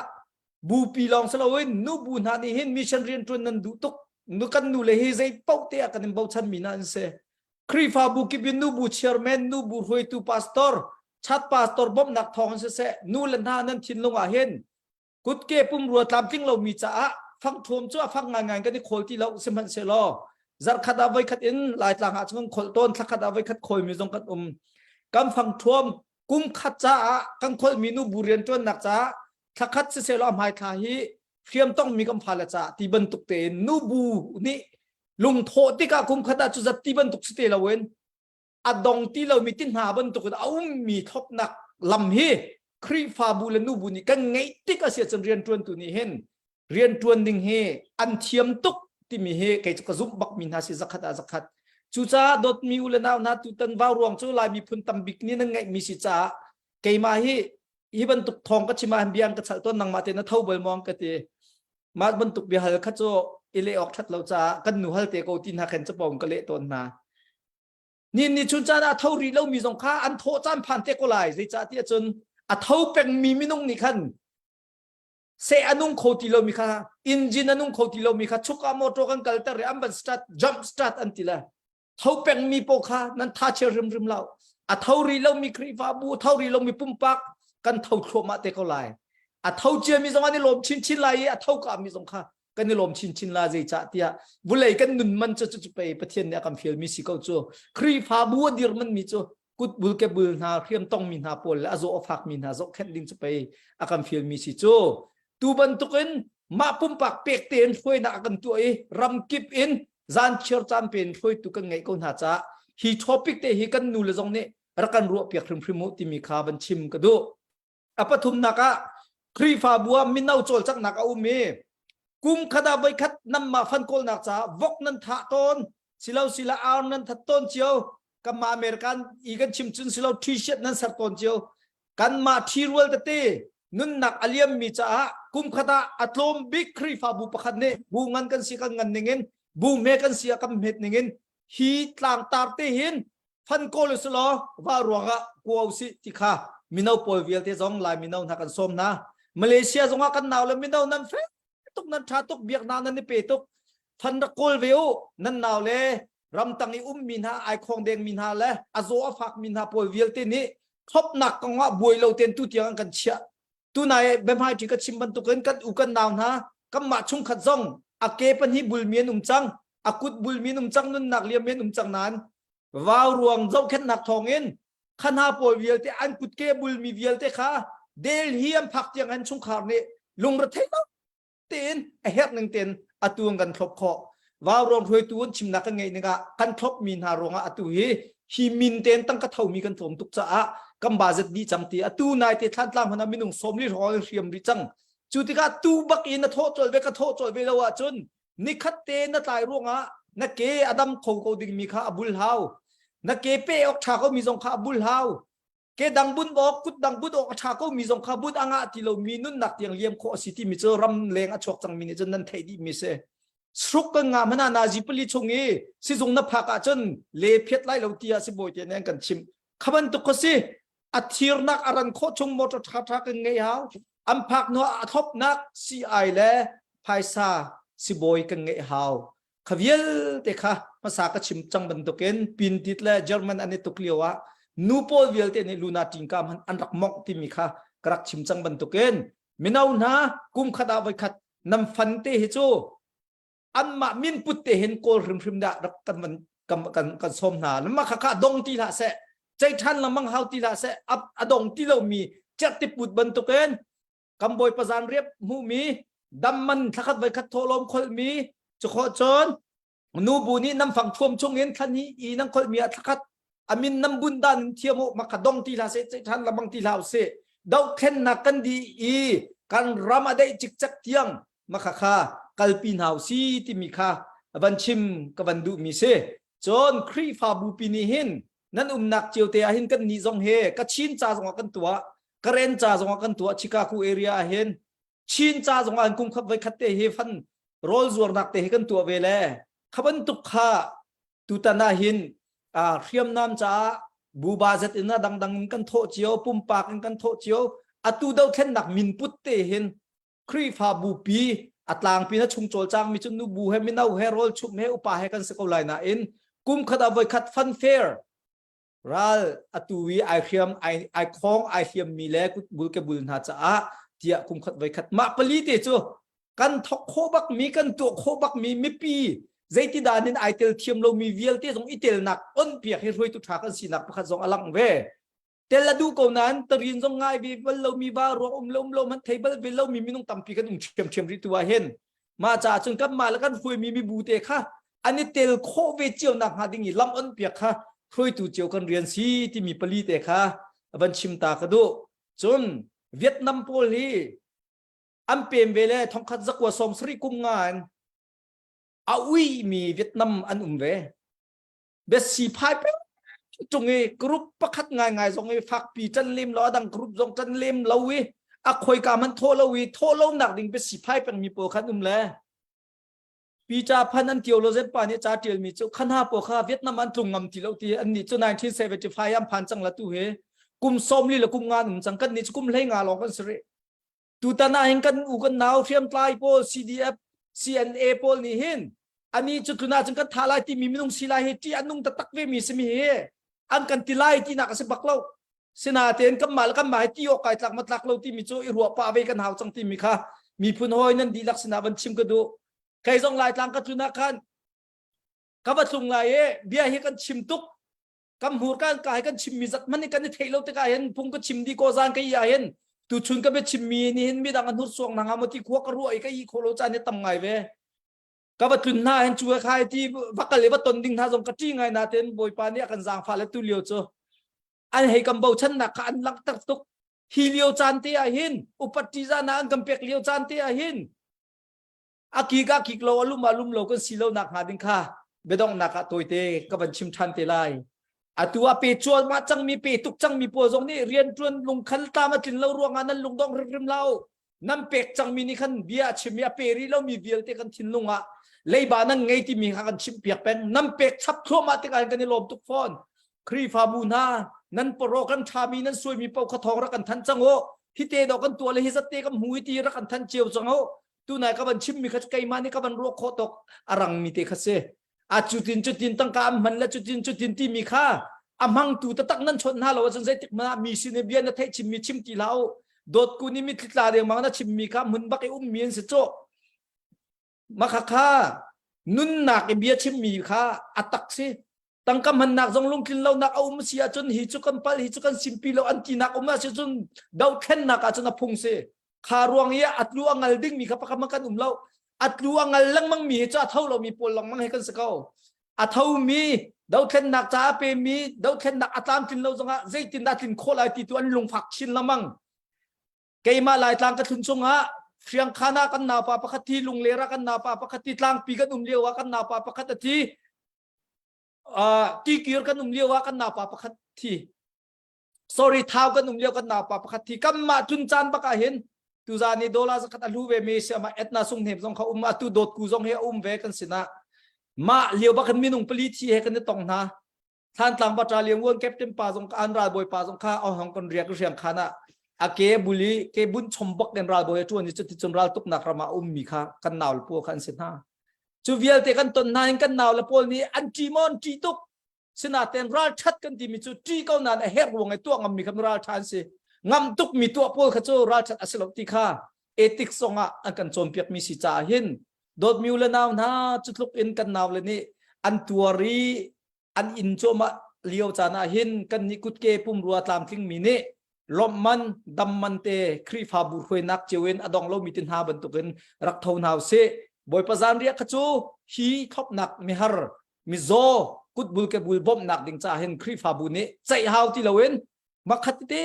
bupi lawng si loin nubu hna nih hin mission rianṭuan nan duh tuk. Nu kan nu le hi zei paoh te ah kan in bochan mi hna an si. Khrihfabu kip in nubu chairman, nubu hruaitu pastor, chat pastor bawmhnak thawng in siseh, nu le hna nan thinlung ah hin kutke pumrua tlamtling lomi caah fangthuam cu a fang ngaingai kan i khawl ti lo sihmanhsehlaw zarkhat ah voikhat in laitlang ah cun kholh tawn thlakhat ah voikhat khawlmi zong kan um kan fangthuam kum khat caah kan kholhmi nu bu rianṭuannak caah thlakhat sisehlaw a hmaithla hi hriam tongmi kan fale caah ti bantuk tein nu bu nih lungthawh tikah kum khat ah cu zat ti bantuk si te loin a dong ti lomi ti hna bantuk in a ummi thlopnak lam hi Khrihfabu le nubu nih kan ngeih tik a si ahcun rianṭuantu nih hin rianṭuan ding hi an thiam tuk timi hi kei cu ka zumh bakmi hna si zakhat ah zakhat. Cucaah dawtmi u le nau hna tutan vau ruang cu Lai miphun tambik nih nan ngeihmi si caah keimah hi hi bantuk thawng ka chim ah hin bia an ka chalh tawn nangmah te na tho bal maw ka ti. Mah bantuk biahal kha cu i leh awk ṭhat lo caah kan nu hal te ko ti hna khen capo ka leh tawn hna. Ni ni chun caan ah tho rih lomi zong kha an thawh caan phan te ko lai zeicah ti ahcun a tho pengmi minung nih khan seh a nung kho ti lomi kha engine a nung kho ti lomi kha chuk ah motor kan kalter i an van start jump start an ti le tho pengmi pawl kha nan tha chia rimrim lo a tho rih lomi Khrihfabu tho rih lomi pumpak kan tho thluahmah te ko lai a tho ciami zong an i lawm chinchin lai i a tho kami zong kha kan i lawm chinchin la zeicah tiah vulei kan nun man cu cu pei Pathian nih a kan fialmi si ko cu Khrihfabu a dir manmi cu kutbul kebul hna hriam tongmi hna pawl le a zaw a fakmi hna zohkhenh ding cu pei a kan fialmi si cu tu bantukin mah pumpak pek tein hruainak a kan tuah i ramkip in zan chiar caan pe in hruaitu kan ngeih ko hna caah hi topic te hi kan nu le zong nih rak kan ruah piak hrimhrim u timi kha van chim ka duh. A pathumnak ah Khrihfabu ah mino cawlcanghnak a um i kum khat ah voikhat nanmah fan kawlnak caah vok nan thah tawn silo sila ar nan that tawn cio kanmah American i kan chim cun silo t-shirt nan ser tawn cio kanmah ṭhirual tete nunnak a liammi caah kum khat ah a tlawm bik Khrihfabu pakhat nih bu ngan kan si kan ngan ningin bu hme kan si ah kan hmet ningin hi tlangtar te hin fan kawl usulaw va ruangah kua usih ti kha mino pawl vialte zong lai mino hna kan sawm hna Malaysia zongah kan nau le mino nan fel tuk nan tha tuk biaknak nan i pe tuk fan rak kawl ve u nan nau le ramtang i ummi hna ai khong deng mi hna le a zaw a fak mi hna pawl vialte nih thlopnak kongah buai lo ten tu tiang an kan chiah tunai biahmai ṭi ka chim bantukin kan u kan nau hna kanmah chungkhat zong a ke pahnih bulmi an um cang a kut bulmi an um cang nunnak liammi an um cang nain vau ruang zohkhenhnak thawngin kha hna pawl vialte an kutke bulmi vialte kha Delhi an phak tiang an chungkhar nih lungrethei lo tein a herh ning tein atu an kan thlop khawh vau ruang hruaitu an chimnak kan ngeih ning ah kan thlop mi hna ruangah atu hi hi min tein tangka thomi kan tlawm tuk caah kan budget dih cang ti atu nai te thlantlang hmanh ah minung 40 hrawng hriam rih cang cu tikah tu bak in na thawh cawlh ve ka thawh cawlh ve lo ahcun nikhat te na tlai ruangah na ke a dam kho ko dingmi kha a bul hau na ke pe awk ṭha ko mi zong kha a bul hau ke dang bun awk kut dang bun awk a ṭha ko mi zong kha bun a ngah ti lo mi nunnak tiang liam khawh a si timi cu ram leng a chuak cang mi nih cun nan theih dih mi si shruk kan ngah hmana nazi pali chung i sizung na phak ahcun le phiat lai lo tiah sibawi te nih an kan chimh kha bantuk kha si a thirnak a ran khawh chung motor ṭha ṭha kan ngei hau an phak hnu ah a thlopnak CI le phaisa sibawi kan ngeih hau. Kha vialte kha hmasa ka chim cang bantukin Pintit le German an i tuk lio ah nu pawl vialte nih Luna tingka hmanh an rak mongh timi kha ka rak chim cang bantukin mino hna kum khat ah voikhat nam fan te hi cu anmah min put te hin kawl hrimhrim dah rak kan van kan kan kan sawm hna lama kha kha dong ti hlah seh cei than lengmang hau ti hlah seh a dong ti lomi cerhti put bantukin kan bawipa zan riap hmuhmi damman thlakhat voikhat thawhlawm kholhmi cukhawh cun nubu nih nam fang thuam chungin thlan hi i nan kholhmi ah thlakhat amin nam bun dan in thiam u makha dong ti hlah seh than lamang ti hlah usih dohthlennak kan di i kan ram a deih cikcek tiang makha kha kalpi hna usi timi kha van chim ka van duhmi si cun Khrihfabu pi nih hin nan umnak cio te ah hin kan nih zong he Kachin ca zong ah kan tuah Karen ca zong ah kan tuah Chicago area ah hin Chin ca zong ah kum khat voi khat te hi fan rawl zuarnak te hi kan tuah ve le kha bantuk kha tutan ah hin hriamnam caah buba zet in a dangdang in kan thawh cio pumpak in kan thawh cio atu dothlennak min put te hin Khrihfabu pi a tlangpi na chung cawlcangmi cu nubu he mino he rawl chumh he upa he kan si ko lai nain kum khat ah voikhat funfair ral atu i ai hriam ai ai khong ai hliam mi le kutbul ke bul hna caah tiah kum khat voikhat mah pali te cu kan thok khawh bak mi kan tuah khawh bak mi mipi zeiti dan in ai tel thiam lo mi vialte zong i telnak on piak hi hruaitu tha kan sinak pakhat zong a lang ve tel a duh ko nain tarin zong ngai ve bal lo mi va ruang um lo um lo man thei bal ve lo mi minung tampi kan um ṭhiam ṭhiam rih tu ah hin mah caah cun kan mah le kan hruaimi mibu te kha an i tel khawh ve cio nak hnga ding i lam on piak kha hruaitu cio kan rian si timi pali te kha van chim ta ka duh cun Vietnam pawl hi an pem ve le thongkhat zakua som sari kum nga in a ui mi Vietnam an um ve biasi phai peng tung i group pakhat ngai ngai zong i fakpi ṭan lem lo adang group zong ṭan lem lo i a khoika man thaw lo i thaw lo nak ding biasi phai peng mi pawl khan um le Peter Phan an tio lo zet pa nih ca tial mi cu khana po kha Vietnam an tlung ngam ti lo ti an nih cu 1975 an phan cang la tu he kum som li le kum nga um cang kan nih cu kum hlei nga lawng kan si rih tutan ah hin kan u kan nau hriamtlai pawl CDF CNA pawl nih hin ani cu tlun ahcun kan tha lai timi minung si lai hi ṭih an nung taktak ve mi simi hi an kan ti lai tinak a si bak lo sinatein kan mah le kan mah hi ti awk kai tlak ma tlak lo timi cu i ruah pah ve kan hau cang timi kha miphun hawi nan dihlak sinah van chim ka duh kei zong laitlang ka tlun ah khan ka va tlung lai i bia hi kan chim tuk kan hmur kan ka kan chimmi zat man kan i theih lo tikah hin phung ka chim di ko zan ka i ah hin tu chun ka bia chimmi ni hin midang an hur suang na nga mo ti khua ka ruah i ka i kholo caan hi tam ngai ve ka va tlun hna hin chu khai ti va kal i va ton ding hna zong ka ṭi ngai na ten bawipa nih a kan zaangfah le tu lio cu an hei kan bochan nak kha an langhter tuk hi lio caan te ah hin upat ṭihzah na an kan pek lio caan te ah hin a kik a kik lo a lum a lum lo kan si lo nak hnga ding kha biadonghnak ah tawite ka van chim ṭhan te lai atu a pe cual mah cangmi pe tuk cangmi pawl zong nih rianṭuan lungkhal tlam a tlin lo ruangah nan lungdong hrimhrim lo nan pek cangmi nih khan bia a chim i a pe rih lomi vialte kan thinlung ah leiba nan ngei timi kha kan chimh piak peng nan pek chap thluahmah tikah kan i lawm tuk fawn Khrihfabu hna nan pawraw kan ṭhami nan suaimi paoh kha thawng rak kan thanh cang u hi te dawh kan tuah le hi zat te kan hmu hi ti rak kan thanh cio cang u tunai ka van chimmi kha keimah nih ka van ruah khawh tawk a rangmi te kha si a cutin cutin tangka an hman le cutin cutin timi kha a hmangtu taktak nan chawnh hna lo ahcun zeitik hmanh ah mi sin i bia na theih chimmi chim ti hlah u dawtku nih mitthli tla dengmang na chimmi kha hmun bak i ummi an si cawh makha kha nunnak i bia chimmi kha a tak si tangka hmannak zong lungtlin lonak a um si ahcun hi cu kan pal hi cu kan simpi lo an tinak um ah cun dothlennak ahcun a phung si kha ruang i a tlu a ngal dingmi kha pakhat kan um lo a tlu a ngal lengmang mi hi cu a tho lomi pawl lengmang he kan si ko a tho mi dothlennak ca a pe mi dothlennak a tlamtlin lo zongah zeitindah tlin khawh lai ti tu an lungfak chin lengmang keimah laitlang ka thlun chungah hriangkhan ah kan naupa pakhat thi lungler ah kan naupa pakhat thi tlangpi kan um lio ah kan naupa pakhat a thi uh, tikir kan um lio ah kan naupa pakhat thi sorry thau kan um lio kan naupa pakhat thi kanmah tlun caan bak ah hin tuzan ni dollar zakhat a hlu ve mi si ama etna sung hnem zong kha um atu dot ku zong he um ve kan sinah mah lio bak hin minung pali thi he kan i tong hna Thlantlang battalion one captain pa zong an ralbawi pa zong kha hong kon riak riang khan ah a ke buli ke bun chom bak in ralbawi a tuan i cuti cun ral tuknak ram ah ummi kha kan nau le pu kha an si hna. Cu vialte kan ton hna in kan nau le pawl nih an ṭi maw an ṭi tuk. Sinain ralṭhat kan timi cu ṭi ko nain a herh ruang i tuah ngammi kha ralṭha an si. Ngam tukmi tuah pawl kha cu ralṭhat a si lo ti kha ethics zong ah an kan cawnpiakmi si caah hin dawtmi u le nau hna cu tluk in kan nau le nih an tuar i an inn cuahmah lio caan ah hin kan nih kutke pumrua tlamtlingmi nih lawmhman damman te Khrihfabu hruainak cio in a dong lomi ti hna bantukin rak tho hna usih. Bawipa zanriah kha cu hi thlopnak mihar mizaw kutbul kebul bawmhnak ding caah hin Khrihfabu nih ceih hau ti loin makhat te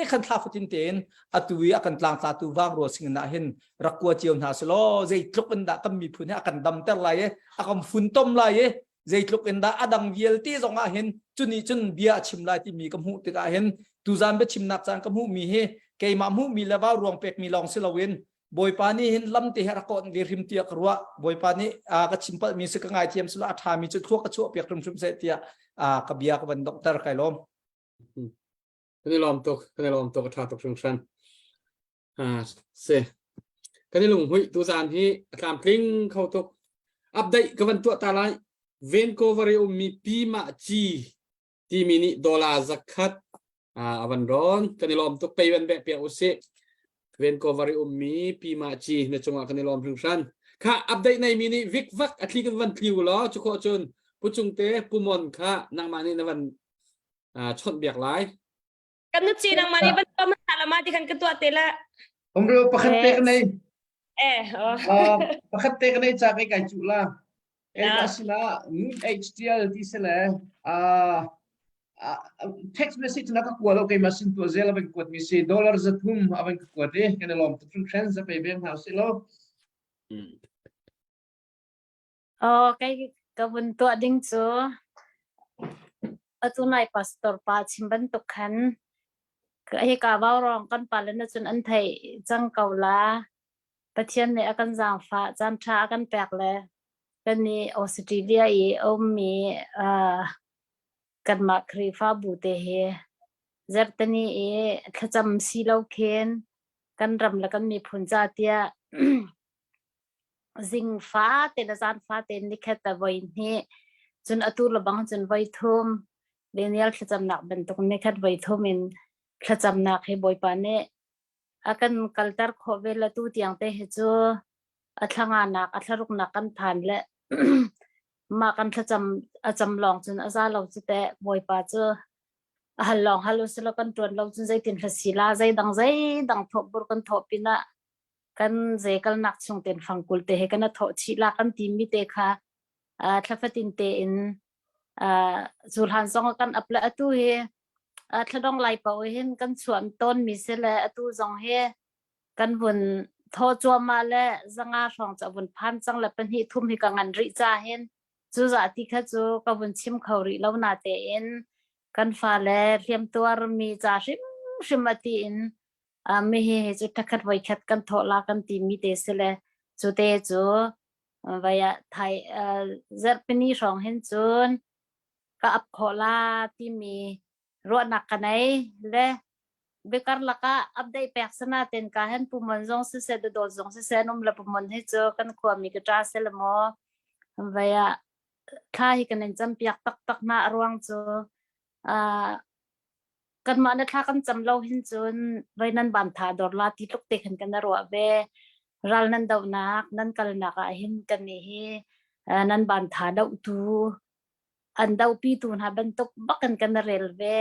khan thla fatin tein atu i a kan tlangtlatu vangrua singin ah hin rak kua cio hna selaw zeitluk in dah kan miphun hi a kan damter lai i a kan funtom lai i zeitluk in dah a dang vialte zong ah hin cuni cun bia a chim lai timi ka hmuh tikah hin tuzan biachimnak caan ka hmuhmi hi keimah hmuhmi le vau ruang pekmi lawng si loin Bawipa nih hin lam te hi rak kawn ve hrim tiah ka ruah. Bawipa nih ka chim palhmi si ka ngaithiam sila a ṭhami cu thluak ka chuah piak hrimhrim seh tiah ka bia ka van donghter kai lawm. Kan i lawm tuk, kan i lawm tuk, a ṭha tuk hringhran. Ah, si. Kan i lunghmuih tuzaan hi a tlamtling kho tuk. Update ka van tuah ta lai. Vancouver i ummi Pi Mah Ci timi nih dollar zakhat a van rawn. Kan i lawm tuk. Pei van beh piak usih. Vancouver i ummi Pi Mah Ci na cungah kan i lawm hringhran. Kha update nei mi nih vik vak a thli kan van tliu law cu khawh cun Pu Cungte Pu Mon kha nangmah nih na van chawnh biak lai. Kan nu chi nang mani ban to ma la ma ti khan ka tuah te la. Umro pakhat te ka nei. Eh. Pakhat te ka nei cha kai kai chu la. Eh ma sila nun HTL ti se le text message na ka kua lo kai ma sin tu zel avan kuat mi si dollar zathum avan ka kuat e kan lom tu friends za pe beng hau si lo. Aw, kei ka vun tuah ding cu atu nai pastor pa chim bantuk khan hika vaurawng kan pale na cun an theih cang ko la. Pathian nih a kan zaangfah, caan ṭha a kan pek le kan i Australia i a ummi uh, kanmah Khrihfabu te hi zarhteni i thlacam si lo khin kan ram le kan miphun ca tiah Zing fate le zan fate nikhat ah voi hnih, cun atu le bang cun voi thum, Daniel thlacamnak bantuk nikhat voi thum in thlacamnak hi Bawipa nih a kan kalter khawh ve le tu tiang te hi cu a thla nganak a thla ruknak kan phan le mah kan thlacam a cam lawng cun a za lo cu teh Bawipa cu a hal lawng hal usila kan ṭuan lo cun zeitin hla si la zeidang zeidang thawh bur kan thawh pinah kan ze kalnak chung ten fangkul te he kan a thawh chih la kan timi te kha thlafatin te in cu hlan zong kan ap le atu hi thladong lai pau hin kan chuan ton mi se le atu zong hi kan vun tho chuama le zanga hrawng cha vun phan chang le pahnih thum hi ka ngan ri cha hin cu za ti kha cu ka vun chim kho rih lo na te in kan fa le hliam tuar mi cha hrim hrim ati in mi hi hi cu thakhat voikhat kan thawh la kan ti mi te si le cu te cu vai ah thai zarhpini hrawng hin cun ka ap khawh la timi ruahnak ka nei le biakar lakah update pek sana ten ka hen pumon zong siseh dodol zong siseh an um le pumon hi cu kan khuami ka ṭa se le maw vai ah thla hi kan in campiak taktak na a ruang cu Kanmah na thla kan cam lo hin cun voi nan van tha dor la ti tluk te khan kan ruah ve. Ral nan dohnak, nan kalnak ah hin kan nih hi nan van tha dohtu, an dohpitu hna bantuk bak in kan rel ve.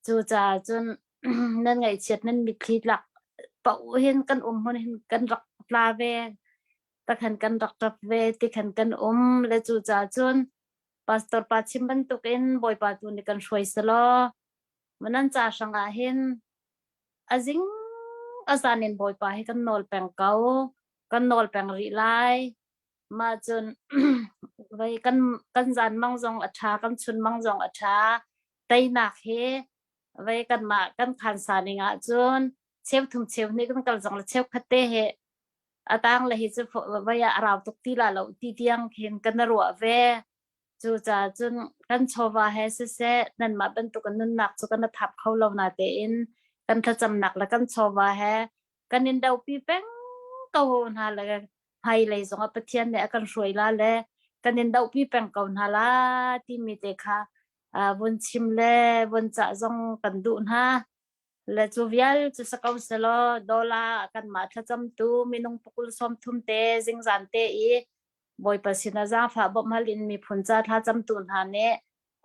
Cucaah cun nan ngaihchiat nan mitthli tlak paoh hin kan um hmun hin kan rak tla ve. Takhan kan rak ṭap ve tikhan kan um le cucaah cun Pastor pa chim bantukin Bawipa tu nih kan hruai selaw nan ca hrangah hin a zing a zan in Bawipa hi kan nawl peng ko kan nawl peng rih lai mah cun vai kan kan zan mang zong a ṭha kan chun mang zong a ṭha teinak hi vai kanmah kan khansa ning ah cun cheu thum cheu hnih kan kal zong le cheu khat te he a tang le hi cu vai ah a rau tuk ti la lo ti tiang khin kan ruah ve cu ca cun kan chawva he siseh nanmah bantuk in nunnak cu kan thap kho lo na tein kan thlacamnak le kan chawva he kan in dopi peng ko hna le. Hmailei zongah Pathian nih a kan hruai la le kan in dohpi peng ko hna la timi te kha vun chim le vun cah zong kan duh hna. Le cu vial cu si ko selaw dollar kanmah thlacamtu minung pakul 30 te zingzan te i Bawipa sinah zaangfah bawmh hal in miphun ca thlacamtu hna nih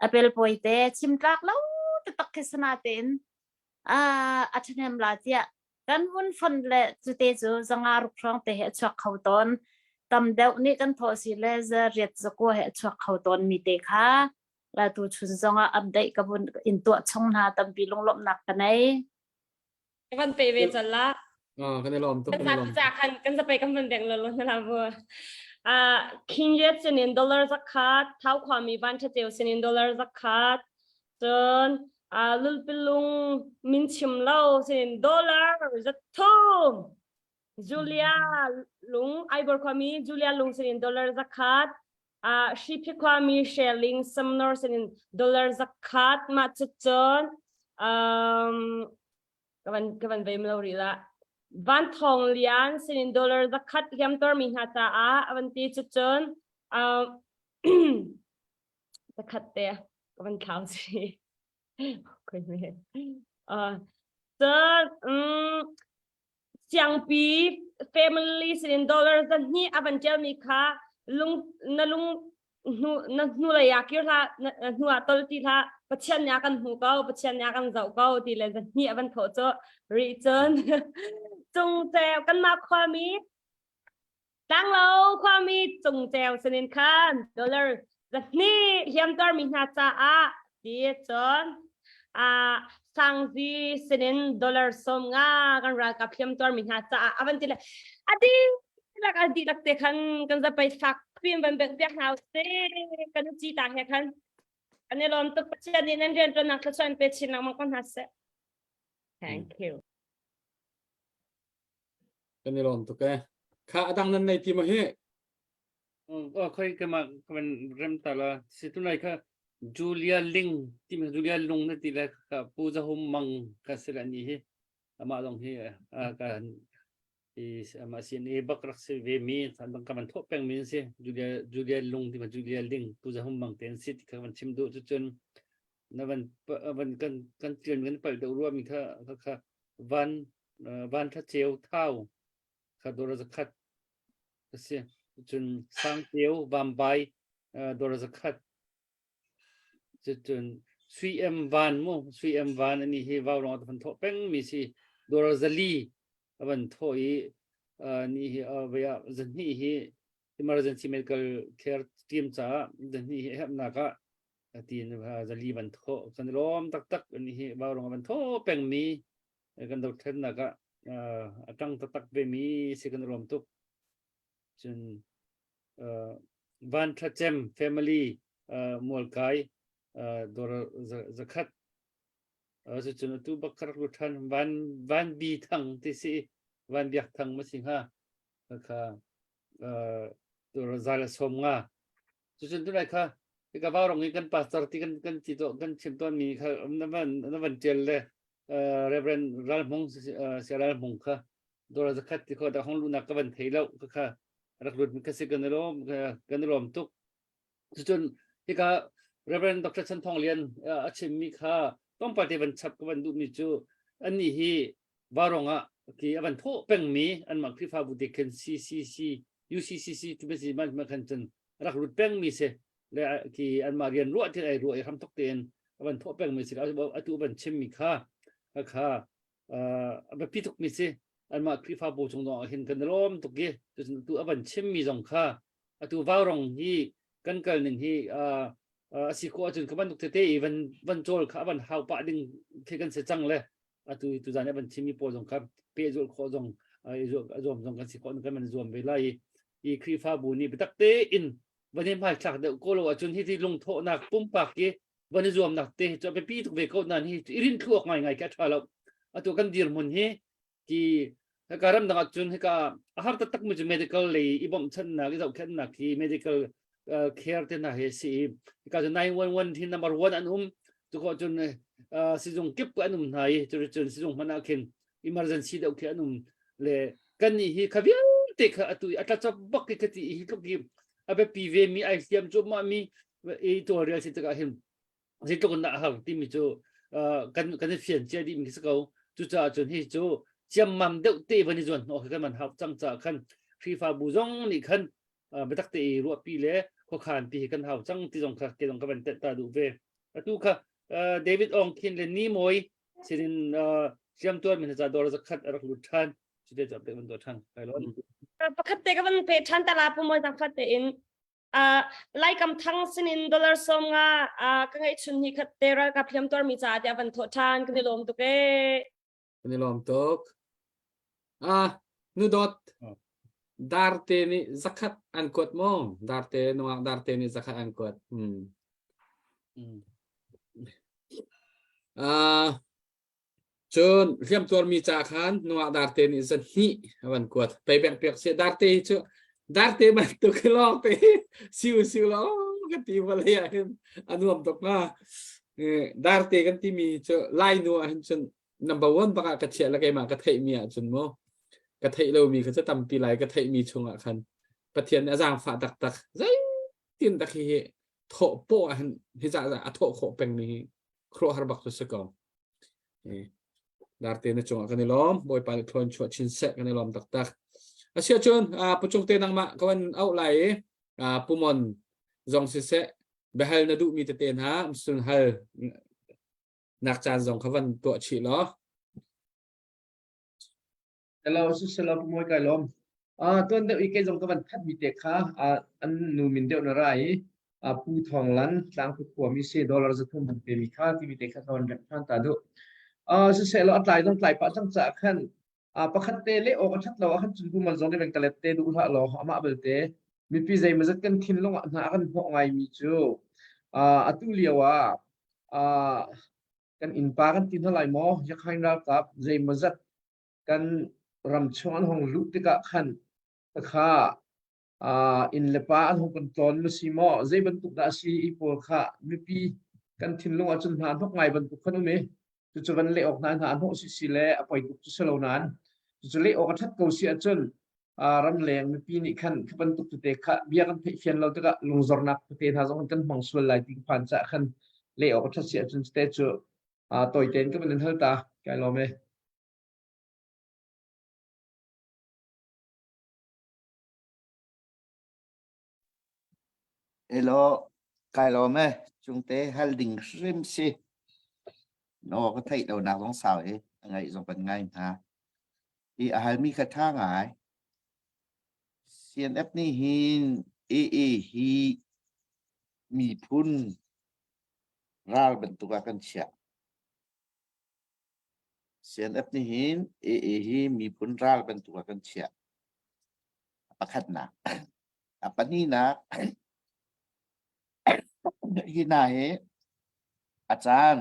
a pelpawi te chim tlak lo taktak khi sana tein a ṭhahnem la tiah kan vun fon le cute cu zanga ruk hrawng te he a chuak kho tawn. Tam deuh nih kan thawh si le zariat zakua he a chuak kho tawn mi te kha la tu chun zongah update ka vun in tuah chung hna tampi lunglawmhnak ka nei. Ka van pe ve cal la. Ah, kan i lawm tuk, Kan kan i lawm. sa khan kan zapai kan van beng lo lo na la bu. Ah, King Yet sinin dollar zakhat, Thau khuami van ṭha sinin dollar zakhat, cun ah lulpilung min chim lo sinin dollar zathum. Julia lung Aibor khuami Julia lung sinin dollar zakhat, ah Hriphi khuami Sheling Sumner sinin dollar zakhat mah cu cun um, ka van ka van veim lo rih la Van Thawng Lian sinin dollar zakhat hliamtuar mi hna caah a van ti cu cun um, zakhat te ka van thlau si khoi me uh, cun um, Siangpi family sinin dollar zahnih a van ṭialmi kha lung na lung hnu na hnulei ah kir hlah na hnu ah tol ti hlah Pathian nih a kan hmu ko Pathian nih a kan zoh ko ti le zahnih a van thawh cu rih cun cungceu kanmah khuami Tlanglo khuami cungceu sinin khan dollar zahnih hliamtuarmi hna caah ti cun ah sangzi sinin dollar 50 kan ralkap hliamtuarmi hna caah a van ti le a dihlak a dihlak te khan kan zapai fak pin van bek piak hna usih kan ci ta he khan kan i lawm tuk Pathian nih nan rianṭuannak thluachuah in pe chin lengmang ko hna seh thank you Kan i lawm tuk ee. Kha a dang nan nei ti maw hi? Oh, khoi kema kaman rem ta la si tu nai kha Julia Ling ti mi Julia Lung na ti le ka Pu Zahum Mang ka se la ni hi ama dong hi ka i ama CNA bak rak si ve mi san bang ka man tho peng mi si Julia Julia Lung ti ma Julia Ling Pu Zahum Mang ten si ti ka van chim du chu chun na van van kan kan tian kan pal deuh rua mi kha kha van van tha ceu thau kha dora zakhat a si cun sangteu vambai dora zakhat cun sui em van mu sui em van ani hi vau rong a van thawh peng mi si dora zali a van thawh i ni hi vaya zahnih hi emergency medical care team caah zahnih hi herhnak ah tiin zali van thawh kan lawm taktak ani hi vau rong a van thawh peng mi kan dothlennak ah a ṭang taktak vemi si kan i lawm tuk. Cun Van Ṭha Cem family mualkai dawr zakhat cucun atu bak ka rak lut ṭhan Van Van Bi Thang ti si Van Biak Thang ma si hnga kha dawr zal a 50 cucun tunai kha ka vau rong i kan pastor ti kan kan ti to kan chim tawn mi kha na van na van ṭial le Reverend Ral Hmung Saya Ral Hmung kha dawr zakhat ti kho da hong lunak ka van thei lo ka kha rak lut ka si kan lawm kan lawm tuk cucun hika Reverend Dr. Chan Thong Lian a chimmi kha tlawmpal te van chap ka van duhmi cu annih hi varong ah ki a van thawh pengmi anmah Khrihfabu te khin CCC UCCC tu si man khan cun rak lut pengmi si le khi anmah rian ruah thil ai ruah i hramthok tein a van thawh pengmi si atu van chimmi kha kha a biapi tukmi si anmah Khrihfabu chung zong ah hin kan lawm tuk i tu a van chimmi zong kha atu vaurong hi kan kal ning hi a si khawh ahcun ka bantuk tete i van van cawl kha a van hau pah ding khi kan si cang le atu tu zan i van chimmi pawl zong kha pehzulh khawh zong a zuam zong kan si khawh kan van zuam ve lai i i Khrihfabu nih biatak tein van i hmaithlak deuh ko lo ahcun hi ti lungthawhnak pumpak i van i zuamnak te hi cu a biapi tuk ve ko nain hi i rin thlu awk ngaingai khi a ṭha lo atu kan dirhmun hi ti hika ramdang ahcun hika a har taktak mi cu medical lei i bawmhchanhnak i zohkhenhnak hi medical uh, care te hna hi si i hika cu 911 hi number one an um cu ko cun uh, sizung kip an um hna i cu cun sizung hmanh ah khin emergency deuh khi an um le kan nih hi kha vialte. vialte kha atu i a tlacap bak i ka ti i hi tluk hi a biapi ve mi ai hliam cuahmah mi i tawlrel si tikah hin zeitluk in dah a har timi cu kan kan i fian cia dih mi si ko. Cucaah cun hi cu ciammam deuh te van i zuan hnawh khi kan van hau cang caah khan Khrihfabu zong nih khan biatak te i ruahpi le khuakhan pi hi kan hau cang ti zong kha ke zong ka van tenh ta duh ve. Atu kha David Ong Khin le Ni Mawi sinin hliamtuar mi hna ca dawr zakhat a rak lut ṭhan. Cuti cu update van tuah ṭhan. Kai lawm. Pakhat te ka van pe ṭhan ta la pu Mawi zangfat tein. Uh, Laikam thang sinin dollar som nga uh, ka ngeih chun hi khat te ralkap hliam tuar mi caah tiah van thawh ṭhan kan i lawm tuk ee. Kan i lawm tuk. Ah, nu dot. Darte nih zakhat an kuat maw? Darte nungak darte nih zakhat an kuat. Hmm. Mm. Ah, Cun hliamtuarmi ca khan nungak darte nih zan hnih a van kuat. Pei beng piak si darte hi cu darte bantuk hi lawng te siu siu law ka ti vawlei ah hin a nuam tuk hnga. Darte kan timi cu Lai nu ah hin cun number one bak ah ka chiah le keimah ka theihmi ah cun mu ka theih lomi kha cu tampi lai ka theihmi chungah khan Pathian nih a zaangfah taktak zeitin tak hi hi thawh pawh ah hin hi zah zah a thawh khawh pengmi hi khuaruahhar bak cu si ko. Darte na cungah kan i lawm. Bawipa nih thlawn chuah chin seh kan i lawm taktak. Asiah cun pucung te nangmah ka van auh lai i pumon zong siseh biahal na duhmi tete hna sun hal nak caan zong kha van tuah chih law. Hello, sisela pumawi kai lawm. Ah, tuan deuh i kei zong ka van that mi te kha ah, an nu min deuh na ra i ah, Pu Thawng Lan tlangpi khua mi si dollar 300 han pe mi kha timi te kha ka van rep than ta duh. Ah, siseh law a tlai zong tlai pah cang caah khan ah, pakhat te le awk a that lo ah khan cun pu man zong nih van ka let te duh hlah law amah belte mipi zeimawzat kan thinlung ah hna a kan hnawh ngai mi cu ah, atu lio ah ah, kan innpa kan ti hna lai maw Yakhain ralkap zeimawzat kan ram chung an hong luh tikah khan kha inn le pa an hong kan tlawn ma si maw zei bantuk dah si i pawl kha mipi kan thinlung ahcun hna hnok ngai bantuk khan um i cucu van leh awk hna hna hnawh si si le a poi tuk cu si lo nain cucu leh awk a ṭhat ko si ahcun ramleng mipi nih khan kha bantuk tete kha bia kan theih fian lo tikah lungzornak tete hna zong kan hmang sual lai ti ka phan caah khan leh awk a ṭhat si ahcun cute cu tawi tein ka van in hal ta kai lawm e. Elaw, kai lawm e. Cungte hal ding hrim si. No ka theih lo nak zong sau i a ngaih zong kan ngai hna. I a halmi kha ṭha ngai. CNF nih hin AA hi miphun ral bantuk ah kan chiah. CNF nih hin AA hi miphun ral bantuk ah kan chiah. A pakhatnak. A pahnihnak hi hna hi a caan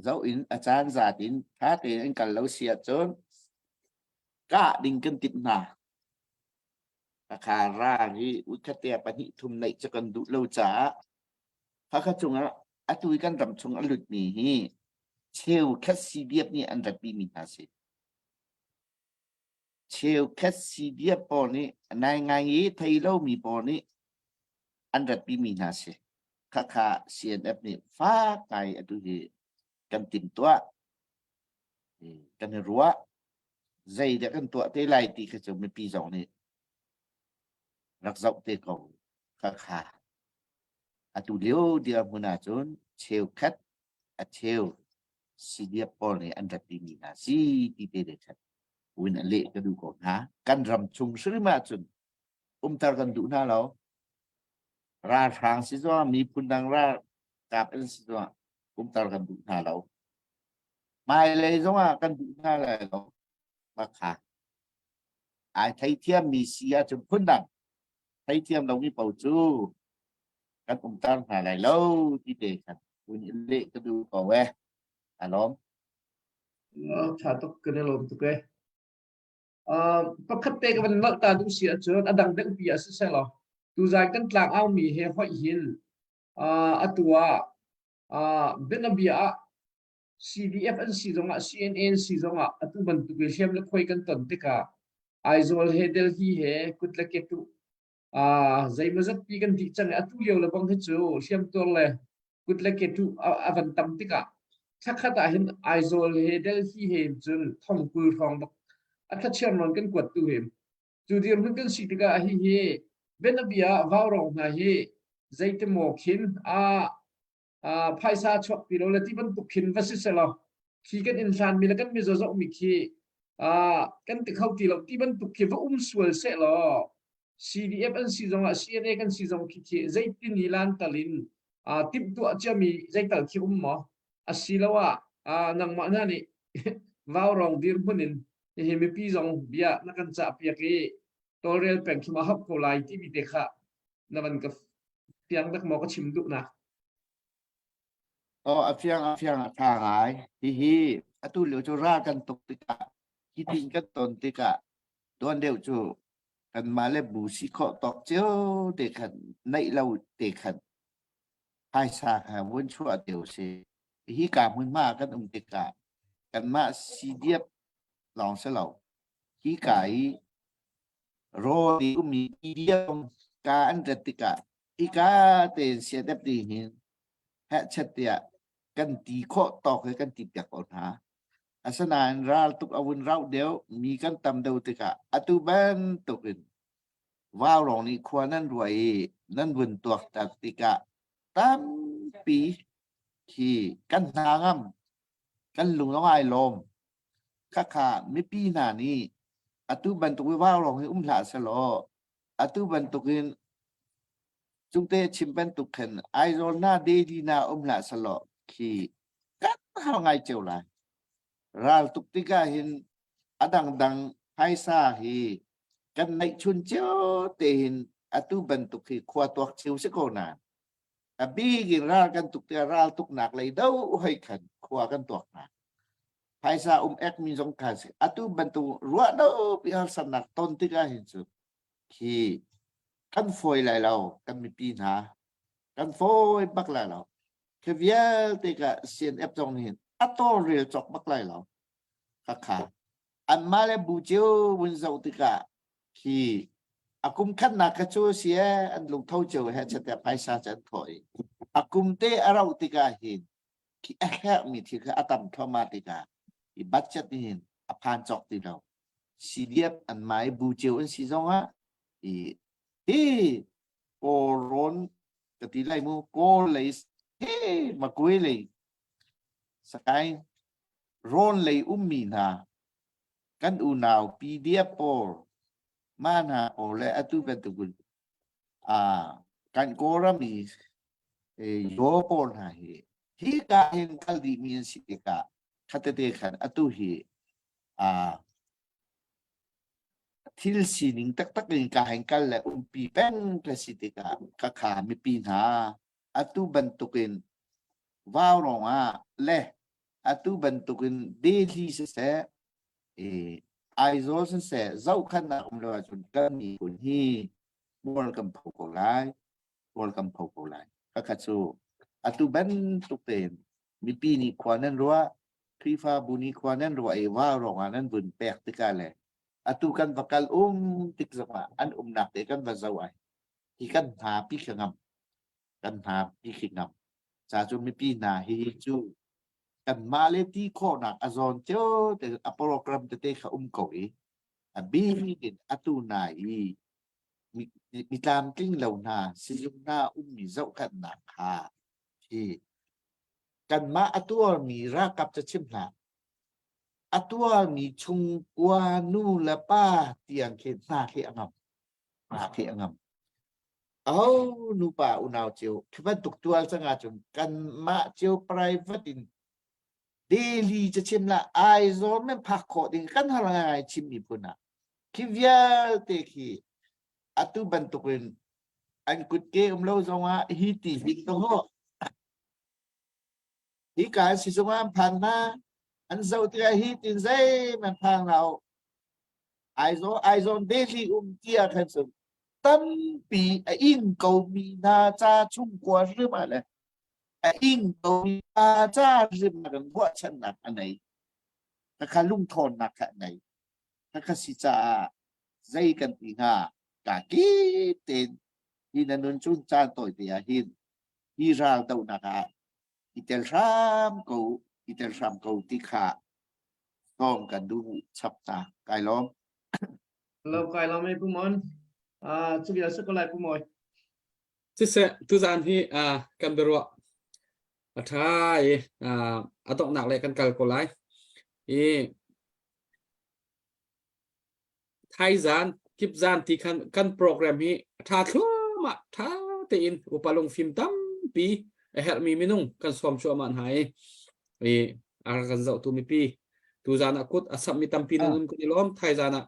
zoh in a caan zat in ṭha tein an kal lo si ahcun kah ding kan timh hna. Hakha ral hi uikhatte ah pahnih thum neih cu kan duh lo caah Hakha cungah atu i kan ram chung a lutmi hi cheukhat CDF nih an ratpi mi hna si. Cheukhat CDF pawl nih nai ngai i thei lomi pawl nih an ratpi mi hna si. Khakha CNF nih fak ngai atu hi kan timtuah kan i ruah zeidah kan tuah te lai ti kha cu mipi zong nih rak zoh te ko khakha atu lio dirhmun ahcun cheukhat a cheu CDF pawl nih an ratpi mi hna si ti te le khan win a leh ka duh ko hna kan ram chung hrim ahcun umter kan duh hna lo ralhrang si zong miphun dang ralkap an si zong umter kan duh hna lo hmailei zong ah kan duh hna lai lo makha ai theithiam mi si ahcun phundang theithiam lomi paoh cu kan umter hna lai lo ti te khan un in leh ka duh ko e alom Tha tuk kan i lawm tuk e. Pakhat te ka van nolh ta duh si ahcun a dang deuh pi ah siseh law tuzan kan tlang au mi he hoih hin atu ah bianabia ah CDF an si zongah CNA an si zongah atu bantuk i hliam le khuai kan ton tikah. Aizawl he Delhi he kut le ke tu zeimawzat pi kan dih cang i atu lio le bang hi cu hliamtuar le kut le ke tu a van tam tikah thlakhat ah hin Aizawl he Delhi he cun thong 20 hrawng bak a thlachiar nawn kan kuat tu hi cu dirhmun kan si tikah hi hi bianabia vaurawng hna hi zeitimaw khin a phaisa chuak ti lo le ti bantuk khin va si selaw khi kan inn hlan mi le kan mizaw zoh mi khi kan ti kho ti lo ti bantuk khi va um sual seh law CDF an si zong ah CNA kan si zong khi khi zeitin hi lan tal in timhtuah ciami zeital khi um maw asiloah nangmah hna nih vaurawng dirhmun in hihi mipi zong bia na kan cah piak i tawlrel peng khi ma hauh ko lai timi te kha na van ka fiang dak maw ka chim duhnak Oh, a fiang a fiang a tha ngai. Hihi atu lio cu ra kan tuk tikah hi tin kan ton tikah tuan deuh cu kanmah le bu si khawh tawk cio te khan neih lo te khan phaisa kha vun chuah te si. Hi ka hmunhma kan um tikah kanmah CDF lawng si lo. Hi ka i rawl i ummi PDF ka an rat tikah hika tein CNF ti hin hehchet tiah kan ti khawh tawk he kan ti piak ko hna. Asinain ral tuk a vun rauh deuh, mi kan tam deuh tikah atu bantuk in vaurong nih khua nan ruah i nan vun tuak tak tikah tampi khi kan hna ngam, kan lung zong ai lawm. Khakha mipi hna nih atu bantuk i vaurong hi um hlah selaw atu bantukin cungte chim bantuk khan Aizawl na Delhi na um hlah selaw khi kan hau ngai ceu lai. Ral tuk tikah hin a dangdang phaisa hi kan neih chun cio te hin atu bantuk hi khua tuak cio si ko na. A bik in ral kan tuk tikah ral tuknak lei do hoi khan khua kan tuak hna. Phaisa um ek mi zong kha si. Atu bantuk ruah do pi harsatnak ton tikah hin cu khi kan fawi lai lo kan mipi hna kan fawi bak lai lo. Khi vialte ka CNF zong nih hin a tawlrel cawk bak lai lo. Khakha. Anmah le bu cio vun zoh tikah khi a kum khatnak kha cu si e an lungtho cio he chate phaisa cu an thawh i a kum te a rauh tikah hin khi a herhmi thil kha a tam thluahmah tikah i budget nih hin a phan cawk ti lo. CDF an mah i bu cio an si zongah i hi Kawlrawn ka ti lai mu Kawl lei he Makwe lei Sakaing rawn lei ummi hna kan unau PDF pawl mah hna pawl le atu bantuk kan Kawlram i yaw pawl hna hi hi ka hin kal dihmi an si tikah khatete khan atu hi thil sining taktak in ka heng kal le umpi peng ka si tikah ka kha mipi hna atu bantukin vaurong ah le atu bantukin Delhi siseh e Aizawl siseh zohkhannak um lo ahcun kan miphun hi mual kan pho ko lai mual kan pho ko lai khakha cu atu bantuk tein mipi nih khua nan ruah Khrihfabu nih khua nan ruah i vaurong ah nan vun pek tikah le atu kan va kal um tik zongah an umnak te kan va zoh ai hi kan hna pi khi ngam kan hna pi khi ngam ca cu mipi hna hi cu kanmah le ti khawhnak a zawn cio te a program tete kha um ko i a bik in atu na i mi tlamtling lo hna sizung hna ummi zohkhanhnak kha hi kanmah a tuarmi ralkap ca chim hlah a tuarmi chungkua nu le pa tiang khi hna khi a ngam hna khi a ngam aho nupa unau cio khi bantuk tual cang ahcun kanmah cio private in daily ca chim la Aizawl men phak khawh ding kan har ngai chim miphun ah khi vialte khi atu bantuk in an kutke um lo zongah hi ti hin to ho hi ka si zongah an phan na an zoh tikah hi tin zei man phang lo Aizawl Aizawl Delhi um tia khan cun tampi a ing ko mi hna ca chungkua hrim ah le a ing ko mi hna ca hrim ah kan ruahchannak a nei khakha lungthawnnak kha a nei khakha si caah. Zei kan ti hnga ka kip tein hi na nun cun caan tawi te ah hin hi ral dohnak ah i tel hram ko i tel hram ko ti kha sawm kan duh chap ta kai lawm. Lo kai lawm e Pu Mon. Ah cu vial si ko lai Pu Mawi. Siseh tuzaan hi kan biaruah a ṭha i a donghnak le kan kal ko lai. I thaizan kipzan ti khan kan program hi a ṭha thluahmah ṭha tein upa lungfim tampi a herhmi minung kan sawm cuahmah hna i i a kan zohtu mipi tuzaan ah kut a samhmi tampi nan um kan i lawm thaizan ah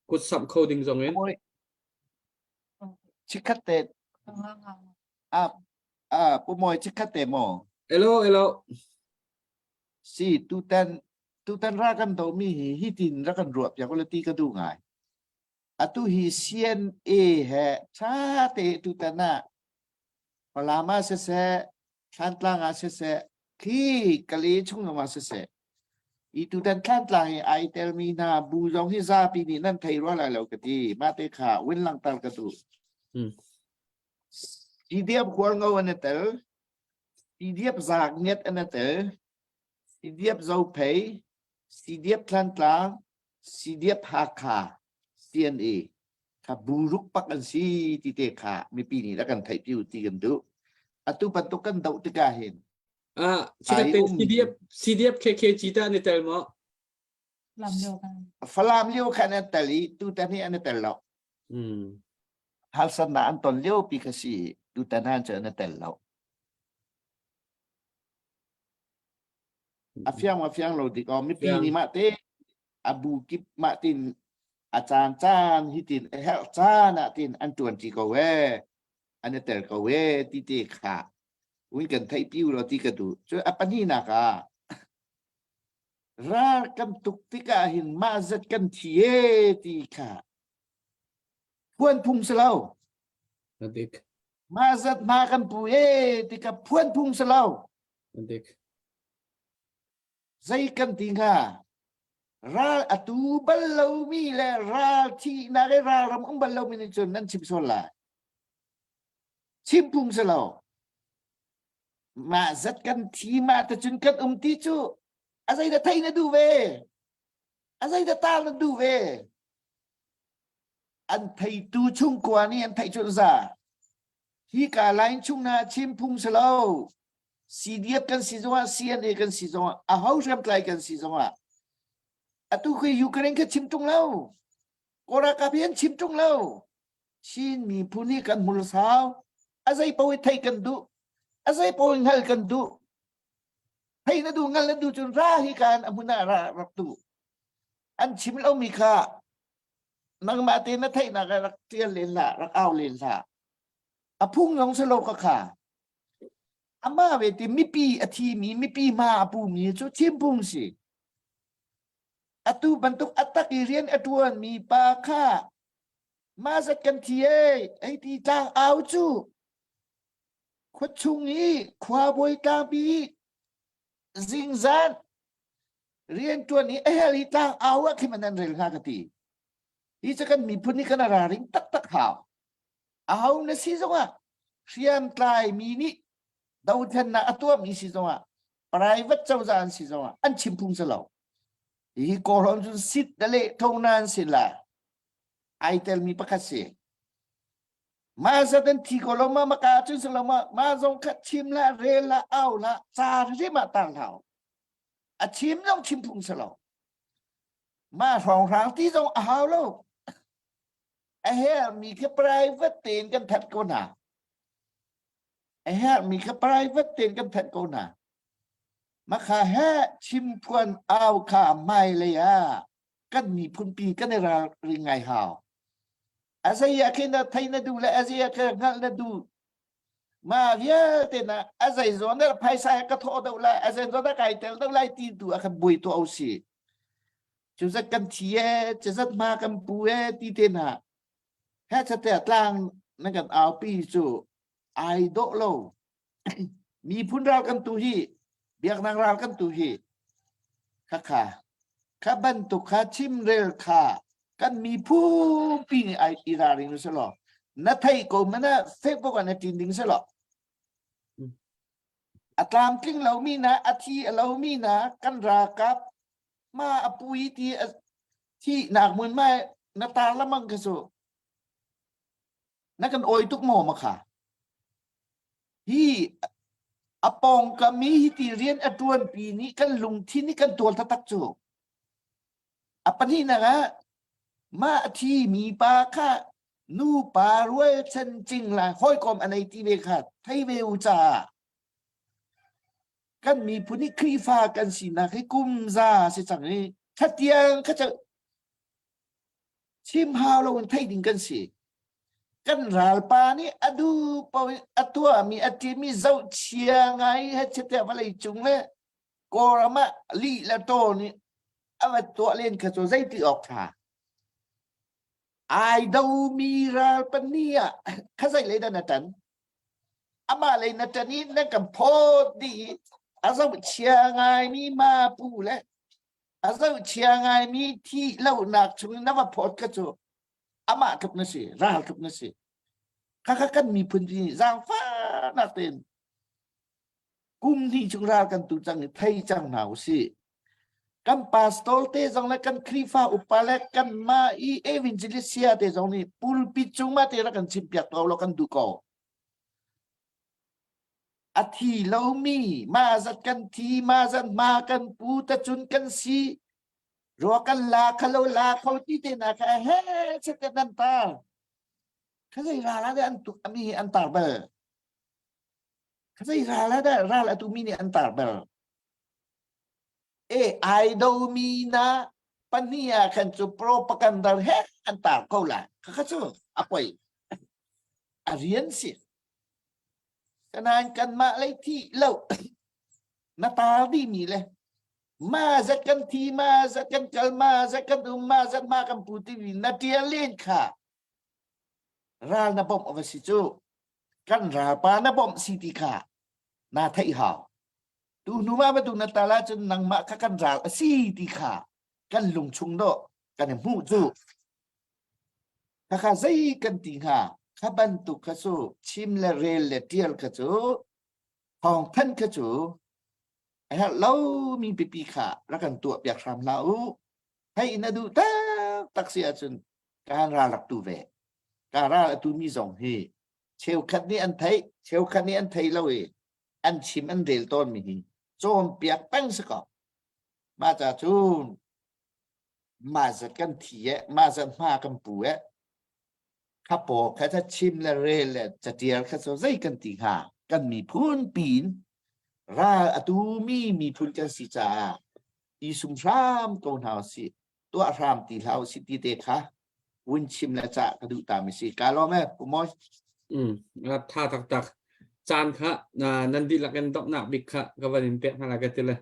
kut samh kho ding zong in Chikkhat te ah ah Pu Mawi chikkhat te maw? Hello hello. Si tutan tutan ra kan do mi hi hi tin ra kan ruah piak ula ti ka duh ngai. Atu hi CNA he tha te tutan ah Falam ah siseh Thlantlang ah siseh khi Kale chung zong ah siseh i tutan Thlantlang hi ai telmi hna bu zong hi zapi nih nan thei rua lai lo ka ti mah te kha win langhter ka duh. Hmm. CDF Hualngo an i tel CDF Zaangiat an i tel CDF Zophei CDF Thlantlang CDF Hakha CNA kha buruk pak an si ti te kha mipi nih rak kan theih pi ti kan duh atu bantuk kan doh tikah hin Ah, chikat te CDF CDF KKG ta an i tel maw? Falam lio khan an tel i tutan hi an i tel lo. Hmm. Harsatnak an ton lio pi kha si tutan han cu an i tel lo. A fiang a fiang lo dik aw mipi nih mah te a bu kip mah tin a caan caan hi tin a herh caan ah tin an tuan ti ko e an i tel ko e ti te kha ui kan theih piu lo ti ka duh cu a pahnihnak ah ral kan tuk tikah hin mah zat kan thi e ti kha phuan phung si lo dik mah zat hma kan pu e ti kha phuan phung si lo dik Zei kan ti hnga? Ral a tu bal lomi le ral thihnak i ralram um bal lomi nih cun nan chim sual lai. Chim phung si lo. Mah zat kan thi mah te cun kan um ti cu a zei dah thei na duh ve? A zei dah tal na duh ve? An theitu chungkua nih an theih cun za. Hi ka line chung na chim phung si lo. CDF kan si zongah CNA kan si zongah aho hriamtlai kan si zongah atu khi Ukraine kha chim tung lo Kawl ralkap hi an chim tung lo Chin miphun hi kan hmul sau a zei paoh i thei kan duh a zei paoh i hngal kan duh thei na duh ngal na duh cun ra hi kan a hmun ah ra rak tu an chim lomi kha nangmah te na theihnak ah rak tial len hlah rak au len hlah a phung zong si lo ka kha Amah ve ti mipi a thimi mipi hma a pumi cu thimphung si. Atu bantuk a tak i rian a ṭuanmi pa kha mah zat kan thi ei hei ti tlang au cu khuachung i khuabawi tlangpi zingzan rianṭuan i a hel i tlang au ah khin man an rel hnga ka ti. Hi cu kan miphun nih kan ralring taktak hau. Aho na si zongah hriamtlai mi nih dothlennak a tuahmi si zongah private cozah an si zongah an chim phung si lo. Hi Kawlrawn cun sit na leh tho na an si la. Ai telmi pakhat si. Ma zat an thi ko lo ma maka cun si lo ma ma zong kha chim la rel la au la ca rim ah tar hlau. A chim zong chim phung si lo. Ma hrawnghrang ti zong a hau lo. A herhmi kha private tein kan that ko hna. A herhmi kha private tein kan that ko hna. Makha he chimphuan au kha hmailei ah kan miphunpi kan i ralring ngai hau. A zei ah khin thei na duh le a zei ah khin hngalh na duh. Ma vialte na a zei zawn dah phaisa he ka thawh deuh lai, a zei zawn dah kai tel deuh lai ti tu ah khan buai tuah usih. Cuzat kan thi e, cuzat hma kan pu e ti te hna. He chate tlang na kan aupi cu ai dawh lo. Miphun ral kan tu hi, biaknak ral kan tu hi. Khakha, kha bantuk kha chimrel kha. Kan miphun pi nih ai i ralring u selaw na thei ko mana Facebook ah na tin ding selaw a tlamtling lomi na a thi a lomi na kan ralkap ma a pui ti a thi nak mun ma na tar lamang ka su na kan oi tuk maw ma kha hi a pawngkam i hi ti rian a tuan pi nih kan lungthin nih kan tual taktak cu a pahnihnak ah mah a thi mi pa kha nu pa rual chan cing lai hawikom a nei ti ve kha thei ve u caah kan miphun hi Khrihfa kan sinak hi kum za si cang i khatiang kha chim hau lo in theih ding kan si kan ralpa nih a duh paoh in a tuahmi a timi zohchia ngai he chite vawlei cung le Kawlram ah lih le taw nih a va tuah len kha cu zeiti awk ṭha ai domi ral pahnih ah kha zei lei dah na ṭan amah lei na ṭan i nan kan phawt dih i a zohchia ngaimi ma pu le a zohchia ngaimi thih lonak chung na va phawt kha cu amah tluk na si ral tluk na si khakha kan miphun hi zaangfahnak tein kum hnih chung ral kan tu cang i thei cang hna usih kan pastor te zong le kan Khrihfa upa le kan mah i evangelist sia te zong nih pulpit cung ma te rak kan chim piak ko lo kan duh ko a thi lomi ma zat kan thi ma zat ma kan pu ta cun kan si rua kan la khalo la kho ti te na kha he chet te nan tar kha zei ral ah an tuk ami an tar bal kha zei ral ah ral atu mi nih an tar bal e ai do mi na pahnih ah khan cu propaganda he an tar ko la kha kha cu a poi a rian si Kanain kanmah lei thi lo na tar dihmi le ma zat kan thi ma zat kan kal ma zat kan um ma zat ma kan pu timi na tial len kha ral na bawmh va si cu kan ralpa na bawmh si ti kha na theih hau tu hnu ma batu na tal ahcun nangmah kha kan ral a si ti kha kan lungchung dawh kan i hmuh cu Khakha zei kan ti hnga? Kha bantuk kha cu chim le rel le ṭial kha cu thawngthanh kha cu a herh lomi pipi kha rak kan tuah piak hram hlah u. Hei na duh taktak si ahcun kaan ral rak tu ve. Ka ral a tumi zong hi cheukhat nih an theih, cheukhat nih an thei lo i an chim an rel tawnmi hi cawnpiak peng si ko. Mah ca cun mah zat kan thi e mah zat hma kan pu e kha paw kha ca chim le rel le catial kha cu zei kan ti hnga kan miphun pin ral atu mi miphun kan si caah i sum hram ko hna si tuah hram ti hlah si ti te kha wun chim le ca ka duh ta mi si ka lawm e pu moi Mm, tha taktak. Caan kha nan dihlak in donghnak bik kha ka van in pek hna lai ka ti le.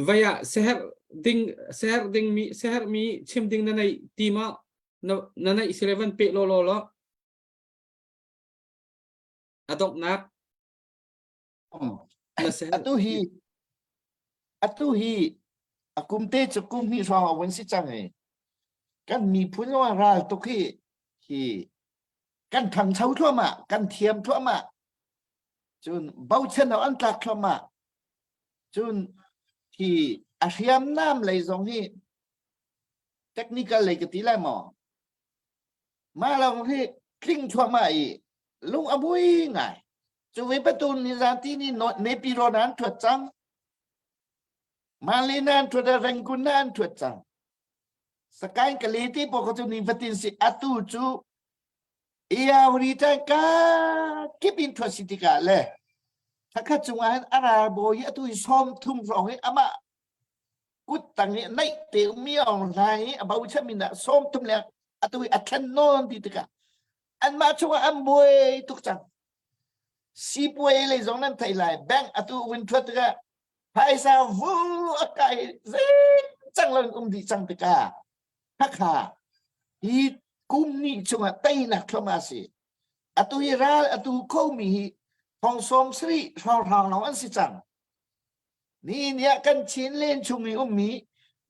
Vai ah seher ding seher ding mi seher mi chim ding na nei ti ma na na nei si le van pe lo lo lo. A donghnak na seher atu hi atu hi a kum te cu kum hnih hrawng a vun si cang i kan miphun zong ral tuk hi hi kan ṭhangcho thluahmah kan thiam thluahmah cun bochan an tlak thluahmah cun hi a hriamnam lei zong hi technical lei ka ti lai maw mah lawng hi tling thluahmah i lung a bui ngai cu ve patun ni zan ti ni nepi ro nan thuat cang Mali nan thuat Rangoon nan thuat cang Sakaing ka le te pawl kha cu nifatin si atu cu Iawri tan ka kip in thuat si tikah le thakhat cungah hin a ralbawi hi atu hi 30 hrawng hi amah kut tang i naih te ummi Aung Hlaing i a bochan mi dah 30 le atu hi a thlen nawn ti tikah anmah chungah an buai tuk cang sipuai lei zong nan thei lai bank atu win thuat tikah phaisa vu a kai zei cang lo in um dih cang tikah khakha hi kum ni chungah teinak thluahmah a si atu hi ral atu khomi hi thong sawm sarih hrawnghrang lawng an si cang ni ni ah kan Chin len chung i ummi.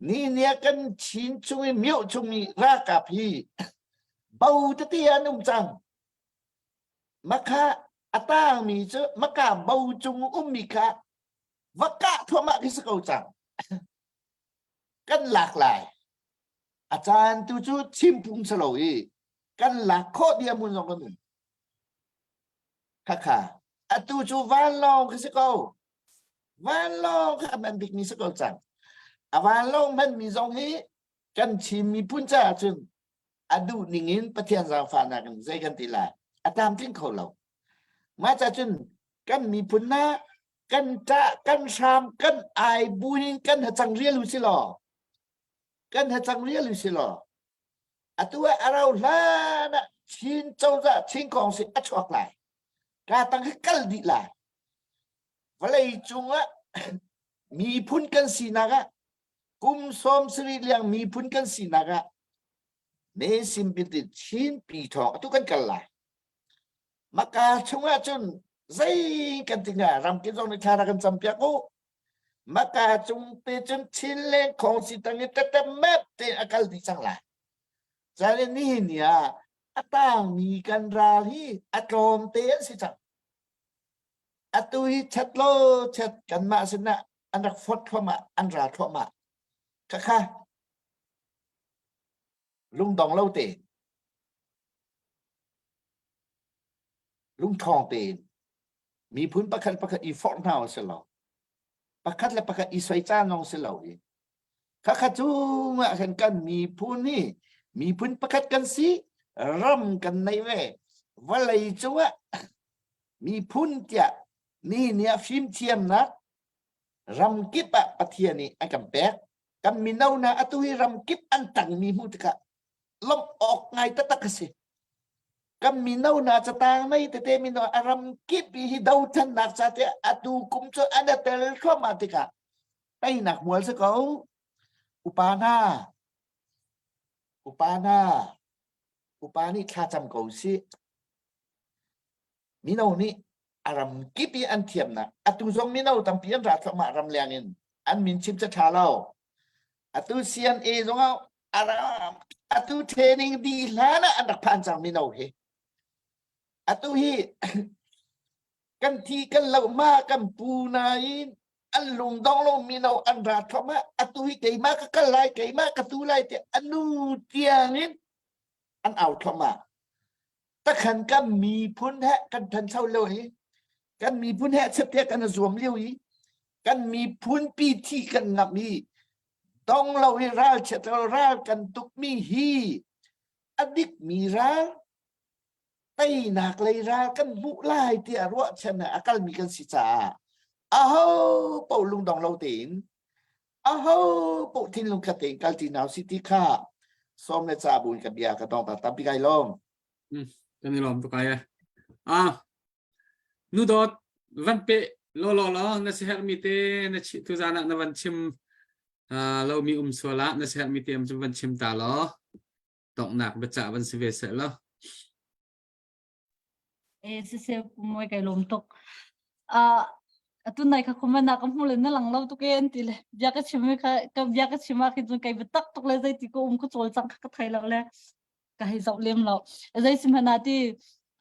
Ni nia kan Chin chung i mioh chung i ralkap hi bo tete an um cang. Makha a tangmi cu maka bo cung ummi kha va kah thluahmah khi si ko cang. Kan lak lai. A caan tu cu chim phung si lo i kan lak khawh diamun zong kan um. Khakha atu cu vanlawng khi si ko. Vanlawng kha a hman bikmi si ko cang. A vanlawng hmanmi zong hi kan Chin miphun caah cun a duh ning in Pathian zaangfahnak in zei kan ti lai a tlamtling kho lo. Mah ca cun kan miphun na kan ṭah kan hram kan ai buin kan hacang rial u si law kan hacang rial u si law atu ah a rau hlan ah Chin cozah Chin kong si a chuak lai. Ka tang hi kal dih lai. Vawlei cung ah miphun kan sinak ah kum sawm sarih liang miphun kan sinak ah me simpiti Chin pi thawng atu kan kal lai. Maka chungah cun zei kan ti hnga ramkip zong nih thla rak kan cam piak u. Maka cung te cun Chin le khong si tang i tete map te a kal dih cang lai. Cun nihin ni ah a tangmi kan ral hi a tlawm te an si cang. Atu hi chat lo chat kanmah sinah an rak fawt thluahmah, an ra thluahmah. Khakha lungdong lo tein lungṭhawng tein miphun pakhat pakhat i forh hna u sih law pakhat le pakhat i soi caan lawng si lo i khakha cungah khan kan miphun hi miphun pakhat kan si ram kan nei ve vawlei cungah miphun tiah mi nih a fimthiamnak ramkip ah Pathian nih a kan pek kan mino hna atu hi ramkip an tangmi hmuh tikah lawmh awk ngai taktak a si kan mino hna catang nei tete mino a ramkip hi dothlennak ca te atu kum cu an tel thluahmah tikah teinak mual si ko upa hna upa hna upa nih thlacam ko sih mino nih a ram kip i an thiamnak atu zong mino tampi an ra thluahmah ram leng in an min chim ca ṭha lo atu CNA zong ah a ram atu training dih hlan ah an rak phan cang mino hi atu hi kan thi kan lo ma kan pu na in an lung dong lo mino an ra thluahmah atu hi keimah ka kal lai keimah ka tu lai ti anu tiang in an au thluahmah takhan kan miphun he kan thancho lio hi kan miphun he chepte kan zuam lio hi kan miphun pi thi kan ngam hi dong lo hi ral chiat lo ral kan tuk mi hi a dik mi ral teinak lei ral kan hmuh lai tiah ruahchan a kalmi kan si caah aho paoh lungdong lo tein aho paoh thinlung khat tein kal ti hna usih ti kha sawm le ca buin ka bia ka dong ta tampi kai lawm. Kan i lawm tuk ai. Ah nu dawt van pe lo lo lo na si herh mi te na chi tu zan ah na van chim lo mi um sual ah na si herh mi te um cu van chim ta law tongnak biacah van si ve seh law. E siseh moi kai lawm tuk. Ah atu nai kha comment ah ka hmu le na lang lo tuk e an ti le bia ka chim kha ka bia ka chim ah khin cun kai biatak tuk le zei ti ko um ka cawl cang kha ka thei lo le ka hei zoh lem lo. Zei sim hmanh ah ti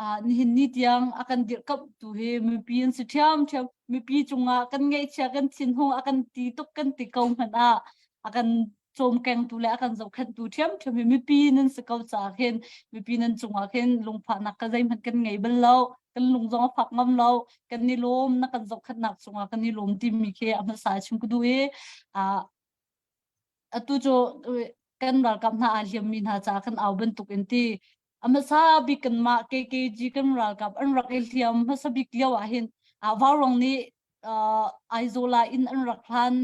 ah nihin ni tiang a kan dirhkamh tu hi mipi an si ṭhiam ṭhiam mipi cungah kan ngaihchia kan thinhung a kan ti tuk kan ti ko hmanh ah a kan cawmkengtu le a kan zohkhenhtu ṭhiamṭhiam hi mipi nan si ko caah khin mipi nan cungah khin lungfahnak ka zeihmanh kan ngei bal lo kan lung zong a fak ngam lo kan i lawm na kan zohkhenhnak cungah kan i lawm timi khi a hmasa chim ka duh i atu cu kan ralkap hna aa hliammi hna caah kan au bantuk in ti a hmasa bik kanmah KKG kan ralkap an rak i hliam hmasa bik lio ah hin Vaurong nih Aizawl ah inn an rak hlan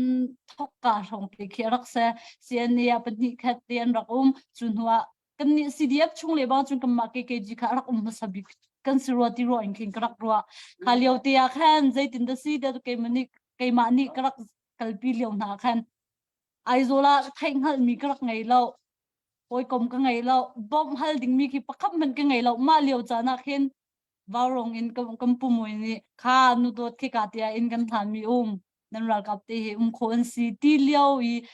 thokka hrawng te khi a rak si. CNA ah pahnih khat te an rak um. Cu hnu ah kannih CDF chung le bang cun kanmah KKG kha a rak um hmasa bik kan si rua ti ruah in khin ka rak ruah. Kha lio te ah khan zeitin dah si tiah keimah nih keimah nih ka rak kalpi lio hna khan Aizawl ah theih hngalhmi ka rak ngei lo. Hawikom ka ngei lo. Bawmh hal dingmi khi pakhat hmanh ka ngei lo. Mah lio caan ah khin Vaurong in kan pumui nih kha nu dawt khi ka tiah in kan hlan mi um nan ralkap te hi um kho an si ti lio i.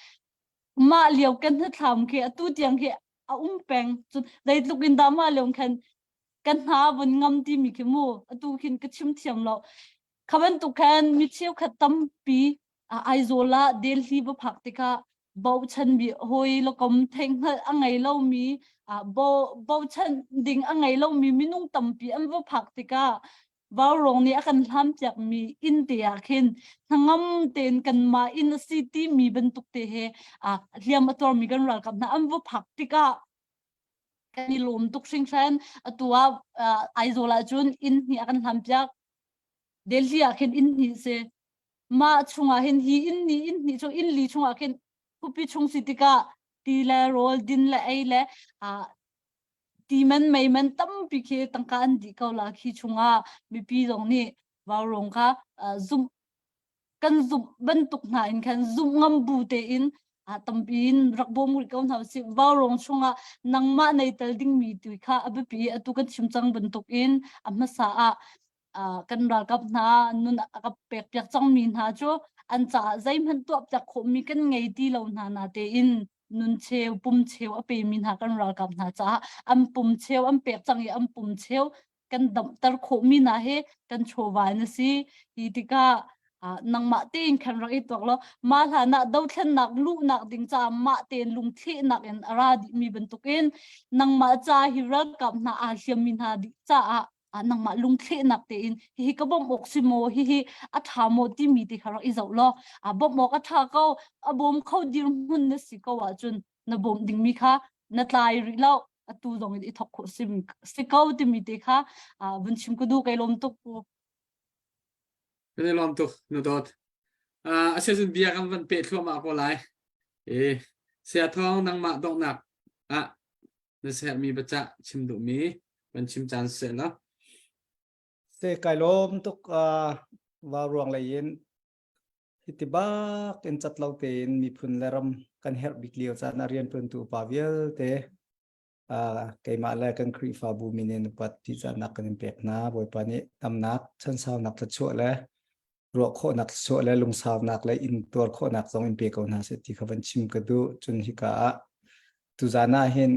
Mah lio kan hnathlam khi atu tiang khi a um peng. Cun zeitluk in dah mah lio khan kan hna vun ngam timi khi mu atu khin ka chim thiam lo. Kha bantuk khan mi cheukhat tampi Aizawl ah Delhi va phak tikah bochan bi hawi lakom theihhngalh a ngei lomi bo bochan ding a ngei lomi minung tampi an va phak tikah Vaurawng nih a kan hlampiakmi inn te ah khin hnangam tein kanmah inn a si timi bantuk te he hliam a tuarmi kan ralkap hna an va phak tikah kan i lawm tuk hringhran. Atu ah Aizawl ah cun inn hnih a kan hlampiak. Delhi ah khin inn hnih si. Mah chungah hin hi inn nih inn hnih chung inn li chungah khin khuapi chung si tikah ti le rawl din le ei le ti man mei man tampi khi tangka an dih ko la khi chungah mipi zong nih vaurawng kha zumh kan zumh bantuk hna in khan zumh ngam bu tein tampi in rak bawm rih ko hna usih vaurawng chungah nangmah nei tel dingmi tu kha a biapi atu kan chim cang bantuk in a hmasa ah kan ralkap hna nun a ka pek piak cangmi hna cu an caah zeihmanh tuah piak khawhmi kan ngei ti lo hna na tein nun cheu pum cheu a pemi hna kan ralkap hna caah an pum cheu an pek cang i an pum cheu kan damter khawhmi hna hi kan chawva in a si hi tikah nangmah tein khan rak i tuak law mah hlan ah dothlennak luhnak ding caah mah tein lungthlehnak in a ra dihmi bantukin nangmah ca hi ralkap hna aa hliammi hna dih caah nangmah lungthlehnak tein hihi ka bawmh awk si maw hihi a ṭha maw timi ti kha rak i zoh law a bawmh awk a ṭha ko a bawm kho dirhmun na si ko ahcun na bawmh dingmi kha na tlai rih lo atu zong in i thok khawh sim si ko timi te kha vun chim ka duh kai lawm tuk Kan i lawm tuk na dawt. Uh, asicun bia kan van peh thluahmah ko lai. E, sia thawng nangmah donghnak ah na sermi biacah chim duhmi van chim caan seh law. Se kai lawm tuk uh, va ruang lei in hiti bak in cat lo tein miphun le ram kan herh bik lio caan ah riantuantu upa vialte uh, keimah le kan Khrihfabu min in upat ti caannak kan in pek hna Bawipa nih damnak chansaunak thluachuah le ruah khawhnak thluachuah le lungsaunak le in tuar khawhnak zong in pe ko hna seh ti kha van chim ka duh cun hika ah tuzan ah hin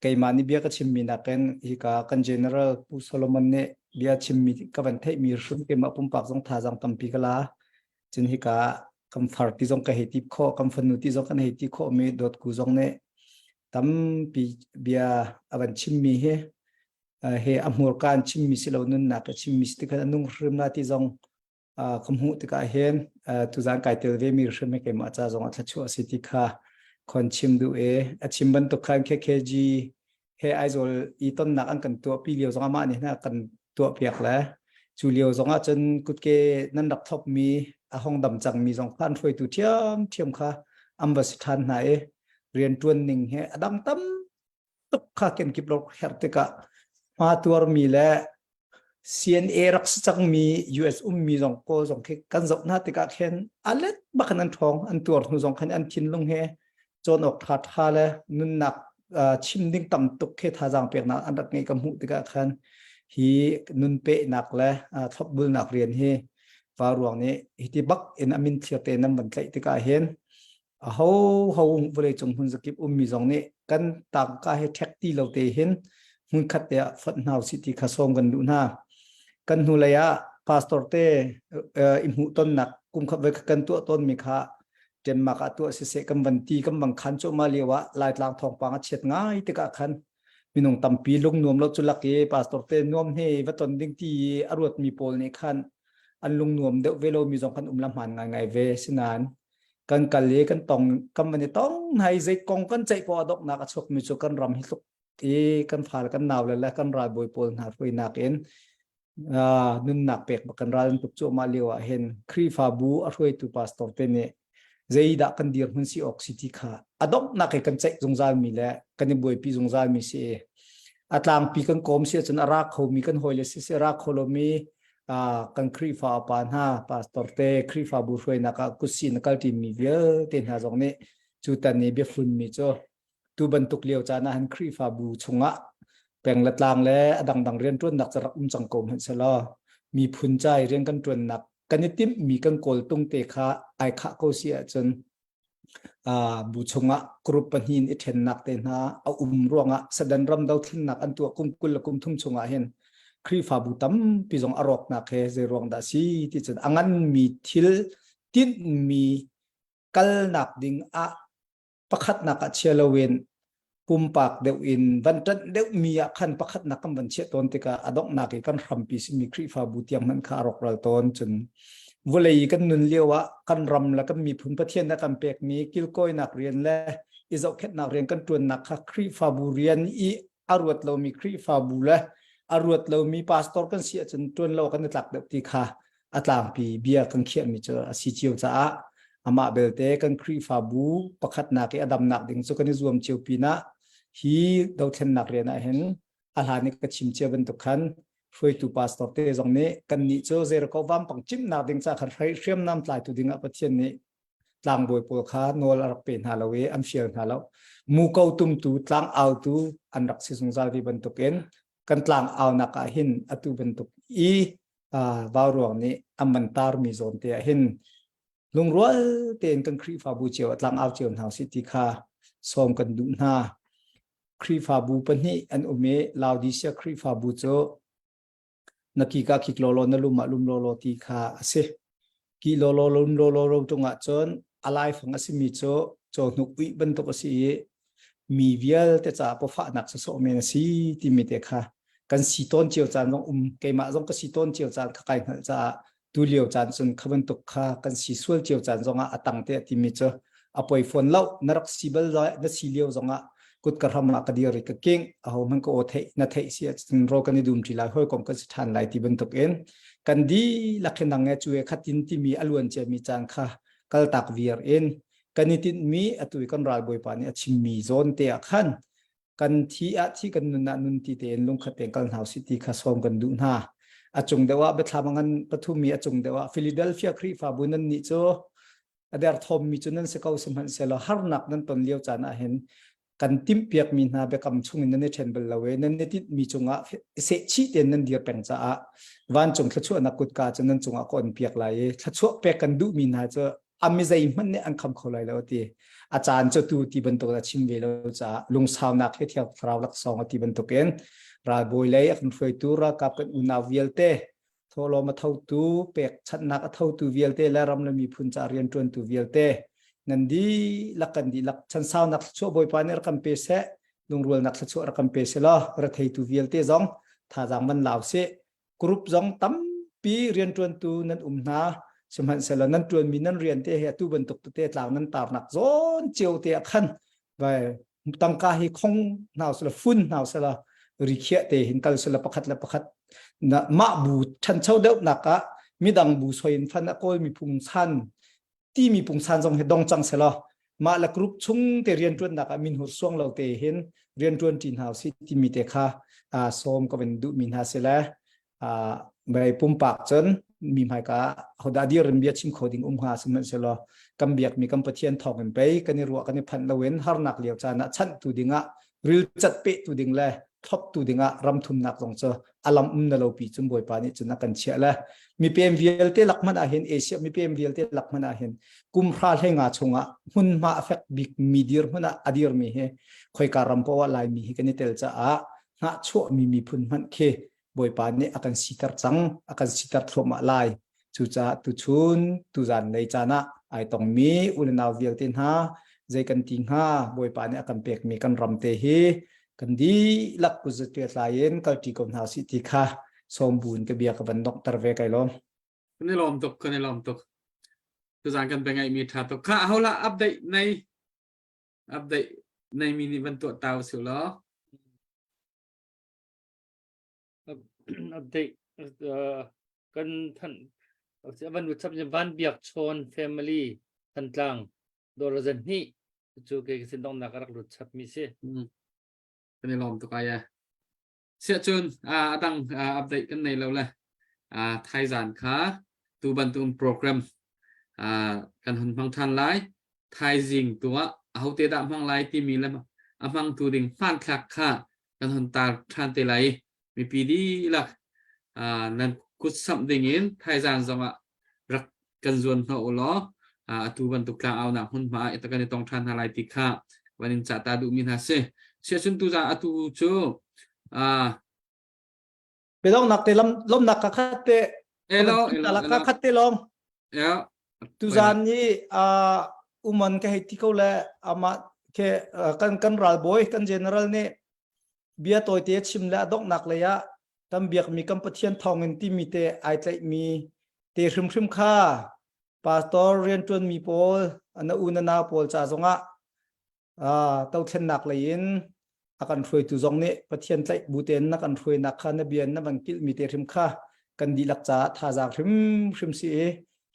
keimah nih bia ka chimmi nakin hika kan general Pu Solomon nih bia chimmi ka van theihmi hrim keimah pumpak zong thazaang tampi ka la cun hika kan far ti zong ka hei ti khawh kan fanu ti zong kan hei ti khawh mi dawtku zong nih tampi bia a van chimmi hi he a hmurka an chimmi si lo nunnak a chimmi si tikhan a nung hrim la ti zong ka hmuh tikah hin tuzan kai tel ve mi hrim he keimah ca zong a thlachuah si ti kha khon chim duh e a chim bantuk khan KKG he Aizawl i tonnak an kan tuah pi lio zong amah nih hna kan tuah piak le cu lio zong ah cun kutke nan rak thok mi a hong dam cang mi zong kha an hruaitu thiam thiam kha an va si than hna i rian tuan ning he a dang tam tuk kha kenkip lo herh tikah hma tuarmi le CNA rak si cangmi US ummi zong kawl zong khi kan zoh hna tikah khin a let bak in an ṭhawng an tuar hnu zong khan an thinlung he cawn awk ṭha ṭha le nunnak chim ding tam tuk khi thazaang peknak an rak ngeih ka hmuh tikah khan hi nun pehnak le thlopbulnak rian hi pa ruang nih hiti bak in a min thlir te nan van tlaih tikah hin aho ho vawlei cung hmun zakip ummi zong nih kan tangka he ṭhek ti lo te hin hmunkhat te ah fonh hna usih ti kha sawm kan duh hna. Kan hnulei ah pastor te i hmuh tonnak kum khat voi kan tuah tawnmi kha Denmark ah tuah siseh kan van ti kan van khan cuahmah lio ah Laitlang thawngpang a chiat ngai tikah khan minung tampi lung nuam lo cu lak i pastor te nuam he va ton ding ti i a ruatmi pawl nih khan an lung nuam deuh ve lomi zong kan um la hmaan ngaingai ve sinain kan kal i kan tong kan van i tong hna i zei kong kan ceih poah donghnak a chuakmi cu kan ram hi tluk i kan fale kan naule le kan ralbawi pawl hna hruainak in nunnak pek bak kan ral an tuk cuahmah lio ah hin Khrihfabu a hruaitu pastor te nih zeidah kan dirhmun si awk si ti kha a donghnak i kan ceih zungzal mi le kan i buaipi zungzal mi si a tlangpi kan kawm si ahcun a ra khomi kan hawile si si a ra kho lomi kan Khrihfa upa hna pastor te Khrihfabu hruainak ah kutsin a kalṭi mi vialte hna zong nih cu tan i biafun mi cu tu bantuk lio caan ah hin Khrihfabu chungah peng le tlang le a dangdang rianṭuannak cu rak um cang ko hmanh selaw miphun ca i rian kan ṭuannak kan i timhmi kan kawltung te kha ai khah ko si ahcun. Bu chungah group pahnih in i ṭhennak te hna a um ruangah Sadan ram dothlennak an tuah kum 20 le kum thum chungah hin Khrihfabu tampi zong a rawknak he zei ruang dah si ti cun a nganmi thil tinhmi kalnak ding ah pakhatnak ah chia loin pumpak deuh in van ṭanh deuhmi ah khan pakhatnak kan van chiah tawn tikah a donghnak i kan hrampi simi Khrihfabu tiang hmanh kha a rawkral tawn. Cun vawlei kan nun lio ah kan ram le kan miphun Pathian a kan pekmi kilkawinak rian le i zohkhenhnak rian kan ṭuannak kha Khrihfabu rian i a ruat lomi Khrihfabu le a ruat lomi pastor kan si ahcun ṭuan lo kan i tlak deuh ti kha a tlangpi bia kan khiahmi cu a si cio caah amah belte kan Khrihfabu pakhatnak i a damnak ding cu kan i zuam cio pinah hi dothlennak rian ah hin a hlan i ka chim cia bantuk khan hruaitu pastor te zong nih kan nih cu zeirako vampang cimnak ding ca khan hriamnam tlaitu dingah Pathian nih tlangbawi pawl kha nawl a rak pe hna lo i an fial hna lo. Muko tumtu tlang autu an rak si zungzal ve bantukin kan tlang aunak ah hin atu bantuk i vauruang nih an man tarmi zawn te ah hin lungrual tein kan Khrihfabu cio a tlang au cio hna si ti kha sawm kan duh hna. Khrihfabu pahnih an um i Laodicea Khrihfabu cu na ki ka kik lawlaw na lum ah lum lawlaw ti kha a si. Ki lawlaw lum lawlaw ro tung ah cun a laifang a simi cu cawhnuk uih bantuk a si i mi vialte caah pawfahnak sawsawh men a si timi te kha kan si tawn cio caan zong um keimah zong ka si tawn cio caan kha kai hngalh caah tu lio caan cun kha bantuk kha kan si sual cio caan zongah a tang te timi cu a poi fawn lo na rak si bal na si lio zongah kut ka hram ah ka dir i ka king aho hmanh ka aw theih na theih si ahcun ro kan i dum ṭi lai hawikom kan si ṭhan lai ti bantuk in kan dihlak hin nang nge cu e khatin timi a luan ciami caan kha kaltak viar in kan i tinhmi atu i kan ralbawipa nih a chimmi zawn te ah khan kan thi ah thi kan nun ah nun ti tein lungkhat tein kal hna usih ti kha sawm kan duh hna. A cung deuh ah biathlam a ngan pathum i a cung deuh ah Philadelphia Khrihfabu nan nih cu a derthawmmi cu nan si ko sihmanhsehlaw harnak nan ton lio caan ah hin kan timhpiakmi hna biakam chungin nan i ṭhen bal lo i nan i tinhmi cungah sehchih tein nan dir peng caah vancung thluachuahnak kutka cu nan cungah ka on piak lai i thluachuah pek kan duhmi hna cu a mi zeihmanh nih an kham kho lai lo ti a caan cu tu ti bantuk a chim ve lo caah lungsaunak hi thiang thlarau laksawng a ti bantukin ralbawi lei a kan hruaitu ralkap kan unau vialte thawhlawm a thotu pekchanhnak a thotu vialte le ram le miphun ca rianṭuantu vialte nan dihlak kan dihlak chansaunak thluachuah Bawipa nih rak kan pe seh lungrualnak thluachuah rak kan pe seh law retheitu vialte zong thazaang van lau sih group zong tampi rianṭuantu nan um hna sihmanhsehlaw nan ṭuanmi nan rian te hi atu bantuk tete tlang nan tarnak zawn cio te ah khan vai tangka hi khong hna usila fun hna usila rikhiah te hin kal sila pakhat le pakhat na mah bu ṭhancho deuh nak ah midang bu soin fan a kawl mi pungsan timi pungsan zong hi dong cang selaw mah le group chung te rianṭuannak ah min hur suang lo te hin rianṭuan ṭi hna usih timi te kha sawm ka van duhmi hna si le bai pumpak cun mi hmaika hodah dir in bia chim kho ding um hnga sihmanhsehlaw kan biakmi kan Pathian thawng in pei kan i ruah kan i phanh loin harnak lio caan ah chanhtu dingah rilcat pehtu ding le thloptu dingah ram thumnak zong cu alam um na lo pi cun Bawipa nih cun a kan chiah le mipem vialte lak hmanh ah hin Asia mipem vialte lak hmanh ah hin kum hra hlenga chungah hmunhma a fek bik mi dir hmun ah a dir mi hi khoika ram poah Laimi hi kan i tel caah hnahchuah mi miphun hmanh khi Bawipa nih a kan siter cang a kan siter thluahmah lai cucaah tuchun tuzan lei caan ah ai tongmi u le nau vialte hna zei kan ti hnga Bawipa nih a kan pekmi kan ram te hi kan dihlak kut tlai in kalṭi ko hna usih ti kha sawm buin ka bia ka van donghter ve kai lawm. Kan i lawm tuk, kan i lawm tuk. Tuzan kan bia ngaihmi ṭha tuk. Kha hola update nei update nei mi nih van tuah ta usih law. Update uh, kan than van chap van biak chawn family Thantlang dollar zan hnih cu ke sin dongnak a rak lut chap mi si. Kan i lawm tuk ai e. Siah cun a dang update kan nei lo le thaizan kha tu bantuk program kan hun hmang than lai. Thaizing tu ah ahote dah hmang lai timi le a hmangtu ding hmanthlak kha kan hun tar than te lai. Mipi dihlak nan kut samh ding in thaizan zongah rak kan zuan hnawh u law. Atu bantuk tlang aunak hmunhma ah kan i tong ṭhan hna lai ti kha van in cah ta duhmi hna si. Siahcun tuzaan atu cu Biadonghnak te lomnak ka khat te elo elo ka khat te long. Ya. Tuzaan ni uman ka hei ti ko le amah ke kan kan ralbawi kan general nih bia tawite chim le a donghnak lei ah kan biakmi kan Pathian thawngin timi te ai tlaihmi te hrimhrim kha pastor rianṭuanmi pawl na u na nau pawl ca zongah dothlennak lei in a kan hruaitu zong nih Pathian tlaih bu tein na kan hruainak kha na bia na van kilhmi te hrim kha kan dihlak caah thazaang hrimhrim si i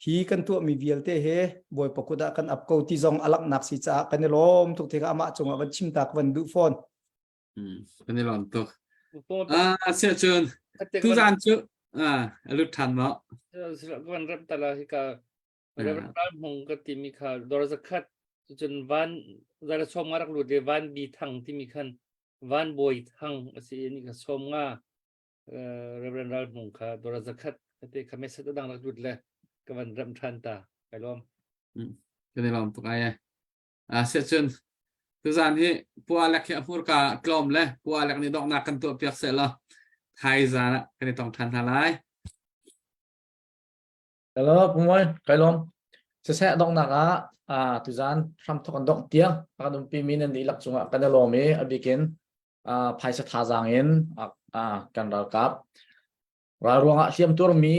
hi kan tuahmi vialte he Bawipa kut ah kan ap ko ti zong a langhnak si caah kan i lawm tuk tikah amah cungah van chim ta ka van duh fawn. Kan i lawm tuk. Ah, siah cun tuzaan cu ah a lut ṭhan maw? Van rem tala hi ka Reverend Ral Hmung ka timi kha dor zakhat cun van zara som nga rak lut le van bi thang timi khan van bawi thang a si ni kha som nga Reverend Ral Hmung kha dor zakhat te kha message adang rak lut le ka van rem ṭhan ta kai lawm. Kan i lawm tuk ai e. Ah siah cun tuzaan hi Pu Alek hi a hmurka tlawm le Pu Alek nih donghnak kan tuah piak seh law thai zaan ah kan i tong ṭhan hna lai. Hello, Pu Mawi, kai lawm. Siseh donghnak ah ah tuzaan hramthok an dongh tiang a kan umpi mi nan dihlak cungah kan i lawm i a bikin ah phaisa thazaang in ah ah kan ralkap ral ruangah hliam tuarmi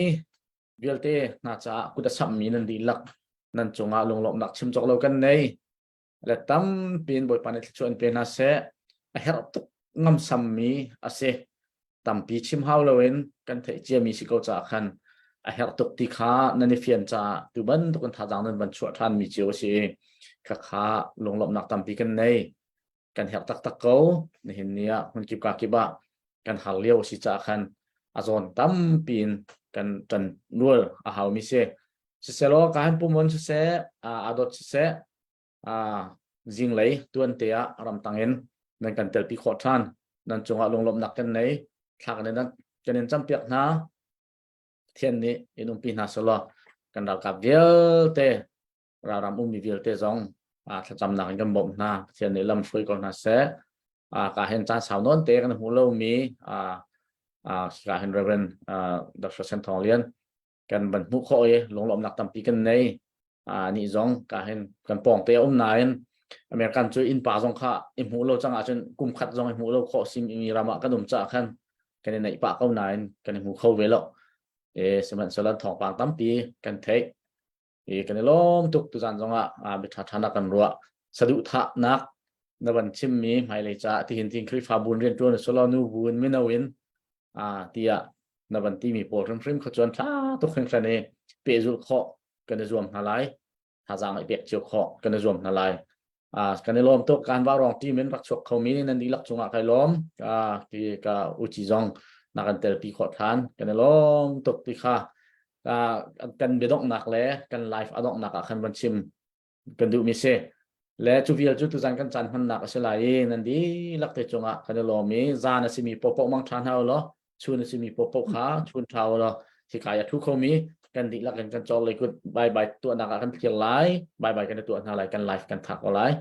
vialte hna caah kut a samhmi nan dihlak nan cungah lunglawmhnak chim cawk lo kan nei le tampi in Bawipa nih thluachuah in pe hna seh a herh tuk ngamsammi a si tampi chim hau loin kan theih ciami si ko caah khan a herh tuk ti kha nan i fian caah tu bantuk in thazaang nan van chuah ṭhanmi cio a si i khakha lunglawmhnak tampi kan nei kan herh taktak ko nihin ni ah hmunkip ka kip ah kan har lio a si caah khan a zawn tampi in kan ṭan nual a haumi si siselaw ka han pumon siseh adot siseh zinglei tuan te ah ramtang in nan kan telpi khawh ṭhan nan cungah lunglawmhnak kan nei thla kan in kan in campiak hna Pathian nih in umpi hna selaw kan ralkap vialte ralram ummi vialte zong thlacamnak in kan bawmh hna Pathian nih lam hruai ko hna seh ka hen caan sau nawn te kan hmu lomi ka hen Reverend Dr. Sen Thawng Lian kan van hmuh khawh i lunglawmhnak tampi kan nei ni zong ka hen kan pawng te um nain American cu innpa zong kha i hmuh lo cang ahcun kum khat zong i hmuh lo khawh sim mi ram ah kan um caah khan kan i neih pah ko nain kan i hmu kho ve lo e sihmanhsehlaw thawngpang tampi kan theih i kan i lawm tuk tuzan zongah biaṭha ṭha na kan ruah saduhthahnak na van chimmi hmailei caah tihin tin Khrihfabu in rianṭuan selaw nu bu in mino in tiah na van timi pawl hrimhrim kha chuan ṭha tuk hringhran i pehzulh khawh kan i zuam hna lai thazaang i pek cio khawh kan i zuam hna lai kan i lawm tuk kan vaurawng team in rak chuak khomi nan dihlak cungah kai lawm ti ka uci zong na kan telpi khawh ṭhan kan i lawm tuk ti kha kan biadonghnak le kan life a donghnak ah khan van chim kan duhmi si le cu vial cu tuzan kan caan hmannak a si lai i nan dihlak te cungah kan i lawm i zan a simi popoh mang ṭha hna law chun a simi popoh kha chun ṭha law hikai a thu khomi kan dihlak in kan cawr lei kut bye bye tuahnak ah kan thlir lai bye bye kan i tuah hna lai kan life kan thak ko lai.